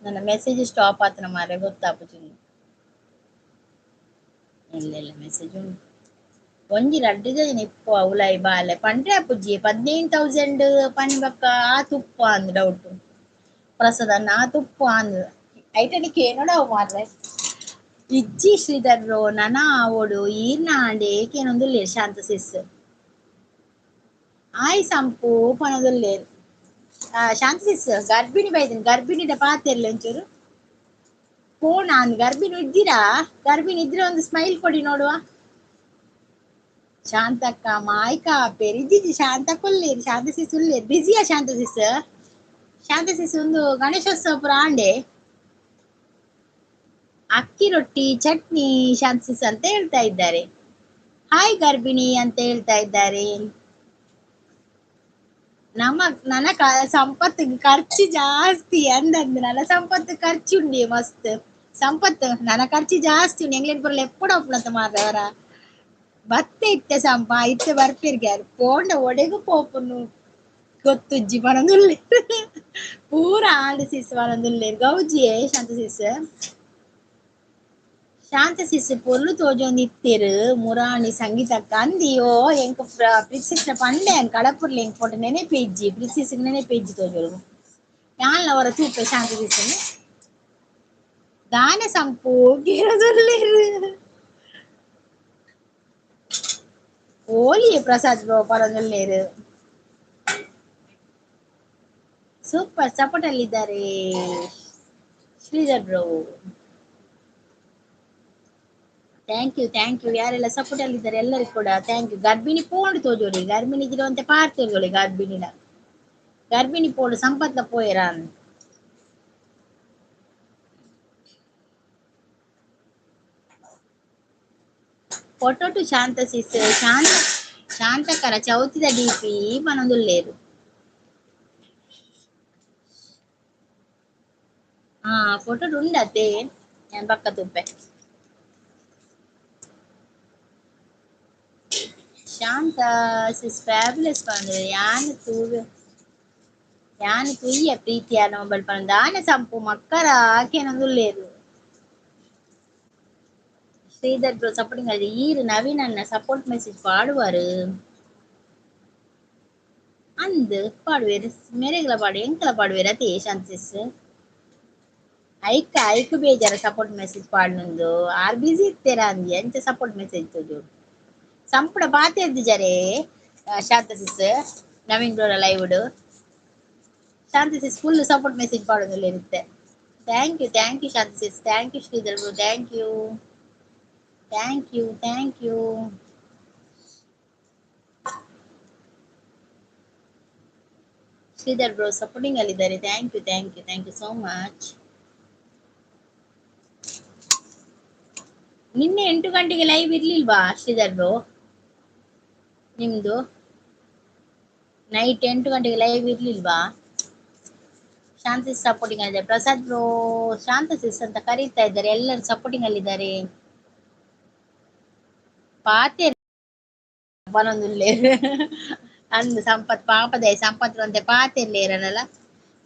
ನನ್ನ ಮೆಸೇಜ್ ಸ್ಟಾಪ್ ಆತನ ಮಾರ್ರೆ ಗೊತ್ತಾಪುಜಿ. ಇಲ್ಲ ಇಲ್ಲ ಮೆಸೇಜ್ ಉಂಟು. ಒಂಜಿ ರಡ್ಡು ಜನ ಇಪ್ಪು ಉಲಾಯಿ ಬಾಲೆ ಪಂಡ್ರೆ ಅಪ್ಪುಜಿ 15,000 ಪನಿ ಬಕ್ಕ ಆ ತುಪ್ಪ ಅಂದ್ ಡೌಟ್ ಪ್ರಸಾದ ಆ ತುಪ್ಪ ಅಂದ್ ಐಟನಿಕ್ಕೆ ಏನೋಡ ಅವು ಮಾರ್ರೆ. ಇಜ್ಜಿ ಶ್ರೀಧರ್ ಬ್ರೋ ನನ ಆವೋಡು ಈರ್ನ ಆಂಡೆ ಏಕೇನೊಂದುಲ್ಲೇರ್ ಶಾಂತ ಸಿಸ್ ಆಯ್ ಸಂಪು ಪನೊಂದುಲ್ಲೇರ್. ಶಾಂತ ಸಿಸ್ ಗರ್ಭಿಣಿ ಬೈದಿನಿ, ಗರ್ಭಿಣಿಡ ಪಾತೆರ್ಲೆ ಒಂಚೂರು ಫೋನ್ ಆನ್. ಗರ್ಭಿಣಿ ಇದ್ದೀರಾ? ಗರ್ಭಿಣಿ ಇದ್ರೆ ಒಂದು ಸ್ಮೈಲ್ ಕೊಡಿ ನೋಡುವ. ಶಾಂತಕ್ಕ ಮಾಯ್ಕ ಪೇರ್ ಇಜ್ಜಿಜಿ ಶಾಂತಕ್ಕ ಉಲ್ಲೇರ್, ಶಾಂತ ಸಿಸ್ ಉಲ್ಲೇರ್. ಬಿಸಿಯಾ ಶಾಂತ ಸಿಸ್? ಶಾಂತ ಸಿಸ್ ಒಂದು ಗಣೇಶೋತ್ಸವ ಪುರ ಆಂಡೆ. ಅಕ್ಕಿ ರೊಟ್ಟಿ ಚಟ್ನಿ ಶಾಂತ ಸಿಸ್ ಅಂತ ಹೇಳ್ತಾ ಇದ್ದಾರೆ. ಹಾಯ್ ಗರ್ಭಿಣಿ ಅಂತ ಹೇಳ್ತಾ ಇದ್ದಾರೆ. ನಮ್ಮ ನನ್ನ ಸಂಪತ್ತು ಖರ್ಚು ಜಾಸ್ತಿ ಅಂದಂದು ನನ್ನ ಸಂಪತ್ತು ಖರ್ಚು ಉಂಡಿ ಮಸ್ತ್ ಸಂಪತ್ತು ನನ್ನ ಖರ್ಚು ಜಾಸ್ತಿ ಉಂಡು. ಎಂಗ್ಲೇನ್ ಪುರ ಲೆಪ್ಪಡ ಒಪ್ಪುನಂತ ಮಾರವರ ಬತ್ತೆ ಇತ್ತೆ ಸಂಪ ಇತ್ತೆ ಬರ್ಪಿರ್ಗೆ ಪೋಂಡ ಒಡೆಗು ಪೋಪುನು ಗೊತ್ತುಜ್ಜಿ ಪನೊಂದುಲ್ಲೆ ಪೂರ ಆಂಡ್ ಸಿಸ್ ಪನೊಂದುಲ್ಲೆ ಗೌಜಿಯೇ ಶಾಂತ ಸಿಸ್. ಶಾಂತ ಸಿಸ್ ಪೊರ್ಲು ತೋಜೊಂದು ಇತ್ತೆರು ಮುರಾಣಿ ಸಂಗೀತಕ್ಕ ಅಂದಿಯೋ ಎಂಕ್ ಪ್ರಿನ್ಸೆಸ್ನ ಪಂಡೆ ಕಡಪುರ್ಲೆ ಎಂಕ್ ಫೋಟೋ ನೆನೆಪೇಜ್ಜಿ ಪ್ರಿನ್ಸೆಸ್ ನೆನೆಪೇಜ್ಜಿ ತೋಜೋಡು ಯಾನ್ಲ ಅವರ ತೂಪೆ ಶಾಂತ ಸಿಸ್ ದಾನ ಸಂಪು ಗಿರದುಲ್ಲೆರು. ಓಲಿಯೇ ಪ್ರಸಾದ್ ಬ್ರೋ ಪರೊಂದುಲ್ಲೆರು. ಸೂಪರ್ ಸಪೋರ್ಟ್ ಅಲ್ಲಿ ಇದ್ದಾರೆ Sridhar bro. Thank you thank you. ಯಾರೆಲ್ಲ ಸಪೋರ್ಟ್ ಅಲ್ಲಿ ಇದ್ದಾರೆ ಎಲ್ಲರಿಗೂ ಕೂಡ thank you. ಗರ್ಭಿಣಿ ಪೋಂಡು ತೋಜೋಡಿ, ಗರ್ಭಿಣಿ ಇರುವಂತೆ ಪಾರ್ತೇಳಿ ಗರ್ಭಿಣಿನ ಗರ್ಭಿಣಿ ಪೋಂಡು ಸಂಪತ್ಲ ಪೋಯರ ಫೋಟೋ ಟು ಶಾಂತ ಸಿಸ್. ಶಾಂತ ಶಾಂತಕರ ಚೌತಿದ ಡಿಪಿ ಪನೊಂದುಲ್ಲೇರು. ಹಾ ಫೋಟೋ ಉಂಡತೆ ഞാൻ ಪಕ್ಕ ತುಪ್ಪೆ. ಶಾಂತ ಸಿಸ್ ಫ್ಯಾಬುಲಸ್ ಪಂದ್ ಯಾನ್ ತೂವೆ ಯಾನ್ ತುಯ್ಯ ಪ್ರೀತಿಯ ಮೊಬೈಲ್ ಪಂದ್ ದಾನೆ ಸಂಪು ಮಕ್ಕರ ಆಕೆನೊಂದುಲ್ಲೇರು. ಶ್ರೀಧರ್ ಬ್ರೋ ಸಪೋರ್ಟಿಂಗ್ ಅಲ್ಲಿ ಈರು ನವೀನ್ ಅನ್ನ ಸಪೋರ್ಟ್ ಮೆಸೇಜ್ ಪಾಡುವಾರು ಅಂದ್ ಪಾಡುವೇರು ಮೇರೆಗಳ ಪಾಡು ಎಂಕಲ ಪಾಡುವೇರು ಅದೇ ಶಾಂತ ಸಿಸ್. ಐಕ್ ಐಕ್ ಬೇಜಾರ ಸಪೋರ್ಟ್ ಮೆಸೇಜ್ ಪಾಡ್ನೊಂದು ಆರ್ ಬಿಸಿ ಇರ್ತೀರಾ ಅಂದಿ ಎಂಚ ಸಪೋರ್ಟ್ ಮೆಸೇಜ್ ತೋಜು ಸಂಪುಟ ಪಾತೆರ್ದು ಜರೇ ಶಾಂತ ಸಿಸ್ ನವೀನ್ ಬ್ರೋರ live Shanta sis full support message ಪಾಡೋದ್ರಲ್ಲಿ ಇರುತ್ತೆ. Thank you thank you Shanta sis, thank you Sridhar bro, thank you thank you thank you. Sridhar bro supporting ಅಲ್ಲಿದ್ದಾರೆ. Thank you thank you thank you so much. ನಿನ್ನೆ 8 ಗಂಟೆಗೆ live ಇರ್ಲಿಲ್ವಾ Sridhar bro? ನಿಮ್ದು night 8 ಗಂಟೆಗೆ live ಇರ್ಲಿಲ್ವಾ? ಶಾಂತ supporting ಅಲ್ಲಿದ್ದಾರೆ Prasad bro, ಶಾಂತ ಸಿಸ್ ಅಂತ ಕರೀತಾ ಇದ್ದಾರೆ, ಎಲ್ಲರೂ supporting ಅಲ್ಲಿದ್ದಾರೆ. ಪಾತೆ ಬನೊಂದುಲ್ಲೇರು ಅಂದು ಸಂಪತ್ ಪಾಪದ ಸಂಪತ್ ಅಂತೆ ಪಾತೆರ್ಲೇರನಲ್ಲ.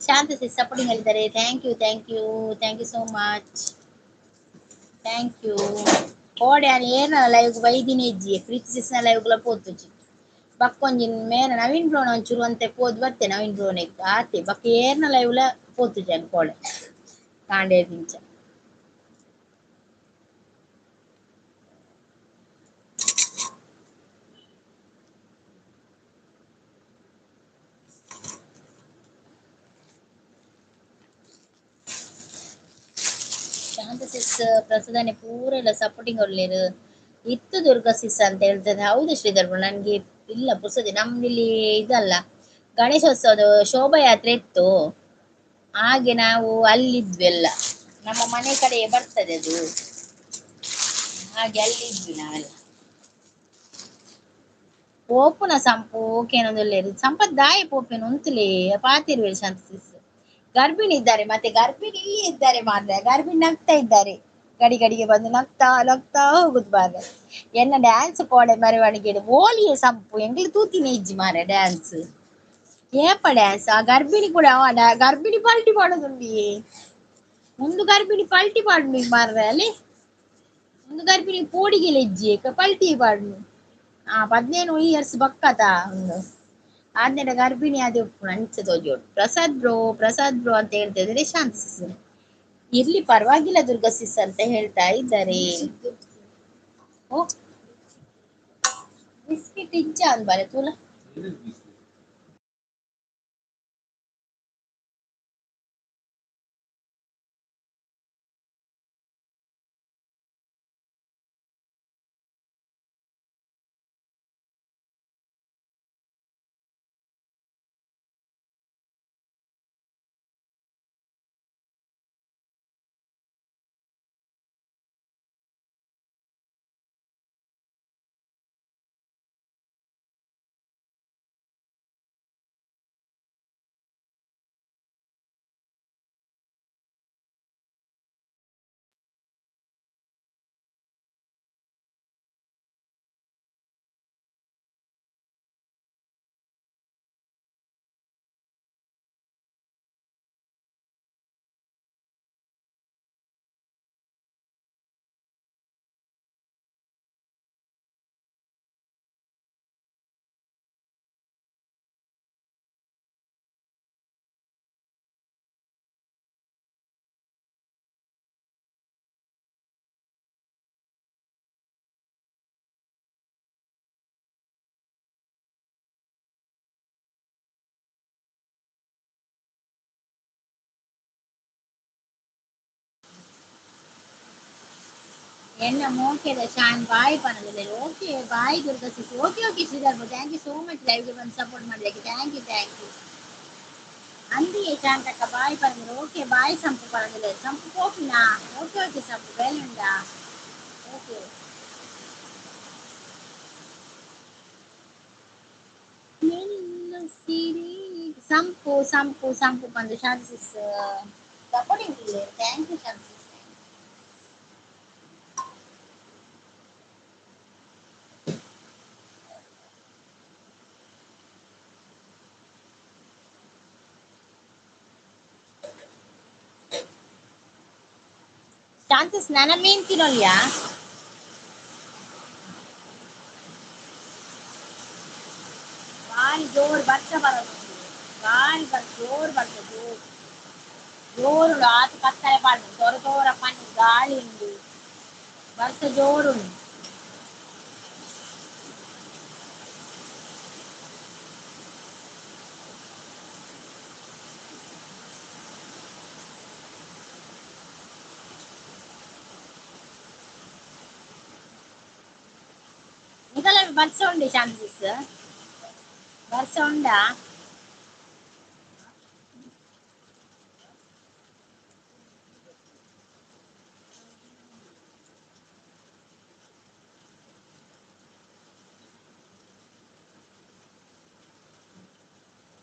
ಶಾಂತ ಸಿಸ್ ಸಪೋರ್ಟಿಂಗ್ ಅಲ್ಲಿದ್ದಾರೆ. Thank you thank you thank you so much thank you. ಕೋಡೆ ಏನ ಲೈವ್ ಬೈದಿನಿ ಇಜ್ಜಿ ಪ್ರೀತಿ ಸಿಸ್ನ ಲೈವ್ಗಳ ಪೋತುಜಿ ಬಕ್ಕೊಂಜಿ ಮೇನ ನವೀನ್ ಬ್ರೋನ ಒಂಚೂರು ಅಂತೆ ಪೋದ್ ಬರ್ತೆ ನವೀನ್ ಬ್ರೋನೆ ಆತೆ ಬಕ್ಕ ಏರ್ನ ಲೈವ್ಲ ಪೋತುಜಿ ಅನ್ಕೋಡೆ ಕಾಂಡೆ ದಿಂಚ. ಶಾಂತ ಸಿಸ್ ಪ್ರಸಾದನೆ ಪೂರ ಎಲ್ಲ ಸಪೋರ್ಟಿಂಗ್ ಒಳ್ಳೆಯದು ಇತ್ತು ದುರ್ಗಾ ಸಿಸ್ ಅಂತ ಹೇಳ್ತದೆ. ಹೌದು ಶ್ರೀಧರ್ ಬ್ರೋ, ನನ್ಗೆ ಇಲ್ಲ ಪುರ್ಸದೆ ನಮ್ದಿಲ್ಲಿ ಇದಲ್ಲ ಗಣೇಶೋತ್ಸವದ ಶೋಭಾಯಾತ್ರೆ ಇತ್ತು, ಹಾಗೆ ನಾವು ಅಲ್ಲಿದ್ವಿ ಎಲ್ಲ, ನಮ್ಮ ಮನೆ ಕಡೆ ಬರ್ತದೆ ಅದು, ಹಾಗೆ ಅಲ್ಲಿದ್ವಿ ನಾವೆಲ್ಲ. ಪೋಪುನ ಸಂಪು ಓಕೆನೊಂದುಲ್ಲೇರು ಸಂಪತ್ ದಾಯ ಪೋಪೇನು ಉಂತುಲೇ ಪಾತಿರುವೆ ಶಾಂತ ಸಿಸ್. ಗರ್ಭಿಣಿ ಇದ್ದಾರೆ ಮತ್ತೆ ಗರ್ಭಿಣಿ ಇಲ್ಲಿ ಇದ್ದಾರೆ ಮಾರ್ರೆ, ಗರ್ಭಿಣಿ ನಗ್ತಾ ಇದ್ದಾರೆ, ಗಡಿ ಗಡಿಗೆ ಬಂದು ನಗ್ತಾ ನಗ್ತಾ ಹೋಗುದು ಮಾರ್ರೆ. ಎನ್ನ ಡ್ಯಾನ್ಸ್ ಕೋಡೆ ಮೆರವಣಿಗೆ ಓಲಿಯ ಸಂಪು ಎಂಗ್ಲಿ ತೂತಿನ ಇಜ್ಜಿ ಮಾರ್ರೆ ಡ್ಯಾನ್ಸ್ ಏಪ ಡ್ಯಾನ್ಸ್. ಆ ಗರ್ಭಿಣಿ ಕೂಡ ಗರ್ಭಿಣಿ ಪಲ್ಟಿ ಮಾಡೋದುಂಡಿ ಮುಂದು, ಗರ್ಭಿಣಿ ಪಲ್ಟಿ ಪಾಡು ಮಾರ್ರೆ, ಅಲ್ಲಿ ಮುಂದು ಗರ್ಭಿಣಿ ಪೋಡಿಗೆಲ್ಲ ಇಜ್ಜಿ ಪಲ್ಟಿ ಪಾಡು. ಆ 15 ಇಯರ್ಸ್ ಬಕ್ಕತ ಒಂದು ಆದ್ಮೇಲೆ ಗರ್ಭಿಣಿ ಅದೇ ಉಪ್ಪು ಅಂಚ ತೋಜೋಡು. ಪ್ರಸಾದ್ ಬ್ರೋ ಪ್ರಸಾದ್ ಬ್ರೋ ಅಂತ ಹೇಳ್ತಾ ಇದ್ದಾರೆ ಶಾಂತ ಸಿಸ್. ಇರ್ಲಿ ಪರವಾಗಿಲ್ಲ ದುರ್ಗಾ ಸಿಸ್ ಅಂತ ಹೇಳ್ತಾ ಇದ್ದಾರೆ. ಓ ಬಿಸ್ಕಿಟ್ ಇಜ್ಜ ಅಂದ್ ಬಾರೆ ತೂಲ. ಎನ್ನ ಮೋಕೆದ ಶಾನ್ boy ಪನದಿಲ್ಲ. Okay bye Durga sis. Okay okay Sridhar, thank you so much ಲೈವ್ಗೆ ಬಂದು ಸಪೋರ್ಟ್ ಮಾಡಿದ್ದಕ್ಕೆ. Thank you thank you. ಅಂದಿಯೇ ಶಾಂತಕ್ಕ ಬಾಯ್ ಪನದಿಲ್ಲ. ಓಕೆ ಬಾಯ್ ಸಂಪು ಪನದಿಲ್ಲ. ಸಂಪು ಪೋಪಿನಾ? ಓಕೆ ಓಕೆ ಸಂಪು ಬೇಲೆ ಉಂಡಾ? ಓಕೆ. ಸಂಪು ಸಂಪು ಸಂಪು ಬಂದು Shanti sis supporting. Thank you Shanti sis. Shanti ಸ್ನಾನ ಮೀನ್ ತಿನ್ನೋಲ್ಯಾ? ಭಾರಿ ಜೋರು ಬರ್ಸ ಬರೋದು, ಭಾರಿ ಬರ್ ಜೋರು ಬರ್ತದೆ, ಜೋರು ಜೋರು ಆತ ಕತ್ತಲೆ ಪಾಡ್ದು ತೋರ ತೋರ ಪನಿ ಗಾಳಿ ಉಂಡು, ಬರ್ಸ ಜೋರುಂಡು. ನಿಕಲ ಬರ್ಸ ಉಂಡೆ ಶಾಂತಿ ಸಿಸ್? ಬರ್ಸ ಉಂಡಾ?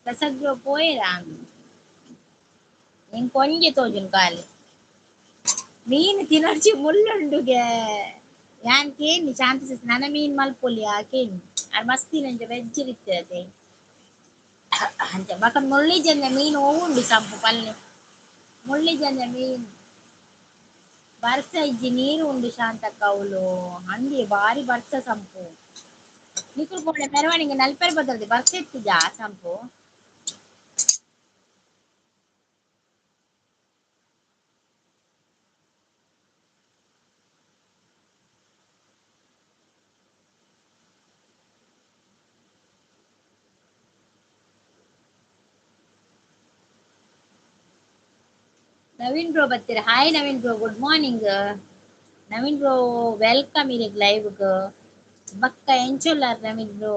ಪ್ರಸಾದ್ ಬ್ರೋ ಪೋಯೆರಾ? ಎಂಕ್ ಒಂಜಿ ತೋಜುಂಡು ಖಾಲಿ. ಮೀನ್ ತಿನೊಡ್ಚಿ ಮುಳ್ಳುಂಡುಗೆ. ಯಾನ್ ಕೇನಿ ಶಾಂತಿ ಸಿಸ್ ನನ ಮೀನ್ ಮಲ್ಪೊಲಿಯಾ ಕೇನಿ. ಆರ್ ಮಸ್ತ್ ತಿನಂಚ ವೆಜ್ ಇತ್ತತೆ ಅಂಚ ಬೊಕ ಮುಳ್ಳಿ ಜನ ಮೀನ್ ಒವುಂಡು ಸಂಪು ಪಲ್ಲೆ ಮುಳ್ಳಿ ಜನ ಮೀನ್. ಬರ್ಸ ಇಜ್ಜಿ ನೀರು ಉಂಡು ಶಾಂತಕ್ಕ ಅವ್ಲು. ಅಂದಿ ಬಾರಿ ಬರ್ಸ ಸಂಪು. ನಿಕುಲು ಪೋಡೆ ಮೆರವಣಿಗೆ ನಲ್ಪೆರೆ ಬತ್ತದೆ ಬರ್ಸ ಇತ್ತಿಜಾ ಸಂಪು? ನವೀನ್ ಬ್ರೋ ಬರ್ತೀರಾ? Hi Naveen bro, good morning. Naveen bro welcome ಇರೆಗ್ ಲೈವ್ಗ್. ಬಕ್ಕ ಎಂಚೊಲ್ಲಾರ್ ನವೀನ್ ಬ್ರೋ?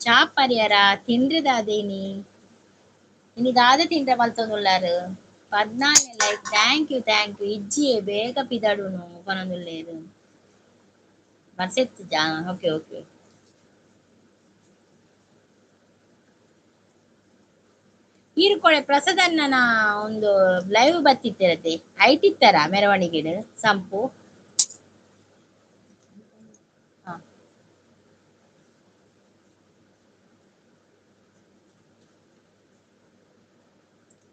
ಚಾ ಪರಿಯರ ತಿಂಡ್ರೆ ದಾದೇನಿ? ಇನಿ ದಾದ ತಿಂಡ್ರೆ ಮಲ್ತೊಂದುಲ್ಲಾರ್? 14 like, thank you thank you. ಇಜ್ಜಿಯೇ ಬೇಗ ಪಿದಡುನು ಪನೊಂದುಲ್ಲೇರ್. ಬರ್ಸೆತ್ತಿಜಾ? Okay okay. ಈರುಕೊಳೆ ಪ್ರಸಾದಣ್ಣನ ಒಂದು ಲೈವ್ ಬತ್ತಿತ್ತಿರತೆ ಐಟಿತ್ತರ ಮೆರವಣಿಗೆಡ್ ಸಂಪು. ಹ.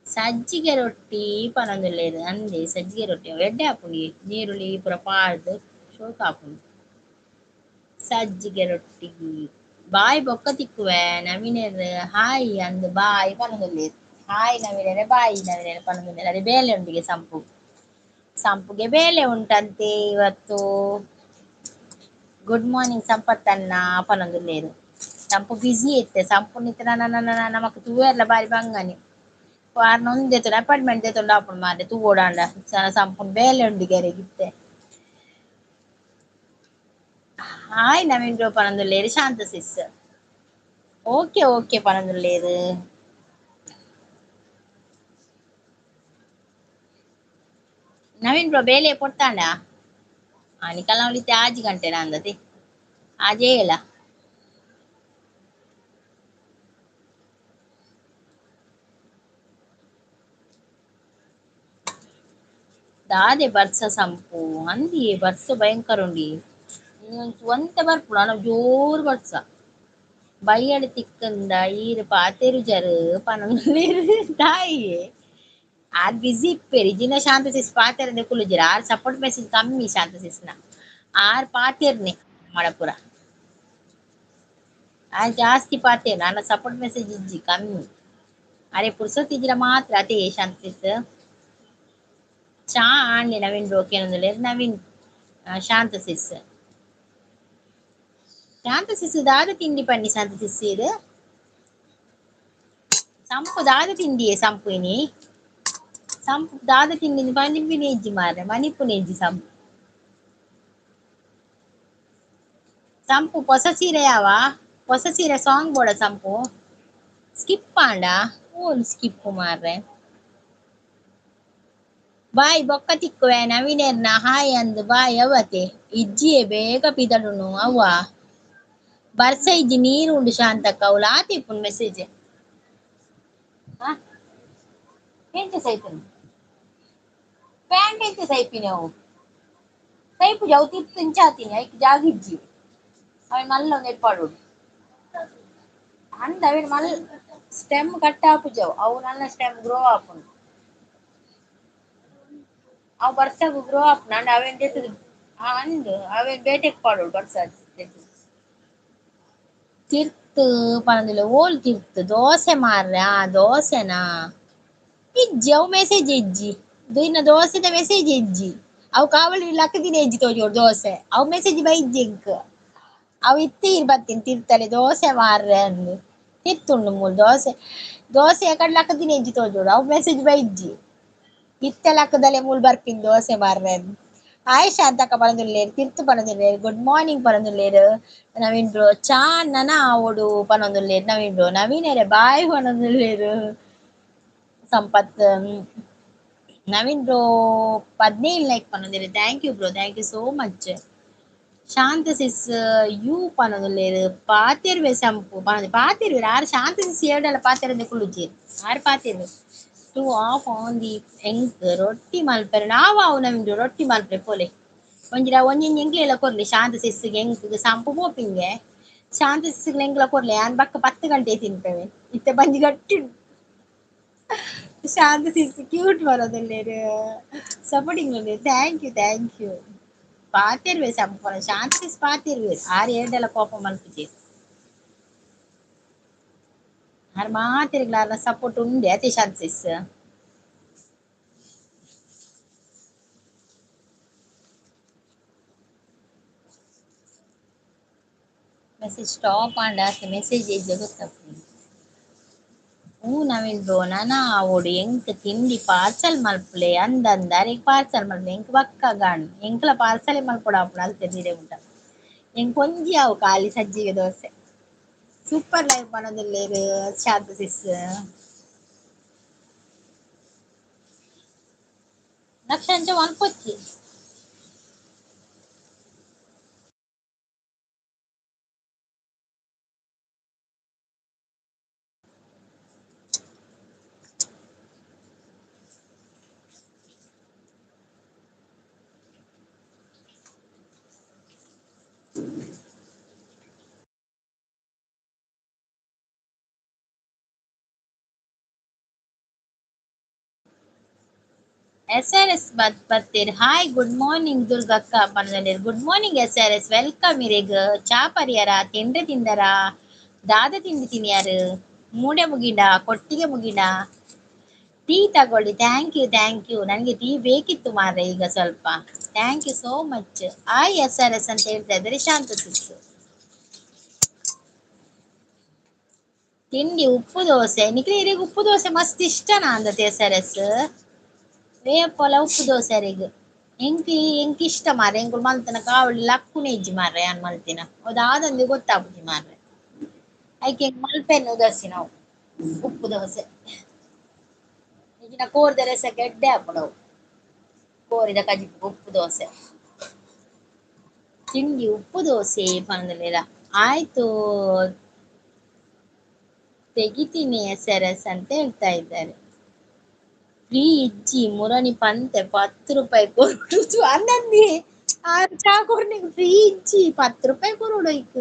ಸಜ್ಜಿಗೆ ರೊಟ್ಟಿ ಪನೊಂದುಲ್ಲೆರ್ ಅಂದೆ ಸಜ್ಜಿಗೆ ರೊಟ್ಟಿ ಎಡ್ಡೆ ಆಪುಂಡು ನೀರುಳ್ಳಿ ಪೂರ ಪಾಡ್ದ್ ಶೋಕು ಆಪುಂಡು ಸಜ್ಜಿಗೆ ರೊಟ್ಟಿ. ಬಾಯ್ ಬೊಕ್ಕ ತಿಕ್ಕುವೆ ನವೀನೆರ್. ಹಾಯ್ ಅಂದ್ ಬಾಯ್ ಪನೊಂದುಲ್ಲೆರ್. ಹಾಯ್ ನವೀನೆರೆ ಬಾಯ್ ನವೀನೆರೆ ಪನೊಂದುಲ್ಲೆರ್. ಅರೆ ಬೇಲೆ ಉಂಡುಗೆ ಸಂಪು. ಸಂಪುಗೆ ಬೇಲೆ ಉಂಟಂತೆ ಇವತ್ತು. ಗುಡ್ ಮಾರ್ನಿಂಗ್ ಸಂಪತ್ತನ್ನ ಪನೊಂದುಲ್ಲೇರು. ಸಂಪು ಬ್ಯುಸಿ ಇತ್ತೆ ಸಂಪು ನಿತ್ತ ನನ್ನ ನಮಕ್ ತೂವೆರ್ಲ ಬಾರಿ ಬಂಗನೆ. ವಾರ್ನ ಒಂದೆತುಂಡು ಅಪಾಯಿಂಟ್ಮೆಂಟ್ ದೆತೊಂಡು ಆಪುಂಡು ಮಾರ್ರೆ ತೂವೊಡಾಂಡ ಸಂಪುನ್ ಬೇಲೆ ಉಂಡು ಗೆರೆಗಿತ್ತೆ. ಹಾಯ್ ನವೀನ್ ಬ್ರೋ ಪನೊಂದುಲ್ಲೇರು ಶಾಂತ ಸಿಸ್. ಓಕೆ ಓಕೆ ಪನೊಂದುಲ್ಲೇರು. ನವೀನ್ ಬ್ರೋ ಬೇಲೆ ಪೊಟ್ಟಾಂಡ ನಿಕಲ್ನ ಉಳಿತೆ ಆಜಿ ಗಂಟೆ ಅಂದತೆ ಆಜೇ ಇಲ್ಲ. ದಾದೆ ಬರ್ಸ ಸಂಪು ಅಂದಿಯೇ ಬರ್ಸ ಭಯಂಕರ ಉಂಡಿ ಒಂತೆ ಬರ್ಪುಂಡು ಅನ ಜೋರು ಬರ್ಸ ಬೈಯಡ್ ತಿಕ್ಕಂದ ಈರ್ ಪಾತೆರುಜರು ಪನೊಂದುಲ್ಲೇರು ದಾಯೆ ಆರ್ ಬ್ಯುಸಿ ಇಪ್ಪೇರಿ ಜಿನ ಶಾಂತ ಸಿಸ್ ಪಾತೆರಂದೆ ಕುಲ್ಲುಜೆರ್ ಆರ್ ಸಪೋರ್ಟ್ ಮೆಸೇಜ್ ಕಮ್ಮಿ ಶಾಂತ ಸಿಸ್ನ ಆರ್ ಪಾತೆರ್ನೆ ಮಡಪುರ ಆರ್ ಜಾಸ್ತಿ ಪಾತೆರ್ ಆನ ಸಪೋರ್ಟ್ ಮೆಸೇಜ್ ಇಜ್ಜಿ ಕಮ್ಮಿ ಅರೆ ಪುರ್ಸೊತ್ತು ಇಜ್ಜಿಡ ಮಾತ್ರ ಅತೆ ಶಾಂತ ಸಿಸ್. ಚಾ ಆಂಡಿ ನವೀನ್ ಬ್ರೋ ಕೇನೊಂದುಲ್ಲೇರ್ ನವೀನ್ ಶಾಂತ ಸಿಸ್. ಶಾಂತ ಸಿಸ್ ದಾದ ತಿಂಡಿ ಪನ್ನಿ ಶಾಂತ ಸಿಸ್ ಇರ್ ಸಂಪು ದಾದ ತಿಂಡಿಯೇ ಸಂಪು ಇನಿ ಸಂಪು ದಾದ ತಿಂಡಿ ಮನಿಪಿನ ಇಜ್ಜಿ ಮಾರ್ರೆ ಮನಿಪುನ ಇಜ್ಜಿ ಸಂಪು. ಸಂಪು ಹೊಸ ಸೀರೆ ಯಾವ ಹೊಸ ಸೀರೆ ಸಾಂಗ್ ಬೋಡ ಸಂಪು ಸ್ಕಿಪ್ ಆಂಡ ಓಲ್ ಸ್ಕಿಪ್ ಮಾರ್ರೆ. ಬಾಯ್ ಬೊಕ್ಕ ತಿಕ್ಕುವೆ ನವೀನೆರ್ನ ಹಾಯ್ ಅಂದ್ ಬಾಯ್ ಅವತೆ ಇಜ್ಜಿಯೇ ಬೇಗ ಪಿದಡುನು ಅವ್ವ ಬರ್ಸ ಇಜ್ಜಿ ನೀರು ಉಂಡು ಶಾಂತಕ್ಕ ಅವ್ಲು ಆತೆ ಇಪ್ಪುಂಡು ಮೆಸೇಜ್. ಎಂಚ ಸೈಪುನು ಪ್ಯಾಂಟ್ ಎಂಚ ಸೈಪಿನಿ ಅವು ಸೈಪುಜಿ ಅವು ತಿರ್ತು ಇಂಚ ಆತೀನಿ ಐಕ್ ಜಾಗ ಇಜ್ಜಿ ಅವೆನ್ ಮಲ್ಲ ಒಂಜಿ ಏರ್ಪಾಡೊಡು ಅಂದ್ ಅವೆನ್ ಮಲ್ಲ ಸ್ಟೆಮ್ ಕಟ್ ಆಪುಜಿ ಅವು ಅವು ನನ್ನ ಸ್ಟೆಮ್ ಗ್ರೋ ಆಪುಂಡು ಅವು ಬರ್ಸಗ್ ಗ್ರೋ ಆಪುಂಡು ಅಂಡ ಅವೆನ್ ದೆತ್ತುದು ಅಂದ್ ಅವೆನ್ ಬೇಟೆಗ್ ಪಾಡೊಡು ಬರ್ಸ ದೆತ್ತುದು. ತಿರ್ತು ಪನೊಂದುಲ್ಲೆ ಓಲ್ ತಿರ್ತು ದೋಸೆ ಮಾರ್ರೆ ಆ ದೋಸೆನಾ ಇಜ್ಜಿ ಅವು ಮೆಸೇಜ್ ಇಜ್ಜಿ ದುಯಿನ ದೋಸೆದ ಮೆಸೇಜ್ ಇಜ್ಜಿ ಅವು ಕಾವಲಿ ಲಕ್ಕದಿನ ಇಜ್ಜಿ ತೋಜೋಡು ದೋಸೆ ಅವು ಮೆಸೇಜ್ ಬೈಜ್ಜಿ ಎಂಕ್ ಅವು ಇತ್ತೆ ಇರ್ ಬತ್ತೀನಿ ತಿರ್ತಲೆ ದೋಸೆ ಮಾರ್ರೆ ಅಂದ್ ತಿರ್ತುಂಡು ಮೂಲು ದೋಸೆ ದೋಸೆ ಎಕಡ್ ಲಕ್ಕದಿನ ಇಜ್ಜಿ ತೋಜೋಡು ಅವು ಮೆಸೇಜ್ ಬೈಜ್ಜಿ ಇತ್ತೆ ಲಕ್ಕದಲೆ ಮೂಲು ಬರ್ಪಿನ್ ದೋಸೆ ಮಾರ್ರೆ ಅಂದ್. ಹಾಯ್ ಶಾಂತಕ್ಕ ಪನೊಂದುಲ್ಲೇರು ತಿರ್ತು ಪನೊಂದುಲ್ಲೇರು ಗುಡ್ ಮಾರ್ನಿಂಗ್ ಪನೊಂದುಲ್ಲೇರು ನವೀನ್ ಬ್ರೋ. ಚಾ ನನ ಆವೊಡು ಪನೊಂದುಲ್ಲೇರು ನವೀನ್ ಬ್ರೋ. ನವೀನೆರೆ ಬಾಯ್ ಪನೊಂದುಲ್ಲೇರು ಸಂಪತ್. ನವೀನ್ ಬ್ರೋ 15 ಲೈಕ್ ಪನೊಂದುಲ್ಲೇರು thank you bro thank you so much. Shanta sis you ಪನೊಂದುಲ್ಲೇರು ಪಾತೆರ್ವೆ ಸಂಪು ಪನೊಂದು ಪಾತೆರ್ವೆ ಆರ್ ಶಾಂತ ಸಿಸ್ ಏರ್ಡಲ ಪಾತೆರಂದೆ ಕುಲ್ಲುಜೆರ್ ಆರ್ ಪಾತೆರ್ವೆ. ಟು ಆಫ್ ಆನ್ the ಎಂಕ್ ರೊಟ್ಟಿ ಮಲ್ಪೆರೆ ನಾವ್ ಅವು ನವೀನ್ ಬ್ರೋ ರೊಟ್ಟಿ ಮಲ್ಪೆ ಪೋಲೆ ಒಂಜಿರ ಒಂಜೊಂಜಿ ಎಂಕ್ಲೆಲ ಕೊರ್ಲೆ ಶಾಂತ ಸಿಸ್ಗೆ ಎಂಕ್ ಸಂಪು ಪೋಪಿಂಗೆ ಶಾಂತ ಸಿಸ್ಗೆ ಎಂಕ್ಲ ಕೊರ್ಲೆ ಯಾನ್ ಬಕ್ಕ 10 ಗಂಟೆ ತಿನ್ಪೆವೆ ಇತ್ತೆ ಬಂಜಿ ಗಟ್ಟಿ ಶಾಂತ ಸಿಸ್ ಕ್ಯೂಟ್ ಬರೋದುಲ್ಲೇರು supporting thank you thank you. ಪಾತೆರ್ವೆ ಸಂಪು ಶಾಂತ ಸಿಸ್ ಪಾತೆರ್ವೆ ಆರ್ ಏರ್ಡೆಲ ಕೋಪ ಮಲ್ಪುಜೆರ್ ಆರ್ ಮಾತೆರೆಗ್ಲ ಆರ್ನ ಸಪೋರ್ಟ್ ಉಂಡೆ ಅತೆ ಶಾಂತ ಸಿಸ್. ಮೆಸೇಜ್ ಸ್ಟಾಪ್ ಆಂಡ ಮೆಸೇಜ್ ಇಜ್ಜ ಗೊತ್ತಾಪುಜಿ. ಹೂ ನವೀನ್ ಬ್ರೋ ನನ ಆವೊಡು ಎಂಕ್ ತಿಂಡಿ ಪಾರ್ಸಲ್ ಮಲ್ಪುಲೆ ಅಂದಂದ ಅರೆಗ್ ಪಾರ್ಸಲ್ ಮಲ್ಪುಲೆ ಎಂಕ್ ಬಕ್ಕ ಗಾಣ್ ಎಂಕ್ಲ ಪಾರ್ಸಲ್ ಮಲ್ಪೊಡು ಆಪುಂಡು ಅಲ್ತೆ ನೀರೆ ಮುಟ ಎಂಕ್ ಒಂಜಿ ಆವು ಖಾಲಿ ಸಜ್ಜಿಗೆ ದೋಸೆ. ಸೂಪರ್ ಲೈವ್ ಪನೊಂದುಲ್ಲೇರು ಶಾಂತ ಸಿಸ್. ಲಕ್ಷ ಅಂಚ ಮನ್ಪೊಚ್ಚಿ ಎಸ್ ಆರ್ ಎಸ್ ಬತ್ತೀರ್ ಹಾಯ್ ಗುಡ್ ಮಾರ್ನಿಂಗ್ ದುರ್ಗಕ್ಕ ಪನೊಂದುಲ್ಲೇರ್. Good morning S R S welcome ಇರೆಗ್. ಚಾ ಪರಿಯರ ತಿಂಡ್ರೆ ತಿಂದರ ದಾದ ತಿಂಡಿ ತಿನಿಯಾರು ಮೂಡೆ ಮುಗಿಂಡ ಕೊಟ್ಟಿಗೆ ಮುಗಿಂಡ ಟೀ ತಗೊಳ್ಳಿ, thank you thank you. ನನಗೆ ಟೀ ಬೇಕಿತ್ತು ಮಾರ್ರೆ ಈಗ ಸ್ವಲ್ಪ. Thank you so much. I S R S ಅಂತ ಹೇಳ್ತಾ ಇದ್ದಾರೆ ಶಾಂತ ಸಿಸ್ಸು. ತಿಂಡಿ ಉಪ್ಪು ದೋಸೆ. ನಿಖಿಲ್ ಇರಿಗೆ ಉಪ್ಪು ದೋಸೆ ಮಸ್ತ್ ಇಷ್ಟನಾ ಅಂದತೆ ಎಸ್ ಆರ್ ಎಸ್ ವೇಪೊಲ ಉಪ್ಪು ದೋಸೆ ಅರಿಗ್ ಎಂಕ್ ಎಂಕ್ ಇಷ್ಟ ಮಾರ್ರೆ. ಎಂಕುಲು ಮಲ್ತನ ಕಾವಳಿ ಲಕ್ಕುನೆ ಇಜ್ಜಿ ಮಾರ್ರೆ, ಯಾನ್ ಮಲ್ತಿನ ಅದಾದಂದು ಗೊತ್ತಾಪುಜಿ ಮಾರ್ರೆ. ಐಕೆ ಮಲ್ಪೆನ್ ಉದಾಸಿ ನಾವು ಉಪ್ಪು ದೋಸೆ ಈಗಿನ ಕೋರ್ದ ರಸಕ್ಕೆ ಎಡ್ಡೆ ಆಪುಂಡು ಕೋರಿದ ಕಜಿಪು ಉಪ್ಪು ದೋಸೆ. ತಿಂಡಿ ಉಪ್ಪು ದೋಸೆ ಪಂದಲಿಲ್ಲ ಆಯ್ತು ತೆಗಿತೀನಿ ಎಸ್ ಆರ್ ಎಸ್ ಅಂತ ಹೇಳ್ತಾ ಇದ್ದಾರೆ. ಫ್ರೀ ಇಜ್ಜಿ ಮುರಣಿ ಪಂತೆ 10 ರೂಪಾಯಿ ಕೊಡು ಅಂದಂದಿ ಆರು ಚಾ ಕೊರ್ನಿಗ್ ಫ್ರೀ ಇಜ್ಜಿ 10 ರೂಪಾಯಿ ಕೊರಡು ಐಕ್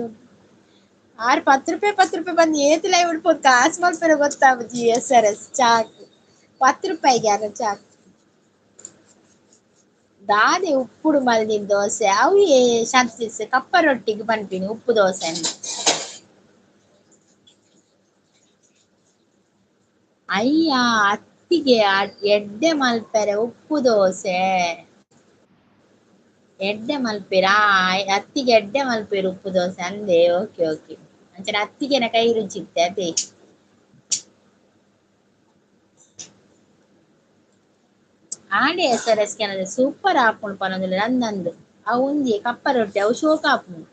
ಆರು 10 ರೂಪಾಯಿ 10 ರೂಪಾಯಿ ಬಂದು ಏತಿಲ ಉಡ್ಪೋ ಕಾಸು ಮಲ್ಪೆರೆ ಗೊತ್ತಾಗುಜಿ ಎಸ್ ಆರ್ ಎಸ್ ಚಾಕ್ 10 ರೂಪಾಯಿಗೆ ಯಾರ ಚಾಕ್. ದಾದೆ ಉಪ್ಪುಡು ಮಲ್ದಿನ ದೋಸೆ ಅವು ಶಾಂತಿ ಕಪ್ಪ ರೊಟ್ಟಿಗೆ ಪನ್ಪಿನಿ ಉಪ್ಪು ದೋಸೆ ಅಂದ್. ಅಯ್ಯ ಅತ್ತಿಗೆ ಎಡ್ಡೆ ಮಲ್ಪೆರೆ ಉಪ್ಪು ದೋಸೆ ಎಡ್ಡೆ ಮಲ್ಪೆರಾ ಅತ್ತಿಗೆ ಎಡ್ಡೆ ಮಲ್ಪೆರು ಉಪ್ಪು ದೋಸೆ ಅಂದೆ. ಓಕೆ ಓಕೆ ಅಂಚನೆ ಅತ್ತಿಗೆನ ಕೈ ರುಚಿ ಇತ್ತೆ ಅದೇ. ಆಂಡೆ ಎಸ್ ಆರ್ ಎಸ್ ಕೆನದ ಸೂಪರ್ ಆಪುಂಡು ಪನೊಂದುಲ್ಲೆರ್ ಅಂದಂದ್ ಅವು ಒಂಜಿ ಕಪ್ಪ ರೊಟ್ಟಿ ಅವು ಶೋಕ ಆಪುಂಡು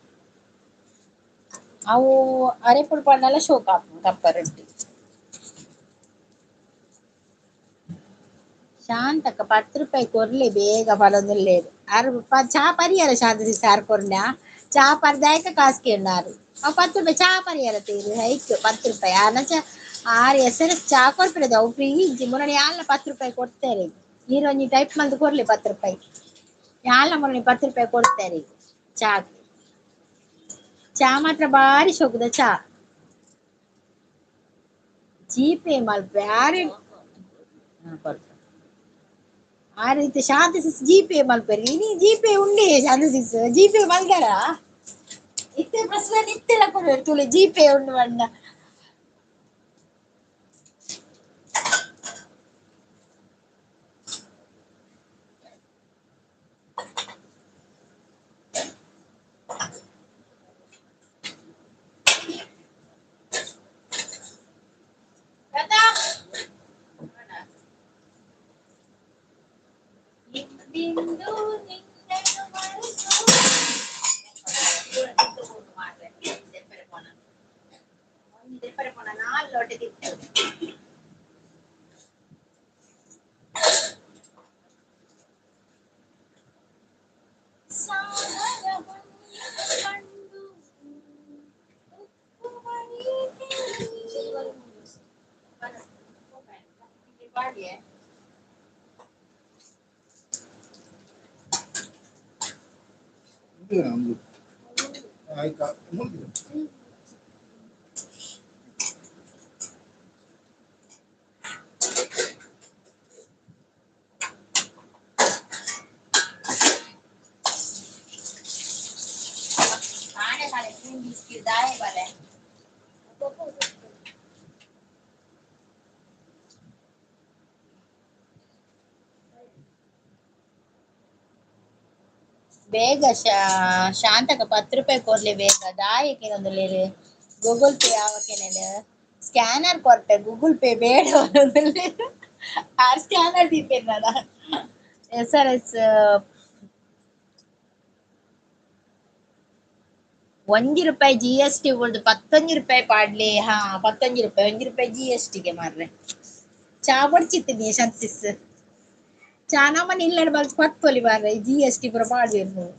ಅವು ಅರೆಪುಡು ಪಾಡ್ಂಡಲ ಶೋಕ ಆಪುಂಡು ಕಪ್ಪ ರೊಟ್ಟಿ. ಶಾಂತಕ್ಕ 10 ರೂಪಾಯಿ ಕೊರ್ಲೆ ಬೇಗ ಪನೊಂದುಲ್ಲೆರ್ ಆರ್ ಚಾ ಪರಿಯರ ಶಾಂತ ಸಾರ್ ಕೊರ್ನ ಚಾ ಪರ್ದಾಯಕ ಕಾಸು ಕೇಂಡಾರು ಅವು 10 ರೂಪಾಯಿ ಚಾ ಪರಿಯರ ತೀರು ಐಕ್ 10 ರೂಪಾಯಿ ಆರ್ನ ಚಾ ಆರ್ ಎಸ್ ಆರ್ ಎಸ್ ಚಾ ಕೊರ್ಪಿನದು ಅವು ಫ್ರೀ ಇಜ್ಜಿ ಮುರಣಿ ಯಾಲ್ನ 10 ರೂಪಾಯಿ ಕೊಡ್ತಾರೆ ಈರೊಂಜಿ ಟೈಪ್ ಮಲ್ತ್ ಕೊರ್ಲೆ 10 ರೂಪಾಯಿ ಯಾಲ್ನ ಮುರಣಿ 10 ರೂಪಾಯಿ ಕೊಡ್ತಾರೆ ಚಾ ಚಾ ಮಾತ್ರ ಬಾರಿ ಶೋಕುದ ಚಾ. ಜಿಪೇ ಮಲ್ಪೆ ಆರೆ ಆ ರೀತಿ ಶಾಂತ ಸಿಸ್ ಜಿಪೇ ಮಲ್ಪೆರ್ ಇನಿ ಜಿಪೇ ಉಂಡೆ ಶಾಂತ ಸಿಸ್ ಜಿಪೇ ಮಲ್ದಾರ ಇತ್ತೆ ಪ್ರಶ್ನೆ ಇತ್ತೆಲ್ಲ ಕೊಡುವೆರ್ ತೂಲೆ ಜಿಪೇ ಉಂಡು ಪಂಡ. ಬಿಂದು ನಿನ್ನನ್ನು ಮರೆತು ನಾಲ್ ಲೋಟೆ ತಿಂತು. ಸಾಗರವನ್ನು ಕಂಡು ಉಪ್ಪು ಒಂದು ಆಯ್ತಾ ಮುಗಿದು. ಕಾಣೆ ಕಾಣೆ ಕ್ರೀಮ್ ಬಿಸ್ಕಿಟ್ ದಾಯ ಬರೆ ಬೇಗ ಶಾಂತಕ 10 ರೂಪಾಯಿ ಕೊರ್ಲೆ ಬೇಗ ದಾಯಕ್ಕೆ ಒಂದುಲ್ಲೆರ್ ಗೂಗಲ್ ಪೇ ಯಾವಕೇನೇನು ಸ್ಕ್ಯಾನರ್ ಕೊರ್ಪೆ ಗೂಗಲ್ ಪೇ ಬೇಡ ಒಂದುಲ್ಲೆರ್ ಆರ್ ಸ್ಕ್ಯಾನರ್ ದೀಪೇರ್ ನಡ ಎಸ್ ಆರ್ ಎಸ್ 1 ರೂಪಾಯಿ ಜಿ ಎಸ್ ಟಿ ಉಳ್ದು 15 ರೂಪಾಯಿ ಪಾಡ್ಲಿ. ಹಾ 15 ರೂಪಾಯಿ 1 ರೂಪಾಯಿ ಜಿ ಎಸ್ ಟಿಗೆ ಮಾರ್ರೆ. ಚಾ ಬಡ್ಚಿತ್ತೀನಿ ಶಾಂತ ಸಿಸ್ ಚಾ ನಮ್ಮನೆ ಇಲ್ಲಡೆ ಬಲ್ಸ್ ಪತ್ತೊಲಿ ಮಾರ್ರೆ ಜಿ ಎಸ್ ಟಿ ಪೂರ ಪಾಡ್ದೆರ್ ನೀವು.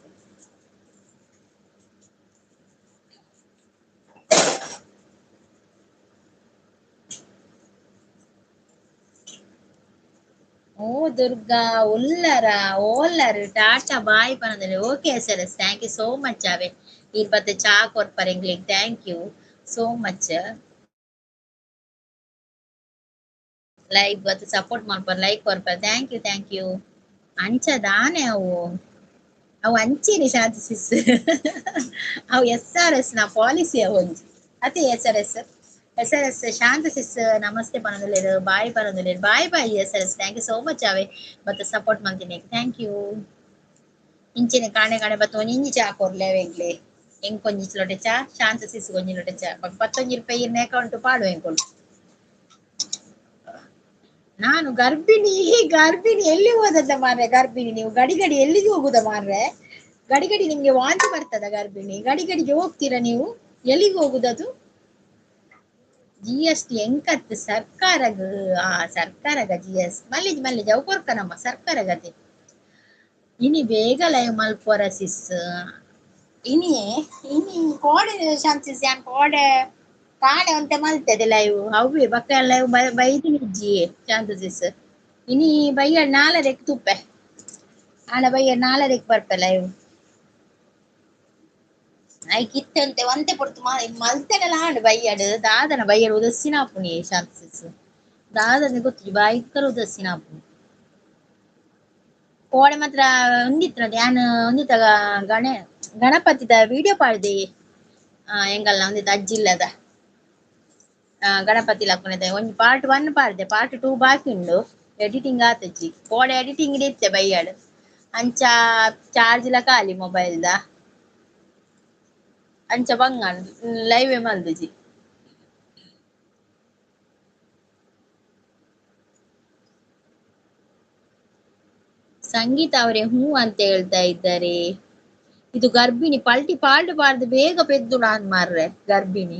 ಓ ದುರ್ಗಾ ಉಲ್ಲರ ಓಲ್ಲರ್ ಟಾಟಾ ಬಾಯ್ ಪನೊಂದುಲ್ಲೆರ್. Okay sir thank you so much ಅವೆ ಈರ್ ಬತ್ತೆ ಚಾ ಕೊರ್ಪರ್ ಎಂಕ್ಲೆಗ್ thank you so much. Like ಬತ್ತೆ ಸಪೋರ್ಟ್ ಮಲ್ಪರ್ ಲೈಕ್ ಕೊರ್ಪರ್ thank you thank you. ಅಂಚ ದಾನೆ ಅವು ಅವು ಅಂಚೆನೆ ಶಾಂತಿ ಸಿಸ್ ಅವು ಎಸ್ ಆರ್ ಎಸ್ ನ ಪಾಲಿಸಿ ಅವು ಒಂಜಿ ಅತೆ S R S S S Shanta sis namaste ಪನೊಂದುಲ್ಲೆರ್ ಬಾಯ್ ಪನೊಂದುಲ್ಲೆರ್ bye bye S S thank you so much ಅವೇ ಬತ್ತ ಸಪೋರ್ಟ್ ಮಂತಿನಿ thank you. ಇಂಚಿನ ಕಾಣೆ ಕಾಣೆ ಬತ್ತ ಒಂಜಿ ಚಾ ಕೊರ್ಲೆ ಎಂಕ್ಲೆ ಎಂಕೊಂಜಿ ಲೋಟೆ ಚಾ ಶಾಂತ ಸಿಸ್ ಒಂಜಿ ಲೋಟೆ ಚಾ ಬೊಕ್ಕ 11 ರೂಪಾಯಿ ಇರ್ನ ಅಕೌಂಟ್ ಪಾಡು ಎಂಕೊಲು. ನಾನು ಗರ್ಭಿಣಿ ಗರ್ಭಿಣಿ ಎಲ್ಲಿ ಹೋದದ್ದ ಮಾರ್ರೆ ಗರ್ಭಿಣಿ ನೀವು ಗಡಿ ಗಡಿ ಎಲ್ಲಿಗೆ ಹೋಗುದ ಮಾರ್ರೆ ಗಡಿ ಗಡಿ ನಿಮ್ಗೆ ವಾಂತಿ ಬರ್ತದ ಗರ್ಭಿಣಿ ಗಡಿ ಗಡಿಗೆ ಹೋಗ್ತೀರಾ ನೀವು ಎಲ್ಲಿಗೆ ಹೋಗುದದು? ಜಿ ಎಸ್ ಟಿ ಎಂಕತ್ ಸರ್ಕಾರಗ ಆ ಸರ್ಕಾರಗ ಜಿ ಎಸ್ ಮಲ್ಲಿಜ್ ಮಲ್ಲಿಜ್ ಅವು ಕೊರ್ಕ ನಮ್ಮ ಸರ್ಕಾರಗತೆ. ಇನಿ ಬೇಗ ಲೈವ್ ಮಲ್ಪುವರ ಸಿಸ್ ಇನಿ ಇನಿ ಕೋಡೆ ಶಾಂತಿ ಯಾನ್ ಕೋಡೆ ಕಾಣೆ ಒಂತೆ ಮಲ್ತದೆ ಲೈವ್ ಅವ್ವೆ ಬಕ್ಕ ಲೈವ್ ಬೈದಿನಿಜ್ಜಿ ಶಾಂತ ಸಿಸ್ ಇನಿ ಬಯ್ಯ ನಾಲರೆಕ್ ತುಪ್ಪೆ ಆಂಡ ಬಯ್ಯ ನಾಲರೆಕ್ ಬರ್ಪೆ ಲೈವ್ ಐಕ್ ಇತ್ತಂತೆ ಒಂತೆ ಪೊರ್ತು ಮಲ್ತೆನೆಲ ಆಂಡ್ ಬಯ್ಯಡ್ ದಾದನ ಬಯ್ಯಡ್ ಉದಸ್ಸಿನ ಆಪುನಿ ಶಾಂತ ಸಿಸ್ ದಾದನ ಗೊತ್ತಿಜ್ಜಿ ಭಯಂಕರ ಉದಸ್ಸಿನ ಆಪುನಿ. ಕೋಡೆ ಮಾತ್ರ ಒಂದಿತ್ತು ನೋಡಿ ಯಾನ್ ಒಂದಿತ್ತ ಗಣಪತಿದ ವಿಡಿಯೋ ಪಾಡ್ದೆ ಎಂಗಲ್ನ ಒಂದಿತ್ತ ಅಜ್ಜಿ ಇಲ್ಲದ ಗಣಪತಿ ಲಕ್ಕುನೆದ ಒಂಜಿ ಪಾರ್ಟ್ 1 ಪಾಡ್ದೆ ಪಾರ್ಟ್ 2 ಬಾಕಿ ಉಂಡು ಎಡಿಟಿಂಗ್ ಆತಜ್ಜಿ ಕೋಡೆ ಎಡಿಟಿಂಗ್ ಇತ್ತೆ ಬಯ್ಯಡ್ ಅಂಚ ಚಾರ್ಜ್ ಲ ಖಾಲಿ ಮೊಬೈಲ್ the ಅಂಚ ಬಂಗ ಲೈವ್ ಮಲ್ದಿಜಿ. ಸಂಗೀತ ಅವರೇ ಹೂ ಅಂತ ಹೇಳ್ತಾ ಇದ್ದಾರೆ. ಇದು ಗರ್ಭಿಣಿ ಪಲ್ಟಿ ಪಾಲ್ಡು ಪಾಡ್ದು ಬೇಗ ಪೆದ್ದು ನಾನ್ ಮಾರ್ರೆ ಗರ್ಭಿಣಿ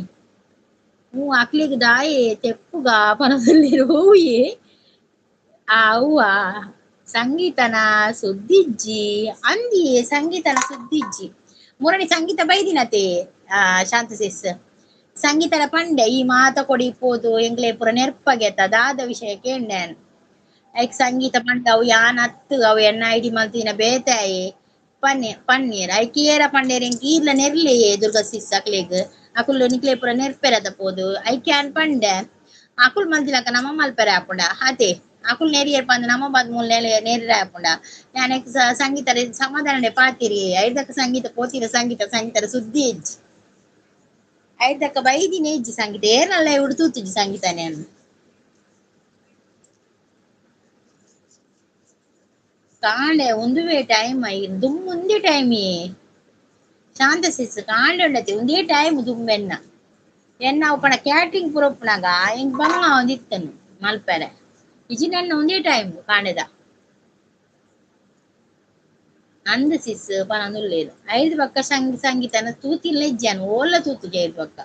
ಹ್ಞೂ ಅಕ್ಲಿಗ್ ದಾಯೆ ತೆಪ್ಪುಗ ಪನದಲ್ಲಿ ಹೂಯೆ ಆ ಅವ್ವ ಸಂಗೀತನ ಸುದ್ದಿಜ್ಜಿ ಅಂದಿಯೇ ಸಂಗೀತನ ಸುದ್ದಿಜ್ಜಿ ಮುರಣಿ ಸಂಗೀತ ಬೈದಿನತೆ ಆ ಶಾಂತ ಸಿಸ್ ಸಂಗೀತನ ಪಂಡೆ ಈ ಮಾತ ಕೊಡಿ ಪೋದು ಎಂಗ್ಲೇ ಪೂರ ನೆರ್ಪಗೆತ ದಾದ ವಿಷಯ ಕೇಂಡೇನ್ ಐಕ್ ಸಂಗೀತ ಪಂಡ ಅವು ಯಾನ್ ಅತ್ತು ಅವು ಎನ್ನ ಐಡಿ ಮಲ್ತಿನ ಬೇತಾಯಿ ಪನ್ನೆ ಪನ್ನೀರ್ ಐಕ್ ಏರ ಪಂಡೇರ್ ಎಂಕ್ ಈರ್ಲ ನೆರ್ಲೆ ದುರ್ಗಾ ಸಿಸ್ ಅಕ್ಲೆಗ್ ಅಕುಲು ನಿಕ್ಲೆ ಪೂರ ನೆರ್ಪೆರದ ಪೋದು ಐಕ್ ಯಾನ್ ಪಂಡೆ ಅಕುಲ್ ಮಲ್ತಿಲಕ ನಮ್ಮ ಮಲ್ಪೆರೆ ಆಪುಂಡ ಅತೆ ಅಕುಲ್ ನೆರಿಯರ್ ಪಂದ್ ನಮ್ಮ ಬದ್ ಮೂಲ ನೆರ್ರೆ ಆಪುಂಡ ಯಾನ್ ಸಂಗೀತ ಸಮಾಧಾನ ಪಾತಿರಿ ಐದಕ್ಕ ಸಂಗೀತ ಪೋತಿರ ಸಂಗೀತ ಸಂಗೀತರ ಸುದ್ದಿ ಇಜ್ಜಿ ಐದಕ್ಕ ಬೈದಿನ ಇಜ್ಜಿ ಸಂಗೀತ ಏರ್ನಲ್ಲ ಉಡುತೂತಿಜ್ಜಿ ಸಂಗೀತನೇ ಕಾಂಡೆ ಒಂದುವೇ ಟೈಮ್ ದುಮ್ಮುಂದಿ ಟೈಮ್ ಶಾಂತ ಸಿಸ್ ಕಾಂಡೆ ಉಂಡತಿ ಒಂದೇ ಟೈಮ್ ದುಮ್ಮೆನ್ನ ಎನ್ನ ಉಪ್ಪಣ ಕ್ಯಾಟ್ರಿಂಗ್ ಪೂರ ಉಪ್ಪುನಾಗ ಎಂಕ್ ಬಂಗ ಒಂದಿತ್ತನು ಮಲ್ಪೆರೆ ಇಜಿ ನನ್ನ ಒಂದೇ ಟೈಮ್ ಕಾಂಡೆದ ಅಂದ ಸಿಸ್ ಪನಂದುಲ್ಲೇರು ಐದು ಪಕ್ಕ ಸಂಗೀತನ ತೂತಿಲ್ಲ ಇಜ್ಜಾನು ಓಲ್ಲ ತೂತುಜಿ ಐದು ಪಕ್ಕ.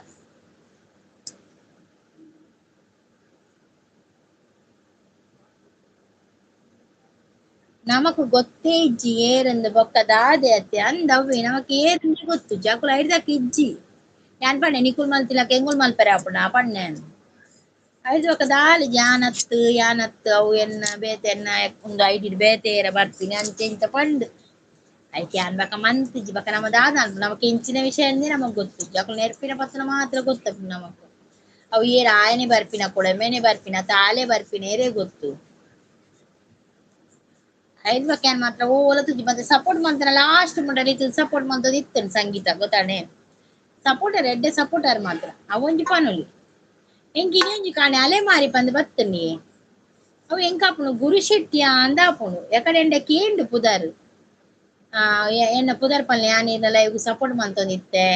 ನಮಕ್ ಗೊತ್ತೇ ಇಜ್ಜಿ ಏರಂದು ಬೊಕ್ಕ ದಾದೆ ಅತ್ತೆ ಅಂದವ್ವೆ ನಮಕ್ ಏರಂದು ಗೊತ್ತು ಅಕುಲು ಐಡ್ದಕ್ ಇಜ್ಜಿ ಯಾನ್ ಪಂಡೆ ನಿಕುಲ್ ಮಲ್ತಿಲಕ ಎಂಗುಲ್ ಮಲ್ಪೆರೆ ಆಪುಂಡ ಪಂಡೆ ಐದು ಬೊಕ್ಕ ದಾಲಿ ಯಾನತ್ತು ಯಾನತ್ತು ಅವು ಎನ್ನ ಬೇತೆ ಎನ್ನ ಉಂದು ಐಡಿ ಬೇತೆ ಏರ ಬರ್ಪಿನಿ ಅಂಚ ಇಂಚ ಪಂಡ್ ಐಕ್ ಯಾನ್ ಬೊಕ್ಕ ಮಂತಿಜ್ಜಿ ಬೊಕ್ಕ ನಮ ದಾದ ಅನ್ಪುಂಡು ನಮಕ್ ಇಂಚಿನ ವಿಷಯ ಅಂದೇ ನಮಕ್ ಗೊತ್ತಿಜ್ಜಿ ಅಕುಲು ನೆರ್ಪಿನ ಪತ್ತನ ಮಾತ್ರ ಗೊತ್ತಪ್ಪು ನಮಕ್ ಅವು ಏರ್ ಆಯನೆ ಬರ್ಪಿನ ಕೊಳಮೆನೆ ಬರ್ಪಿನ ತಾಲೆ ಬರ್ಪಿನ ಏರೇ ಗೊತ್ತು. ಐದು ಬೊಕ್ಕ ಯಾನ್ ಮಾತ್ರ ಓಲ ತುಜಿ ಮತ್ತೆ ಸಪೋರ್ಟ್ ಮಂತನ ಲಾಸ್ಟ್ ಮುಟ ಸಪೋರ್ಟ್ ಮಂತದ ಇತ್ತನು ಸಂಗೀತ ಗೊತ್ತಾಣೆ ಸಪೋರ್ಟರ್ ಎಡ್ಡೆ ಸಪೋರ್ಟರ್ ಮಾತ್ರ ಅವೊಂಜಿ ಪನೊಲಿ ಎಂಕ್ ಇನಿ ಕಾಣೆ ಅಲೆ ಮಾರಿ ಪಂದ್ ಬತ್ತನಿ ಅವು ಎಂಕಾಪುನು ಗುರು ಶೆಟ್ಟಿಯ ಅಂದಾಪುನು ಎಕಡೆ ಎಂಡ ಕೇಂಡು ಪುದರ್ ಎನ್ನ ಪುದರ್ ಪಲ್ಲೆ ಯಾನ್ ಇರ್ನ ಲೈವ್ ಸಪೋರ್ಟ್ ಮಂತೊಂದಿತ್ತೆ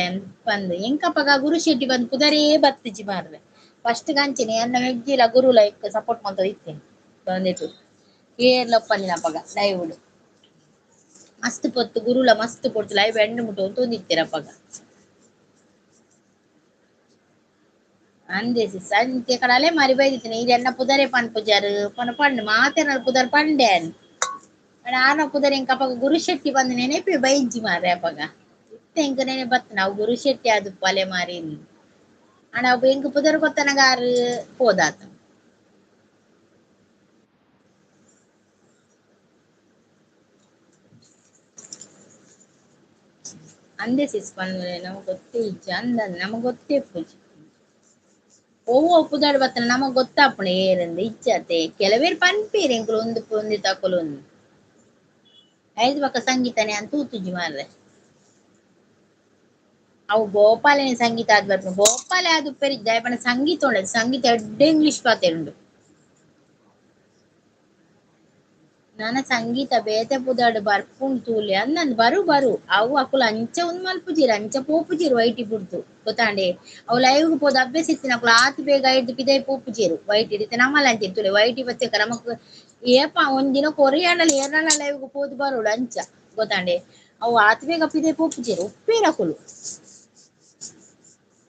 ಪಂದ್ ಎಂಕಪಗ ಗುರು ಶೆಟ್ಟಿ ಬಂದ್ ಪುದರೇ ಬತ್ತಿಜಿ ಮಾರ್ರೆ ಫಸ್ಟ್ ಗಂಚಿನಿ ಎನ್ನ ಮೆಗ್ಗಿಲ ಗುರು ಲೈಕ್ ಸಪೋರ್ಟ್ ಮಂತೊಂದಿತ್ತೇನೆ ಬಂದಿಟ್ಟು ಏರ್ಲ ಒಪ್ಪಂದಿನ ಅಪ್ಪಗ ಲೈವ್ ಮಸ್ತ್ ಪೊತ್ತು ಗುರುಲ ಮಸ್ತ್ ಪೊತ್ತು ಲೈವ್ ಎಂಡ್ ಮುಟ್ಟು ಅಂತೊಂದಿತ್ತೀರಪ್ಪಗ ಅಂದೆ ಸಿಸ್ ಅಂತೆ ಕಡಲೆ ಮಾರಿ ಬೈದಿತ್ತೇನೆ ಇದೆನ್ನ ಪುದರೇ ಪನ್ ಪೂಜಾರು ಪನ ಪಂಡ್ ಮಾತೇನ ಪುದರ್ ಪಂಡೆ ಆನ ಪುದರ್ ಎಂಕ ಅಪ್ಪಗ ಗುರು ಶೆಟ್ಟಿ ಬಂದ ನೆನಪಿ ಬೈಜಿ ಮಾರ್ರೆ ಅಪ್ಪಗ ಇತ್ತೆ ಎಂಕ ನೆನೆ ಬತ್ತ ನಾವು ಗುರು ಶೆಟ್ಟಿ ಅದು ಪಲೆ ಮಾರಿ ಅಣ್ಣ ಅವು ಎಂಕ ಪುದರ್ ಗೊತ್ತನಗಾರು ಪೋದಾತ. ಅಂದೆ ಸಿಸ್ ಪನ್ನುಲೆ ನಮಗ್ ಗೊತ್ತೇ ಇಜ್ಜಿ ಅಂದ ನಮಗ್ ಗೊತ್ತೇ ಪೂಜಿ ಒವ್ವು ಪುದರ್ ಬತ್ತನ ನಮಗ್ ಗೊತ್ತಾಪುಂಡು ಏರಂದ್ ಇಜ್ಜತೆ ಕೆಲವೇರ್ ಪನ್ಪೇರ್ ಎಂಕುಲು ಒಂದು ಒಂದಿ ತಕುಲು ಒಂದು ಐದು ಬೊಕ್ಕ ಸಂಗೀತನೆ ಅಂತ ತೂತುಜಿ ಮಾರ್ರೆ. ಅವು ಗೋಪಾಲನೆ ಸಂಗೀತ ಆದ್ ಬರ್ಪುಂಡು ಗೋಪಾಲ ಆದ್ ಉಪ್ಪೆರಿದ್ದ ಪಂಡ ಸಂಗೀತ ಉಂಡು ಸಂಗೀತ ಎಡ್ಡೆ ಇಂಗ್ಲಿಷ್ ಪಾತೆರುಂಡು. ನನ ಸಂಗೀತ ಬೇತೆ ಪುದರ್ಡ್ ಬರ್ಪುಂಡು ತೂಲೆ ಅಂದ್ ಬರು ಬರು ಅವು ಅಕುಲು ಅಂಚ ಉಂದು ಮಲ್ಪುಜೆರ್ ಅಂಚ ಪೋಪುಜೆರ್ ವೈಟಿ ಬುಡ್ದು ಗೊತ್ತಾಂಡೆ. ಅವು ಲೈವ್ ಪೋದು ಅಭ್ಯಾಸ ಇತ್ತಿನ ಅಕುಲು ಆತ್ ಬೇಗ ಐಡ್ದ್ ಪಿದಯಿ ಪೋಪುಜೆರ್ ವೈಟಿ ಇತ್ತೆ ನಮ್ಮಲ ಅಂಚ ತೂಲೆ ವೈಟಿ ಬತ್ತೆಕ ನಮಕ್ ಏಪ ಒಂದಿನ ಕೊರಿಯಾಂಡಲ ಏರ್ನಲ ಲೈವ್ ಪೋದು ಬರೋಡು ಅಂಚ ಗೊತ್ತಾಂಡೆ. ಅವು ಆತ್ ಬೇಗ ಪಿದಯಿ ಪೋಪುಜೆರ್ ಉಪ್ಪೇರ್ ಅಕುಲು.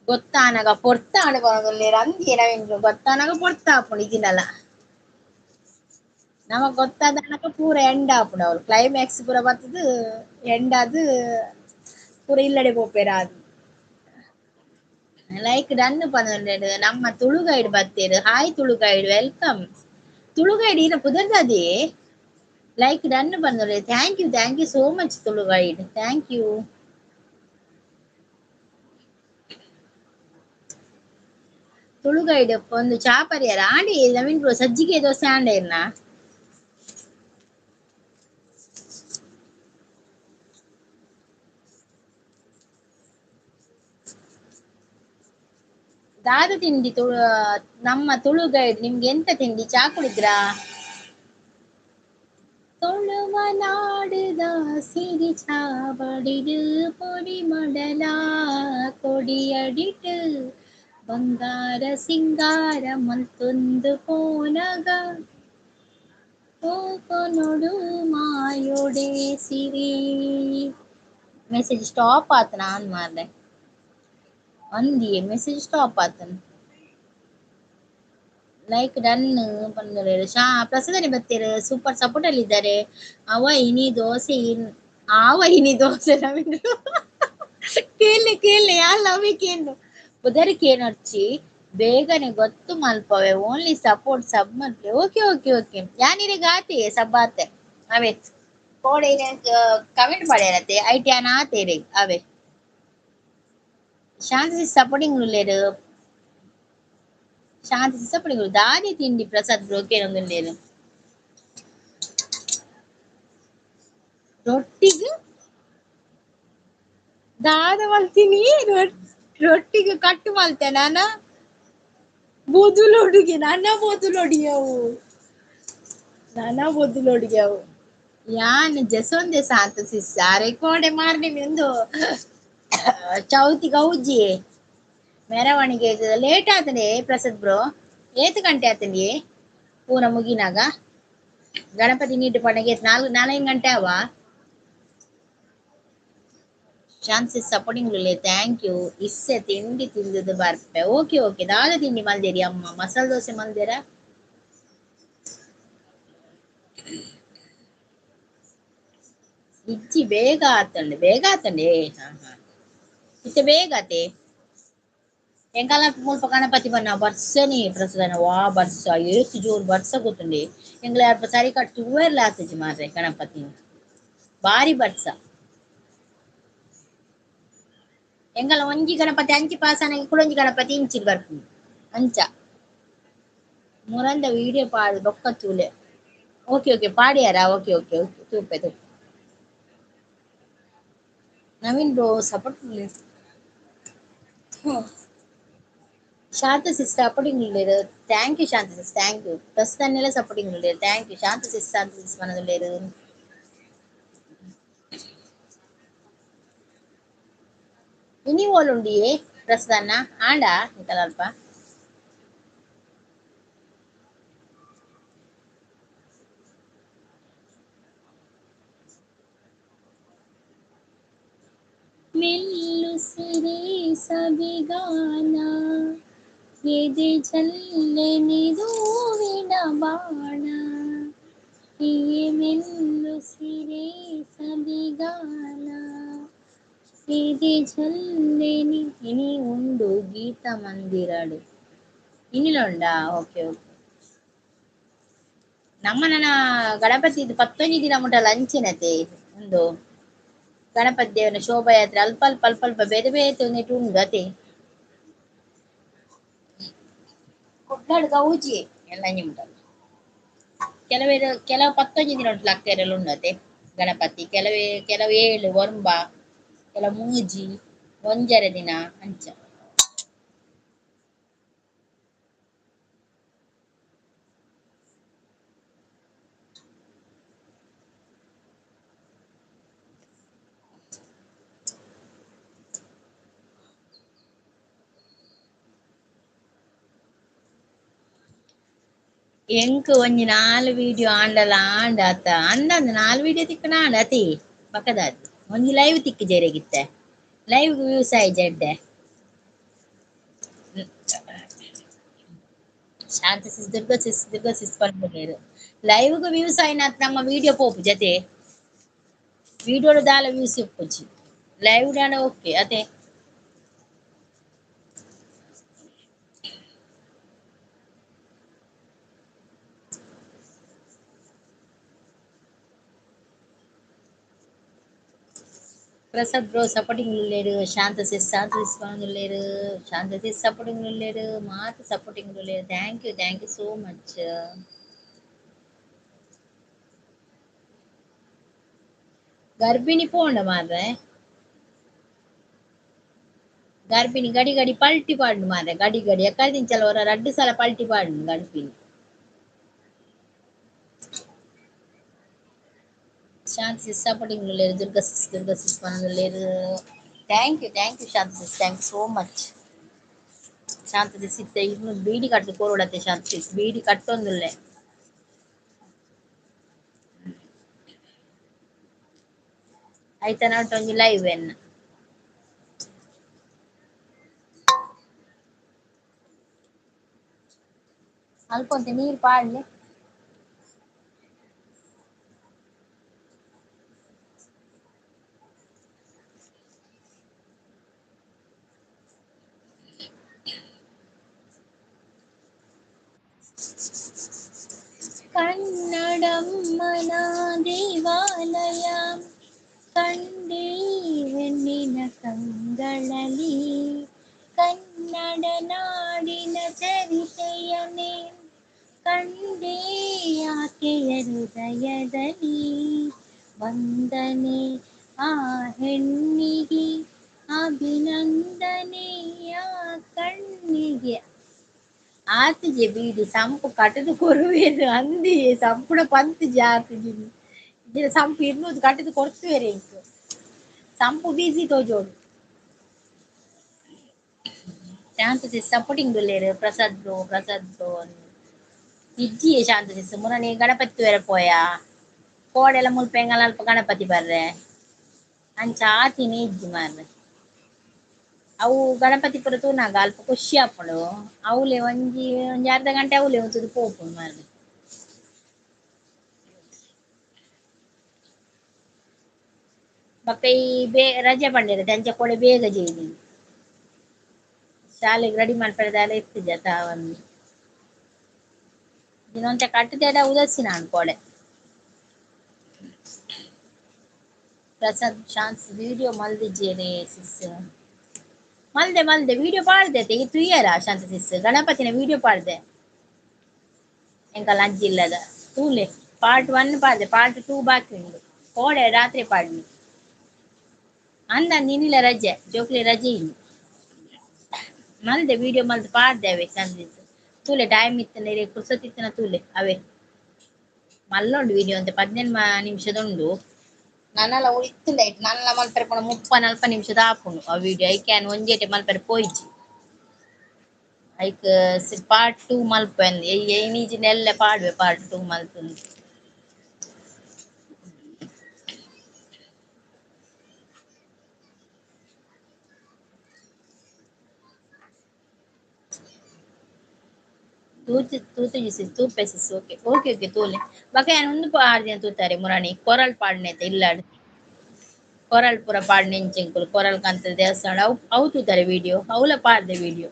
ಗೊತ್ತಾನಗ ಪೊರ್ತಾಂಡ ಪನೊಂದುಲ್ಲೆರ್ ಅಂದ್ಯೆ ನವೀನ್ ಗೊತ್ತಾನಗ ಪೊರ್ತ ಆಪುಂಡು ಇಜಿಂಡಲ ನಮಕ್ ಗೊತ್ತಾದನಕ ಪೂರ ಎಂಡ್ ಆಪುಂಡು ಅವ್ಲು ಕ್ಲೈಮ್ಯಾಕ್ಸ್ ಪೂರ ಬತ್ತುದು ಎಂಡ್ ಆದ್ ಪೂರ ಇಲ್ಲಡೆ ಪೋಪೆರ್ ಆದ್. ಲೈಕ್ ಡನ್ ಪನೊಂದುಲ್ಲೆರ್ ನಮ್ಮ ತುಳು ಗೈಡ್ ಬತ್ತೆರ್. Hi Tulu guide welcome. Tulu guide ಈನ ಪುದರ್ದಾದೆ ಲೈಕ್ ಡನ್ ಪನೊಂದುಲ್ಲೆರ್. Thank you thank you so much Tulu guide thank you. Tulu guide ಒಂದು ಚಾ ಪರಿಯಾರ ಆಂಡಿ ನವೀನ್ ಬ್ರೋ ಸಜ್ಜಿಗೆ ದೋಸೆ ಆಂಡ ಇರ್ನ ದಾದ ತಿಂಡಿ ತುಳು ನಮ್ಮ ತುಳು ಗೈಡ್ ನಿಮ್ಗೆ ಎಂತ ತಿಂಡಿ ಚಾ ಕುಡಿದ್ರಾ? ತುಳುವ ನಾಡುದ ಸಿರಿ ಚಾವಡಿಡು ಪೊಡಿ ಮಡಲ ಕೊಡಿಯಡಿಟ್ ಬಂಗಾರ ಸಿಂಗಾರ ಮಲ್ತೊಂದು ಪೋನಗ ನೋಡು ಮಾಯೋಡೆ ಸಿರಿ. ಮೆಸೇಜ್ ಸ್ಟಾಪ್ ಆತನ ಆನ್ ಮಾರ್ರೆ ಅಂದಿಯೇ ಮೆಸೇಜ್ ಸ್ಟಾಪ್ ಆತನ. ಲೈಕ್ ಡನ್ ಪಂದೊಲ್ಲೆರ್. ಶಾ ಪ್ರಸಾದನೆ ಬತ್ತೆರ್ ಸೂಪರ್ ಸಪೋರ್ಟ್ ಅಲ್ಲಿ ಇದ್ದಾರೆ. ಅವ ಇನಿ ದೋಸೆ ಆವ ಇನಿ ದೋಸೆ ನವೀನ್ ಕೇಳಿ ಕೇಳಿ ಯಾಲ್ ಅವೇ ಕೇನು ಬುದರ್ ಕೇನೊರ್ಚಿ ಬೇಗನೆ ಗೊತ್ತು ಮಲ್ಪವೆ ಓನ್ಲಿ ಸಪೋರ್ಟ್ ಸಬ್ ಮಲ್ಪೆ. ಓಕೆ ಓಕೆ ಓಕೆ ಯಾನಿರೆಗ್ ಆತೆ ಸಬ್ ಆತೆ ಅವೇ ಕೋಡೆ ಕಮೆಂಟ್ ಪಾಡ್ಯಾರತೆ ಐಟ್ ಯಾನ್ ಆತೆ ಇರೆಗ್ ಅವೇ ಶಾಂತಿ ಸಪೋರ್ಟಿಂಗ್ ಉಲ್ಲೆರ್. ಶಾಂತಿ ಸಪೋರ್ಟಿಂಗ್ ದಾದೆ ತಿಂಡಿ ಪ್ರಸಾದ್ ಬ್ರೋ ಕೇನೊಂದುಲ್ಲೆರ್. ರೊಟ್ಟಿಗ್ ದಾದ ಮಲ್ತೀನಿ ರೊಟ್ಟಿಗೆ ಕಟ್ಟು ಮಲ್ತೆ ನಾನ ಬೊದುಲೊಡುಗೆ ನನ್ನ ಬೊದುಲೊಡಿಯವು ನನ್ನ ಬೊದುಲೊಡುಗೆ ಅವು ಯಾನ್ ಜಸೊಂದೆ ಸಾಂತ ಸಿಸ್ ಅರೆ ಕೋಡೆ ಮಾರ್ನೆ ಒಂದು ಚೌತಿ ಗೌಜಿ ಮೆರವಣಿಗೆ ಲೇಟ್ ಆತನೆ ಪ್ರಸಾದ್ ಬ್ರೋ ಏತ್ ಗಂಟೆ ಆತಂಡಿ ಪೂರ ಮುಗಿನಾಗ ಗಣಪತಿ ನೀಟು ಪಣಗೆ 4 ಗಂಟೆ ಅವ. ಚಾನ್ಸಸ್ ಸಪೋರ್ಟಿಂಗ್ ಉಲ್ಲೆ thank you. ಇಸ್ಸೆ ತಿಂಡಿ ತಿಂದದ್ದು ಬರ್ಪೆ. ಓಕೆ ಓಕೆ ದಾದ ತಿಂಡಿ ಮಲ್ದೇರಿ ಅಮ್ಮ ಮಸಾಲೆ ದೋಸೆ ಮಲ್ದೇರಾ? ಇಜ್ಜಿ ಬೇಗ ಆತಂಡೆ ಬೇಗ ಆತಂಡೆ. ಹಾ ಹಾ ಇತ್ತೆ ಬೇಗ ಆತೆ ಎಂಕಾಲ ಮುಲ್ಪ ಗಣಪತಿ ಬನ್ನ ಬರ್ಸನೆ ಪ್ರಸಾದನ ವಾ ಬರ್ಸ ಏತ್ ಜೋರು ಬರ್ಸ ಗೊತ್ತುಂಡೆ ಎಂಗ್ಲ ಅಲ್ಪ ಸರಿ ಕಟ್ಟು ತೂವೆರ್ಲ ಆತಜಿ ಮಾರ್ರೆ ಗಣಪತಿ ಬಾರಿ ಬರ್ಸ. ಎಂಗಲ ಒಂಜಿ ಗಣಪತಿ ಅಂಚಿ ಪಾಸನ ಕುಡೊಂಜಿ ಗಣಪತಿ ಇಂಚಿ ಬರ್ಪುಂಡು ಅಂಚ ಮುರಂದ ವಿಡಿಯೋ ಪಾಡ್ ಬೊಕ್ಕ ತೂಲೆ. ಓಕೆ ಓಕೆ ಪಾಡ್ಯಾರಾ? ಓಕೆ ಓಕೆ ಓಕೆ ತೂಪೆ ತೂಪೆ. Naveen bro support Shanta sis supporting ಉಲ್ಲೆರ್. Thank you Shanta sis thank you. ಪ್ರಸ್ತನ್ನೆಲ್ಲ supporting ಉಲ್ಲೆರ್. Thank you Shanta sis Shanta sis ಮನದುಲ್ಲೆರ್. ಇನಿ ಓಲುಂಡಿಯೇ ಪ್ರಸ್ತನ್ನ ಆಂಡ ನಿಕಲಲ್ಪ ಮೆಲ್ಲು ಸಿರಿ ಸವಿಗಾನ ಎದೆ ಜಲ್ಲೆನಿದೂವಿನ ಬಾಣ ಈ ಮೆಲ್ಲು ಸಿರಿ ಸವಿಗಾನ ಎದೆ ಜಲ್ಲೆನಿ ಇನಿ ಉಂಡು ಗೀತ ಮಂದಿರಡು ಇನಿಲುಂಡಾ? Okay okay. ನಮ್ಮ ನನ್ನ ಗಣಪತಿ ಇದು 11 ದಿನ ಮುಟ ಲಂಚಿನತೆ ಒಂದು ಗಣಪತಿ ದೇವನ ಶೋಭಾಯಾತ್ರೆ ಅಲ್ಪ ಅಲ್ಪ ಅಲ್ಪ ಅಲ್ಪ ಬೇರೆ ಬೇರೆ ಒಂದಿಟ್ಟು ಉಂಡು ಅತೆ ಕುಡ್ಲಾಡ್ ಗೌಜಿ ಎಲ್ಲ ಉಂಟಲ್ಲ. ಕೆಲವೇರು ಕೆಲವು 11 ದಿನ ಉಂಟು ಲಕ್ಕೆರೆಲ್ಲ ಉಂಡತೆ ಗಣಪತಿ, ಕೆಲವೇ ಕೆಲವು 7 ಒರ್ಂಬ, ಕೆಲವು 3. ಒಂಜರೆ ದಿನ ಅಂಚ. ಎಂಕ್ ಒಂಜಿ ನಾಲ್ ವಿಡಿಯೋ ಆಂಡಲ ಆಂಡ ಅತ್ತ ಅಂದಂದು ನಾಲ್ ವಿಡಿಯೋ ತಿಕ್ಕನ ಆಂಡ ಅತಿ ಪಕ್ಕದಾದ್ ಒಂಜಿ ಲೈವ್ ತಿಕ್ಕು ಜೆರೆಗಿತ್ತೆ ಲೈವ್ ವ್ಯೂಸ್ ಆಯಿ ಜಡ್ಡೆ. Shanta sis Durga sis Durga sis ಪನ್ಪುನೇರು ಲೈವ್ ವ್ಯೂಸ್ ಆಯಿನ ನಮ್ಮ ವಿಡಿಯೋ ಪೋಪು ಜತೆ ವಿಡಿಯೋ ದಾಲ ವ್ಯೂಸ್ ಇಪ್ಪುಜಿ ಲೈವ್ ದಾನ ಓಕೆ ಅದೇ. ಪ್ರಸಾದ್ ಬ್ರೋ ಸಪೋರ್ಟಿಂಗ್ ಉಲ್ಲೇರು ಶಾಂತ ಸಿಸ್ ಶಾಂತ ಸಿಸ್ ಉಲ್ಲೇರು ಶಾಂತ ಸಿಸ್ ಸಪೋರ್ಟಿಂಗ್ ಉಲ್ಲೇರು ಮಾತ ಸಪೋರ್ಟಿಂಗ್ ಉಲ್ಲೇರು. Thank you thank you so much. ಗರ್ಭಿಣಿ ಪೋಂಡ ಮಾರ್ರೆ, ಗರ್ಭಿಣಿ ಗಡಿ ಗಡಿ ಪಲ್ಟಿ ಪಾಡು ಮಾರ್ರೆ, ಗಡಿ ಗಡಿ ಎಕ್ಕದಿಂಚಲ ಹೊರ ರಡ್ಡು ಸಲ ಪಲ್ಟಿ ಪಾಡು ಗರ್ಭಿಣಿ. ಶಾಂತ ಸಿಸ್ ಸಪೋರ್ಟಿಂಗ್ ಉಲ್ಲೇರು ದುರ್ಗಾ ಸಿಸ್ ದುರ್ಗಾ ಸಿಸ್ ಉಲ್ಲೇರು. Thank you thank you Shanta sis thank you so much. Shanta sis ಇತ್ತೆ ಇನ್ನು ಬೀಡಿ ಕಟ್ಟು ಕೋರೋಡತ್ತೆ ಶಾಂತ ಸಿಸ್ ಬೀಡಿ ಕಟ್ಟೊಂದುಲ್ಲೆ. ಆಯ್ತಾ not ಒಂಜಿ ಲೈವ್ ಎನ್ನ ಅಲ್ಪೊಂತೆ ನೀರು ಪಾಡ್ಲೆ. ಕನ್ನಡಮ್ಮನ ದೇವಾಲಯ ಕಂಡೇ ಹೆಣ್ಣಿನ ಕಂಗಳಲ್ಲಿ, ಕನ್ನಡ ನಾಡಿನ ಚರಿತೆಯನ್ನೇ ಕಂಡೇ ಆಕೆಯ ಹೃದಯದಲ್ಲಿ. ವಂದನೆ ಆ ಹೆಣ್ಣಿಗೆ, ಅಭಿನಂದನೆ ಆ ಕಣ್ಣಿಗೆ. ಆತಿಜೆ ಬೀಡಿ ಸಂಪು ಕಟ್ಟದು ಕೊರುವೇನು ಅಂದಿ ಸಂಪುಣ ಪಂತಿಜೆ ಆತಿಜಿ ಇಜ್ಜಿಡ ಸಂಪು ಇರ್ನೂದು ಕಟ್ಟದು ಕೊಡ್ತುವೇರೆ ಇಂಕ್ ಸಂಪು ಬೀಸಿ ತೋಜೋಡು. ಶಾಂತ ಸಿಸ್ ಸಪೋರ್ಟಿಂಗ್ ದುಲ್ಲೇರು ಪ್ರಸಾದ್ ಬ್ರೋ ಪ್ರಸಾದ್ ಬ್ರೋ ಇಜ್ಜಿ ಶಾಂತ ಸಿಸ್ ಮುರನಿ ಗಣಪತಿ ವೇರೆ ಪೋಯ ಕೋಡೆಲ್ಲ ಮುಲ್ಪ ಎಂಗಲ ಅಲ್ಪ ಗಣಪತಿ ಬರ್ರೆ ಅಂಚ ಆತಿನಿ ಇಜ್ಜಿ ಮಾರ್ರೆ. ಅವು ಗಣಪತಿ ಪುರ ತೂನಾಗ ಅಲ್ಪ ಖುಷಿ ಆಪುಂಡು ಅವ್ಲೆ ಒಂಜಿ ಒಂಜಿ ಅರ್ಧ ಗಂಟೆ ಅವ್ಲೆ ಉಂತುದು ಪೋಪುಂಡು ಮಾರ್ರೆ. ಬೊಕ್ಕ ಈ ಬೇ ರಜೆ ಪಂಡೆರ್ ಅಂಚ ಕೋಡೆ ಬೇಗ ಜೈದಿ ಶಾಲೆಗ್ ರೆಡಿ ಮಲ್ಪೆರೆ ದಾಲ ಇತ್ತಿಜ ತಾವಂದು ದಿನೊಂತೆ ಕಟ್ಟುದೆಡ ಉದಾಸೀನ ಆಂಡ್ ಕೋಡೆ. ಪ್ರಸಾದ್ ಶಾಂತ್ ವಿಡಿಯೋ ಮಲ್ದಿಜ್ಜೆರೆ ಸಿಸ್ ಮಲ್ದೆ ಮಲ್ದೆ ವಿಡಿಯೋ ಪಾಡ್ದೆ ಈ ತುಯ್ಯರ ಶಾಂತ ಸಿಸ್ ಗಣಪತಿನ ವಿಡಿಯೋ ಪಾಡ್ದೆ ಎಂಕಲ್ ಅಜ್ಜಿ ಇಲ್ಲದ ತೂಲೆ ಪಾರ್ಟ್ 1 ಪಾಡ್ದೆ ಪಾರ್ಟ್ 2 ಬಾಕಿ ಉಂಡು ಕೋಡೆ ರಾತ್ರಿ ಪಾಡ್ನಿ ಅಂದ ನಿನ್ನಿಲ ರಜೆ ಜೋಕ್ಲಿ ರಜೆ ಇನ್ನು ಮಲ್ದೆ ವಿಡಿಯೋ ಮಲ್ದು ಪಾಡ್ದೆ ಅವೆ ಶಾಂತ ಸಿಸ್ ತೂಲೆ ಟೈಮ್ ಇತ್ತನ ಪುರ್ಸೊತ್ತು ಇತ್ತನ ತೂಲೆ ಅವೇ ಮಲ್ಲುಂಡು ವಿಡಿಯೋ ಅಂತ 15 ನಿಮಿಷದುಂಡು ನನ್ನಲ ಇತ್ತಿಲ್ಲ ಇಟ್ಟು ನನ್ನಲ ಮಲ್ಪೆರೆ ಪೋಣ 30 40 ನಿಮಿಷದ ಆಪುಂಡು ಆ ವಿಡಿಯೋ ಐಕೆ ಯಾನ್ ಒಂಜೇಟೆ ಮಲ್ಪೆರೆ ಪೋಯಿಜಿ ಐಕ್ ಪಾರ್ಟ್ 2 ಮಲ್ಪೆ ಇನಿಜಿ ನೆಲ್ಲೆ ಪಾಡ್ವೆ ಪಾರ್ಟ್ 2 ಮಲ್ತುಂದು. ತೂತು ತೂತು ಸಿಸ್ ತೂಪೆ ಸಿಸ್ ಓಕೆ ಓಕೆ ಓಕೆ ತೂಲೆ ಬೊಕ ಯಾನ್ ಉಂದು ಪಾಡ್ದಿನ ತೂತಾರೆ ಮುರಾಣಿ ಕೊರಲ್ ಪಾಡ್ನೆತ ಇಲ್ಲಾಡ್ ಕೊರಲ್ ಪೂರ ಪಾಡ್ನೆ ಇಂಚೆಂಕುಲು ಕೊರಲ್ ಕಂತ ದೇವಸ್ಥಾನ ಅವು ಅವು ತೂತಾರೆ ವಿಡಿಯೋ ಅವ್ಲ ಪಾಡ್ದೆ ವಿಡಿಯೋ.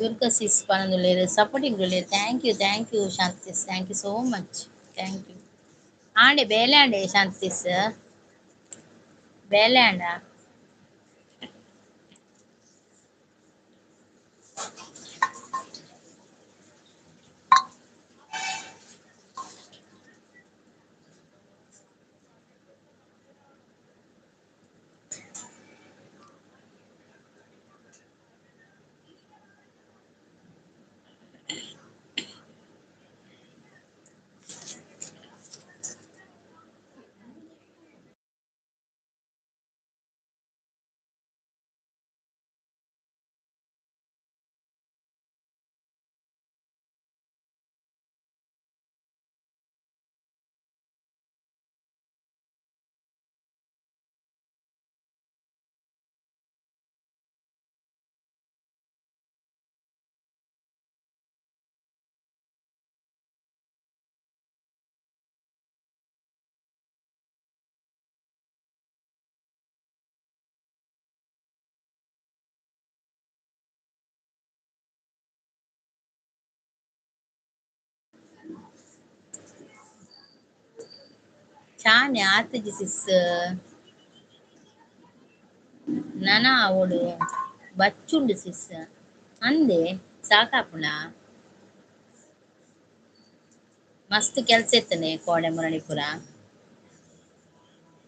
ದುರ್ಗಾ ಸಿಸ್ ಪನೊಂದುಲ್ಲೆರ್ ಸಪೋರ್ಟಿಂಗ್ ಉಲ್ಲೆರ್ thank you thank you Shanta sis thank you so much thank you. ಆಂಡೆ ಬೇಲೆ ಆಂಡೆ ಶಾಂತ ಸಿಸ್ ಬೇಲೆ ಆಂಡ. ಶಾನೆ ಆತಜಿ ಸಿಸ್ ನನ ಅವಳು ಬಚ್ಚುಂಡು ಸಿಸ್ ಅಂದೆ ಸಾಕಾಪುಣ ಮಸ್ತ್ ಕೆಲ್ಸ ಇತ್ತನೆ ಕೋಡೆ ಮುರಳಿಪುರ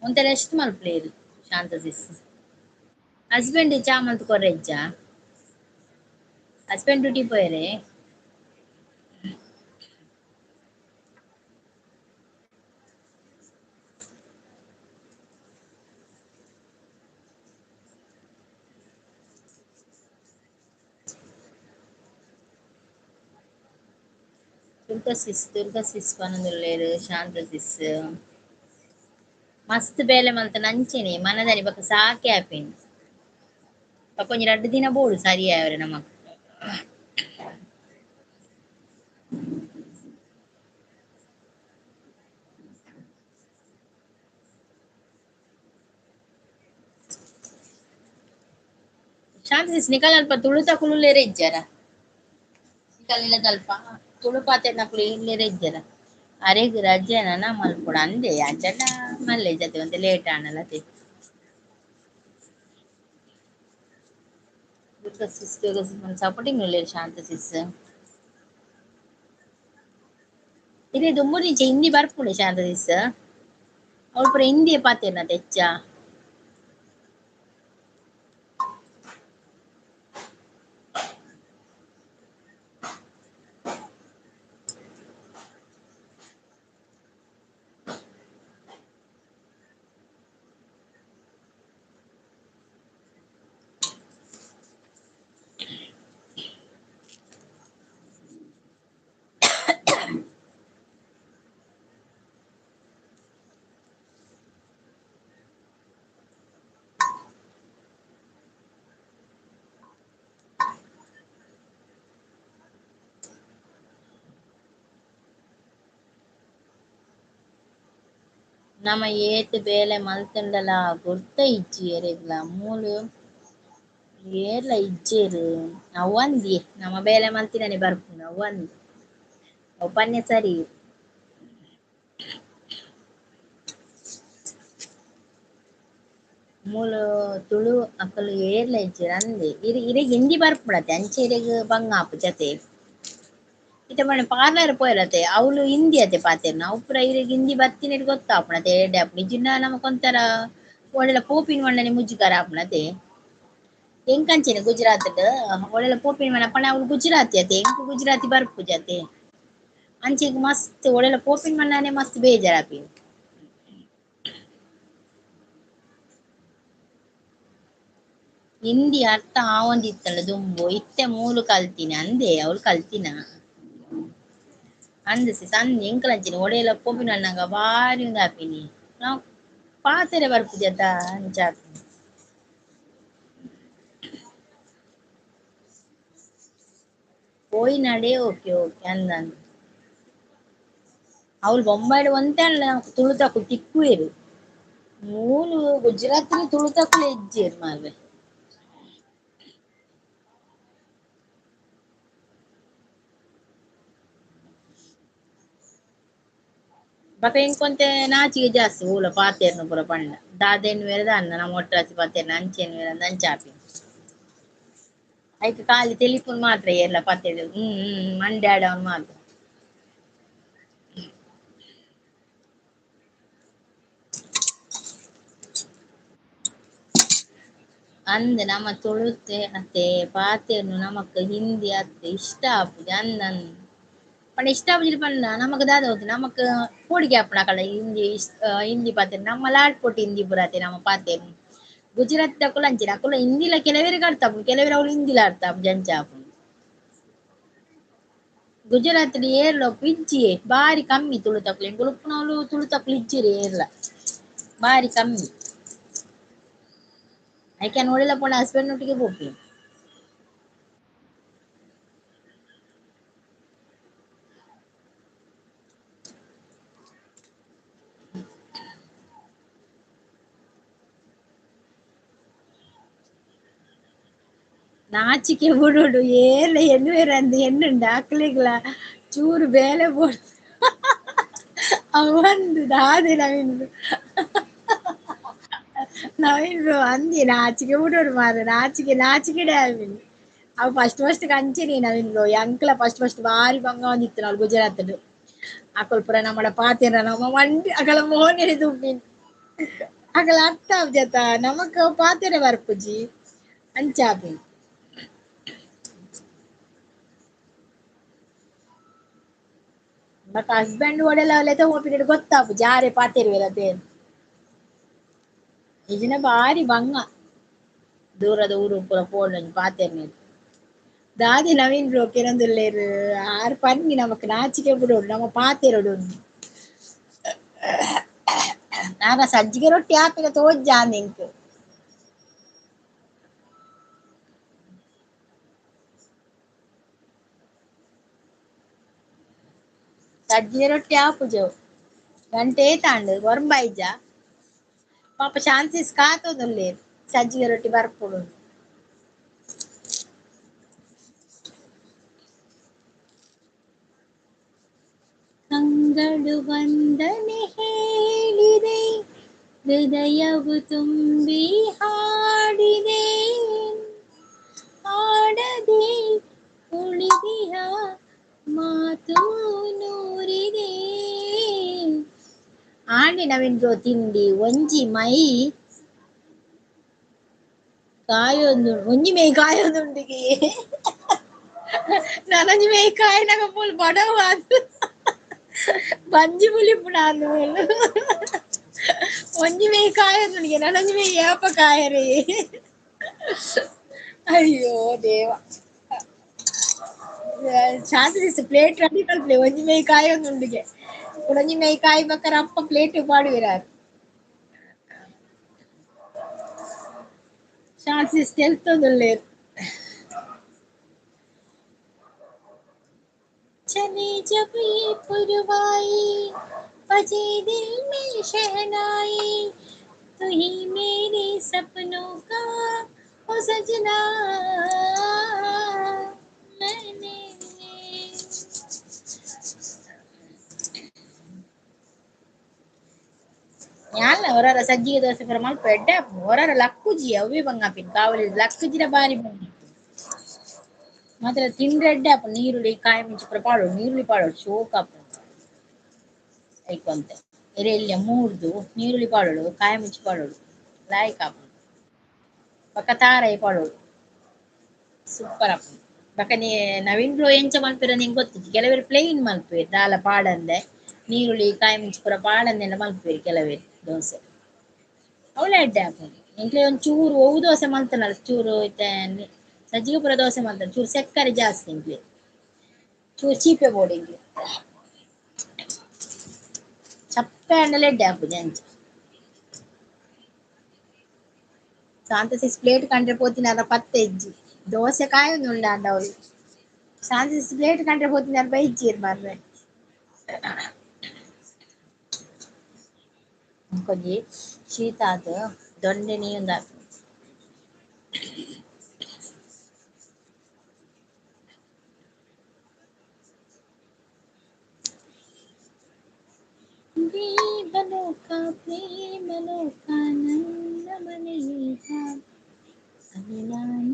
ಒಂತೆ ರೆಸ್ಟ್ ಮಲ್ಪಲೇರು ಶಾಂತ ಸಿಸ್ ಹಸ್ಬೆಂಡ್ ಚಾ ಮಲ್ತ್ ಕೊರ್ರೆಜ್ಜ husband duty ಪೋಯರೆ Durga sis Durga ಸಿಸ್ ಪನೊಂದುಲ್ಲೆರ್ ಶಾಂತ ಸಿಸ್ ಮಸ್ತ್ ಬೇಲೆ ಮಲ್ತ ನಂಚೆನೆ ಮನದನಿ ಬೊಕ ಸಾಕೆ ಆಪಿನ್ ಬೊಕ ಒಂಜಿ ರಡ್ಡ್ ದಿನ ಬೋಡು ಸರಿ ಆವರೆ ನಮಕ್. ಶಾಂತ ಸಿಸ್ ನಿಕಲ್ ಅಲ್ಪ ತುಳುತಕುಲು ಉಲ್ಲೆರ್ ಇಜ್ಜಾರ ನಿಕಲ್ ಇಲ್ಲದಲ್ಪ ತುಳು ಪಾತೆರ್ನಕುಲು ಇಲ್ಲೆರ್ ಇಜ್ಜಾರ ಅರೆಗ್ ರಜೆ ನನ ಮಲ್ಪೊಡು ಅಂದೆ ಅಂಚಡ ಮಲ್ಲೆ ಜತೆ ಒಂತೆ ಲೇಟ್ ಆಂಡಲ ಅತೆ. ದುರ್ಗಾ ಸಿಸ್ ದುರ್ಗಾ ಸಿಸ್ ಸಪೋರ್ಟಿಂಗ್ ಉಲ್ಲೆರ್ ಶಾಂತ ಸಿಸ್ ಇರೆ ದುಂಬುದಿಂಚ ಹಿಂದಿ ಬರ್ಪುಂಡು ಶಾಂತ ಸಿಸ್ ಅವ್ಲು ಪೂರ ಹಿಂದಿಯೇ ಪಾತೆರ್ನತೆ ಹೆಚ್ಚ. ನಮ ಏತ್ ಬೇಲೆ ಮಲ್ತುಂಡಲ ಗುರ್ತ ಇಜ್ಜಿ ಏರೆಗ್ಲ ಮೂಲು ಏರ್ಲ ಇಜ್ಜೆರ್ ಅವ್ ಅಂದಿ ನಮ ಬೇಲೆ ಮಲ್ತಿನನೆ ಬರ್ಪುನು ಅವ್ ಅಂದ್ ಅವ್ ಪನ್ನೆ ಸರಿ. ಮೂಲು ತುಳು ಅಕುಲು ಏರ್ಲ ಇಜ್ಜೆರ್ ಅಂದೆ ಇರೆ ಇರೆಗ್ ಹಿಂದಿ ಬರ್ಪುಂಡತೆ ಅಂಚೆ ಇರೆಗ್ ಬಂಗ ಆಪುಜಿ ಅತೆ. ಇತ್ತೆ ಪಂಡ ಪಾರ್ಲರ್ ಪೋಯೆರತೆ ಅವ್ಲು ಹಿಂದಿ ಅತೆ ಪಾತೆರ್ನ ಅವು ಪೂರ ಇರೆಗ್ ಹಿಂದಿ ಬತ್ತಿನೆಟ್ ಗೊತ್ತಾಪುಂಡತೆ ಎಡ್ಡೆ ಆಪುಂಡು ಇಜ್ಜಿಂಡ ನಮಕೊಂತರ ಓಡೆಲ ಪೋಪಿನ ಪಂಡನೆ ಮುಜುಗರ ಆಪುಂಡತೆ. ಎಂಕಂಚೆನೆ ಗುಜರಾತ್ ಡ್ ಓಡೆಲ ಪೋಪಿನ ಪಂಡ ಪಂಡ ಅವ್ಲು ಗುಜರಾತಿ ಅತೆ ಎಂಕ್ ಗುಜರಾತಿ ಬರ್ಪುಜಿ ಅತೆ ಅಂಚೆ ಎಂಕ್ ಮಸ್ತ್ ಓಡೆಲ ಪೋಪಿನ ಪಂಡನೆ ಮಸ್ತ್ ಬೇಜಾರ್ ಆಪಿನಿ. ಹಿಂದಿ ಅರ್ಥ ಆವೊಂದಿತ್ತಂಡ ದುಂಬು ಇತ್ತೆ ಮೂಲು ಕಲ್ತಿನಿ ಅಂದೆ ಅವ್ಲು ಕಲ್ತಿನ ಅಂದ್ ಸಿಸ್ ಅಂದ್ ಎಂಕಲಂಚೆನೆ ಒಡೆಲ ಪೋಪಿನ ಪನ್ನಗ ಬಾರಿ ಉಂದಾಪಿನಿ ನಾವ್ ಪಾತೆರೆ ಬರ್ಪುಜಿ ಅತ ಅಂಚ ಆಪಿನಿ. ಪೋಯಿನಡೆ ಓಕೆ ಓಕೆ ಅಂದ್ ಅಂದ್ ಅವ್ಲು ಬೊಂಬಾಯಿಡ್ ಒಂತೆ ಆಂಡಲ ನಮಕ್ ತುಳುತಕುಲು ತಿಕ್ಕುವೆರ್ ಮೂಲು ಗುಜರಾತ್ ಡ್ ತುಳುತಕುಲೇ ಇಜ್ಜೆರ್ ಮಾರ್ರೆ. ಬೊಕ ಎಂಕ್ ಒಂತೆ ನಾಚಿಗೆ ಜಾಸ್ತಿ ಓಲ ಪಾತೆರ್ನ ಪೂರ ಪಂಡ ದಾದ ಎನ್ನುವೆರ್ ದಾನ್ನ ನಮ ಒಟ್ರಾಸಿ ಪಾತೆರ್ನ ಅಂಚ ಎನ್ನುವೆರ್ ಅಂದ್ ಅಂಚ ಆಪಿನಿ. ಐಕ್ ಖಾಲಿ ತೆಲಿಪುನ್ ಮಾತ್ರ ಏರ್ಲ ಪಾತೆರ್ದ್ ಹ್ಮ್ ಹ್ಮ್ ಮಂಡೆ ಆಡವುನ್ ಮಾತ್ರ. ಅಂದ್ ನಮ ತುಳುತೆ ಅತೆ ಪಾತೆರ್ನು ನಮಕ್ ಹಿಂದಿ ಅತ್ ಇಷ್ಟ ಆಪುಜಿ ಅಂದ್ ಅಂದ್ ಪಂಡ ಇಷ್ಟ ಆಪುಜಿ ಪಂಡ ನಮಕ್ ದಾದ ಗೊತ್ತು ನಮಕ್ ಪೋಡಿಗೆ ಆಪುಂಡು ಅಕಲ್ಡ ಹಿಂದಿ ಹಿಂದಿ ಪಾತೆರ್ ನಮ್ಮ ಲಾಡ್ ಪೊಟ್ಟಿ ಹಿಂದಿ ಪೂರ ಅತೆ ನಮ ಪಾತೆರ್ನು ಗುಜರಾತ್ ದಕುಲು ಅಂಚೆನೆ ಅಕುಲು ಹಿಂದಿಲ ಕೆಲವೆರೆಗ್ ಅರ್ಥ ಆಪುಂಡು ಕೆಲವೆರ್ ಅವ್ಲು ಹಿಂದಿಲ ಅರ್ಥ ಆಪುಜಿ ಅಂಚ ಆಪುಂಡು. ಗುಜರಾತ್ ಡ್ ಏರ್ಲ ಇಜ್ಜಿಯೇ ಬಾರಿ ಕಮ್ಮಿ ತುಳುತಕುಲು ಎಂಕುಲು ಉಪ್ಪುನವ್ಲು ತುಳುತಕುಲು ಇಜ್ಜೆರ್ ಏರ್ಲ ಬಾರಿ ಕಮ್ಮಿ. ಐಕ್ ಯಾನ್ ಓಡೆಲ ಪೋಂಡ ಹಸ್ಬೆಂಡ್ ನೊಟ್ಟಿಗೆ ಪೋಪೆ. ನಾಚಿಕೆ ಬುಡೊಡು ಏರ್ಲ ಎನ್ನುವೆರ್ ಅಂದ್ ಎನ್ನುಂಡ ಅಕ್ಲೆಗ್ಲ ಚೂರು ಬೇಲೆ ಬೋಡು. ಅವಂದು ದಾದೆ ನವೀನ್ ನವೀನ್ ಬ್ರೋ ಅಂದಿ ನಾಚಿಕೆ ಬಿಡೋರು ಮಾರ, ನಾಚಿಕೆ ನಾಚಿಕೆಡೆ ಆವಿನಿ. ಅವು ಫಸ್ಟ್ ಫಸ್ಟ್ ಕಂಚೆನೆ ನವೀನ್ ಬ್ರೋ, ಎಂಕ್ಲ ಫಸ್ಟ್ ಫಸ್ಟ್ ಬಾರಿ ಬಂಗ ಒಂದಿತ್ತು ನಾವು ಗುಜರಾತ್. ಅಕಲ್ ಪುರ ನಮ್ಮಡ ಪಾತೆರ ನಮ್ಮ ವಂಡಿ ಅಕಲ ಮೋನೆ ದುಬ್ಬಿನ್ ಅಕಲ ಅರ್ಥ ಜತ ನಮಕ್ ಪಾತೆರ ಬರ್ಪುಜಿ ಅಂಚಾಪಿ. ಬಟ್ ಹಸ್ಬೆಂಡ್ ಒಡೆಲ್ಲ ಲೆತ ಹೋಪಿನ ಗೊತ್ತಾಪು ಜಾರೆ ಪಾತೆರುವೆರ ಇಜಿನ ಬಾರಿ ಬಂಗ ದೂರದ ಊರು ಪೂರ ಪೋಂಡು ಪಾತೆರ್ನೆ. ದಾದಿ ನವೀನ್ ಬ್ರೋ ಕಿರಂದುಲ್ಲೇರು ಆರು ಪನ್ನಿ ನಮಕ್ ನಾಚಿಕೆ ಬಿಡೋಡು ನಮ್ಮ ಪಾತೆರೊಡು. ನಾನ ಸಜ್ಜಿಗೆ ರೊಟ್ಟಿ ಆಪಿನ ತೋಜ್ಜಾಂದ್ ಎಂಕ್. ಸಜ್ಜಿಗೆ ರೊಟ್ಟಿ ಆಪುಜವು ಗಂಟೆ ತಾಂಡು ಒರಂಬಾಯ್ಜ ಪಾಪ ಶಾಂತಿಸ್ ಕಾತೋದುಲ್ಲೇರು ಸಜ್ಜಿಗೆ ರೊಟ್ಟಿ ಬರ್ಪುಡು. ಕಂಗಳು ವಂದನೆ ಹೇಳಿದೆ, ಹೃದಯವು ತುಂಬಿ ಹಾಡಿದೆ, ಹಾಡದೆ ಉಳಿದಿಯ ಮಾತು ನೂರಿದೆ. ಆಂಡಿ ನವೀನ್ ಬ್ರೋ ತಿಂಡಿ ಒಂಜಿ ಮೈ ಕಾಯೊಂದು ಒಂಜಿ ಮೈ ಕಾಯೊಂದುಂಡಿಗೆ ನಾನೊಂಜಿ ಮೈ ಕಾಯಿನಾಗ ಪೋಲ್ ಬಡವ ಅದು ಬಂಜಿ ಪುಲಿಪು ನಾನು ಒಂಜಿ ಮೈ ಕಾಯೊಂದುಂಡಿಗೆ ನಾನೊಂಜಿ ಮೈ ಏಪ ಕಾಯರಿ. ಅಯ್ಯೋ ದೇವ, ಶಾಂತಿ ಪ್ಲೇಟ್ ರೆಡಿ ಕಲ್ಪ್ಲೆ ಒಂಜಿ ಮೈ ಕಾಯೊಂದುಂಡಿಗೆ ಒಂಜಿ ಮೈ ಕಾಯಿ ಬಕ್ಕರ ಅಪ್ಪ ಪ್ಲೇಟ್ ಪಾಡುವಿರಾರು. ಶಾಂತಿ ತೆಲ್ತೊಂದುಲ್ಲೇರು. चले जब ये पुरवाई बजे दिल में शहनाई, तू ही मेरे सपनों का ओ सजना मैंने। ಯಾಲ್ಲ ಹೊರರ ಸಜ್ಜಿಗೆ ದೋಸೆ ಪೂರ ಮಲ್ಪ ಎಡ್ಡೆ ಹೊರರ ಲಕ್ಕುಜಿ ಅವೇ ಬಂಗಾಪಿನ್ ಕಾವಲಿ ಲಕ್ಕುಜಿನ ಬಾರಿ ಬಂಗ ಮಾತ್ರ ತಿಂಡ್ರೆ ಎಡ್ಡೆ ಆಪುಂಡು. ನೀರುಳ್ಳಿ ಕಾಯಿ ಮುಂಚಿ ಪೂರ ಪಾಡೋಡು, ನೀರುಳ್ಳಿ ಪಾಡೋಡು ಶೋಕ್ ಆಪುಂಡು ಐಕೊಂತೆ ಎರೆ ಎಲ್ಯ ಮೂರ್ದು ನೀರುಳ್ಳಿ ಪಾಡೋಡು ಕಾಯಿ ಮುಂಚಿ ಪಾಡೋಡು ಲಾಯ್ಕ್ ಆಪುಂಡು. ಬೊಕ್ಕ ತಾರಾಯಿ ಪಾಡೋಡು ಸೂಪರ್ ಆಪುಂಡು. ಬೊಕ್ಕ ನೀ ನವೀನ್ ಬ್ರೋ ಎಂಚ ಮಲ್ಪೆರ ನಿಂಗೆ ಗೊತ್ತಿಜ್ಜಿ. ಕೆಲವರು ಪ್ಲೇನ್ ಮಲ್ಪುವೆರ್ ದಾಲ ಪಾಡಂದೆ ನೀರುಳ್ಳಿ ಕಾಯಿ ಮುಂಚಿ ಪೂರ ಪಾಡಂದೆಲ್ಲ ಮಲ್ಪುವೆರ್ ಕೆಲವರು ದೋಸೆ, ಅವಳ ಎಡ್ಡೆ ಆಪುಂಡು. ಎಂಕ್ಲೆ ಒಂದ್ ಚೂರು ಒವು ದೋಸೆ ಮಲ್ತನಲ್ಲ ಚೂರು ಇತ್ತೆ ಸಜ್ಜಿಗೆ ಪೂರ ದೋಸೆ ಮಲ್ತನ ಚೂರು ಸಕ್ಕರೆ ಜಾಸ್ತಿ ಎಂಕ್ಲೆ ಚೂರು ಚೀಪೆ ಬೋಡು ಎಂಕ್ಲೆ ಚಪ್ಪೆ ಆಂಡಲ ಎಡ್ಡೆ ಆಪುಜಿ ಅಂಚ. ಶಾಂತ ಸಿಸ್ ಪ್ಲೇಟ್ ಕಂಡ್ರೆ ಪೋತಿನಾರ ಪತ್ತೆ ಇಜ್ಜಿ ದೋಸೆ ಕಾಯೊಂದು ಉಂಡಾಂಡ ಅವಳು. ಶಾಂತ ಸಿಸ್ ಪ್ಲೇಟ್ ಕಂಡ್ರೆ ಪೋತಿನಾರ ಬೈಜ್ಜಿರ್ ಮಾರ್ರೆ. ಒಂಜಿ ಶೀತ ಆದ್ ದೊಂಡೆ ನೀಂದ. ದೇವಲೋಕ ಪ್ರೇಮಲೋಕ ನನ್ನ ಮನೆಯ ಅಭಿಮಾನ.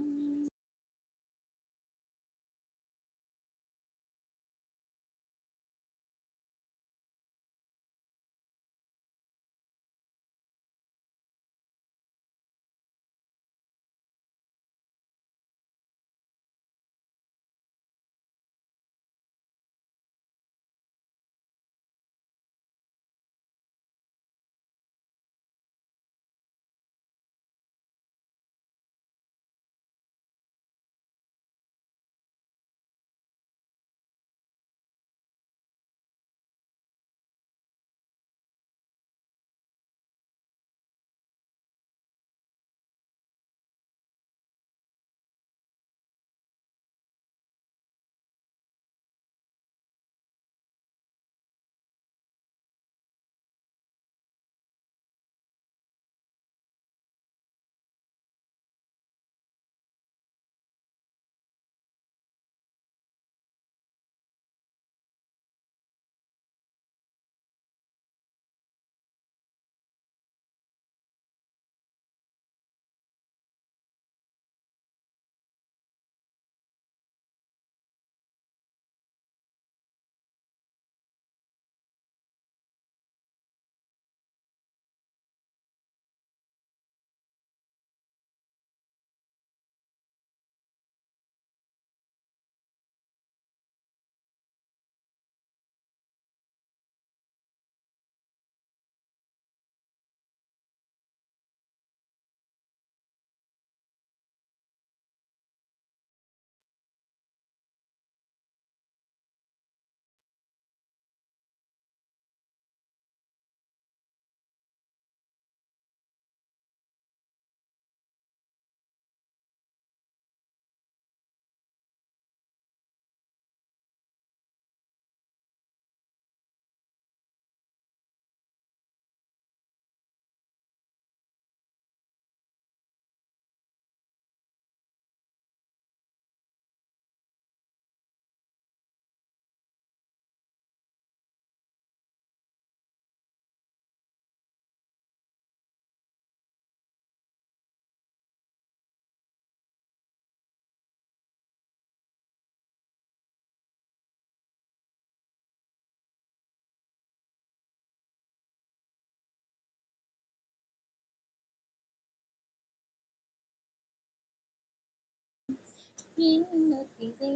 ಎನ್ನುತ್ತಿದೆ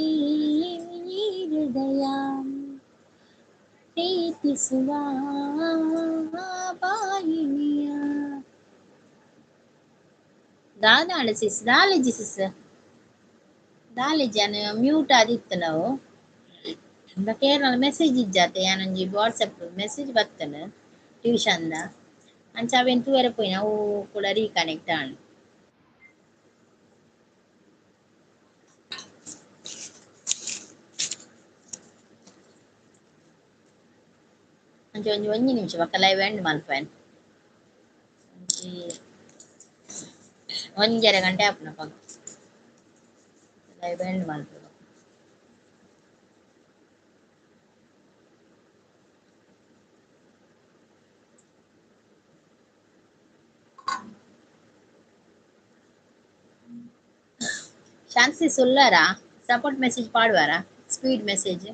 ಈ ಹೃದಯ ಪ್ರೀತಿಸುವ ಬಾಯಿನಿಯ ದಾದಾಳ ಸಿಸ್ ದಾಲೇಜಿ ಸಿಸ್ ದಾಲೇಜಿ ಅನ್ನ ಮ್ಯೂಟ್ ಆದಿತ್ತು ನಾವು ಕೇರಳ ಮೆಸೇಜ್ ಇಜ್ಜಾತೆ ಯಾನೊಂಜಿ ವಾಟ್ಸಪ್ ಮೆಸೇಜ್ ಬತ್ತನ ಟ್ಯೂಷನ್ the ಅಂಚ ಅವೇನ್ ತೂವರೆ ಪೋಯಿನ ಅವು ಕೂಡ ರೀಕನೆಕ್ಟ್ ಆಂಡ್. ಅಂಚ ಒಂಜಿ ಒಂಜಿ ನಿಮಿಷ ಬೊಕ್ಕ ಲೈವ್ ಎಂಡ್ ಮಲ್ಪೆನ್. ಒಂಜಿ ಒಂಜರೆ ಗಂಟೆ ಆಪುನ ಪಕ್ಕ ಲೈವ್ ಎಂಡ್ ಮಲ್ಪೆ. ಶಾಂತಿ ಸುಲ್ಲರಾ ಸಪೋರ್ಟ್ ಮೆಸೇಜ್ ಪಾಡುವಾರಾ ಸ್ಪೀಡ್ ಮೆಸೇಜ್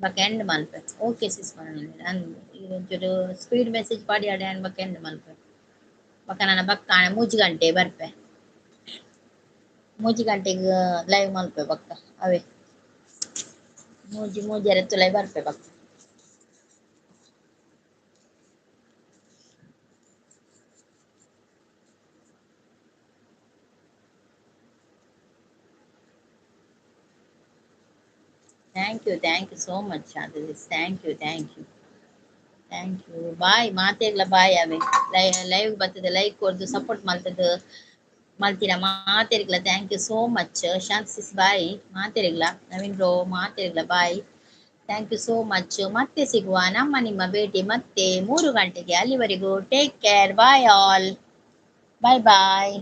ಬೊಕ್ಕ ಎಂಡ್ ಮಲ್ಪೆ. ಓಕೆ ಸಿಸ್ ಒಂಚೂರು ಸ್ಪೀಡ್ ಮೆಸೇಜ್ ಪಾಡಿ ಆಡೆ ಬೊಕ್ಕ ಎಂಡ್ ಮಲ್ಪೆ. ಬೊಕ್ಕ ನನ್ನ ಬಕ್ಕ ಮೂಜಿ ಗಂಟೆ ಬರ್ಪೆ, ಮೂಜಿ ಗಂಟೆಗೆ ಲೈವ್ ಮಲ್ಪೆ ಬೊಕ್ಕ ಅವೇ ಮೂಜಿ ಮೂಜರೆ ತುಲೈ ಬರ್ಪೆ ಬೊಕ್ಕ. Thank you so much, Shanti. Thank you, thank you, thank you. Bye, ಮಾತೆಗ್ಲ ಬಾಯ್ ಅವೆ ಲೈವ್ ಬರ್ತದೆ ಲೈಕ್ ಕೊಡ್ದು ಸಪೋರ್ಟ್ ಮಲ್ತದ ಮಲ್ತಿನ ಮಾತೆರ್ಗ್ಲ thank you so much Shanti bye ಮಾತೆರ್ಗ್ಲ Naveen bro ಮಾತೆರ್ಗ್ಲ bye thank you so much. ಮತ್ತೆ ಸಿಗುವ ನಮ್ಮ ನಿಮ್ಮ ಭೇಟಿ ಮತ್ತೆ 3 ಗಂಟೆಗೆ. ಅಲ್ಲಿವರೆಗೂ take care, bye all, bye bye.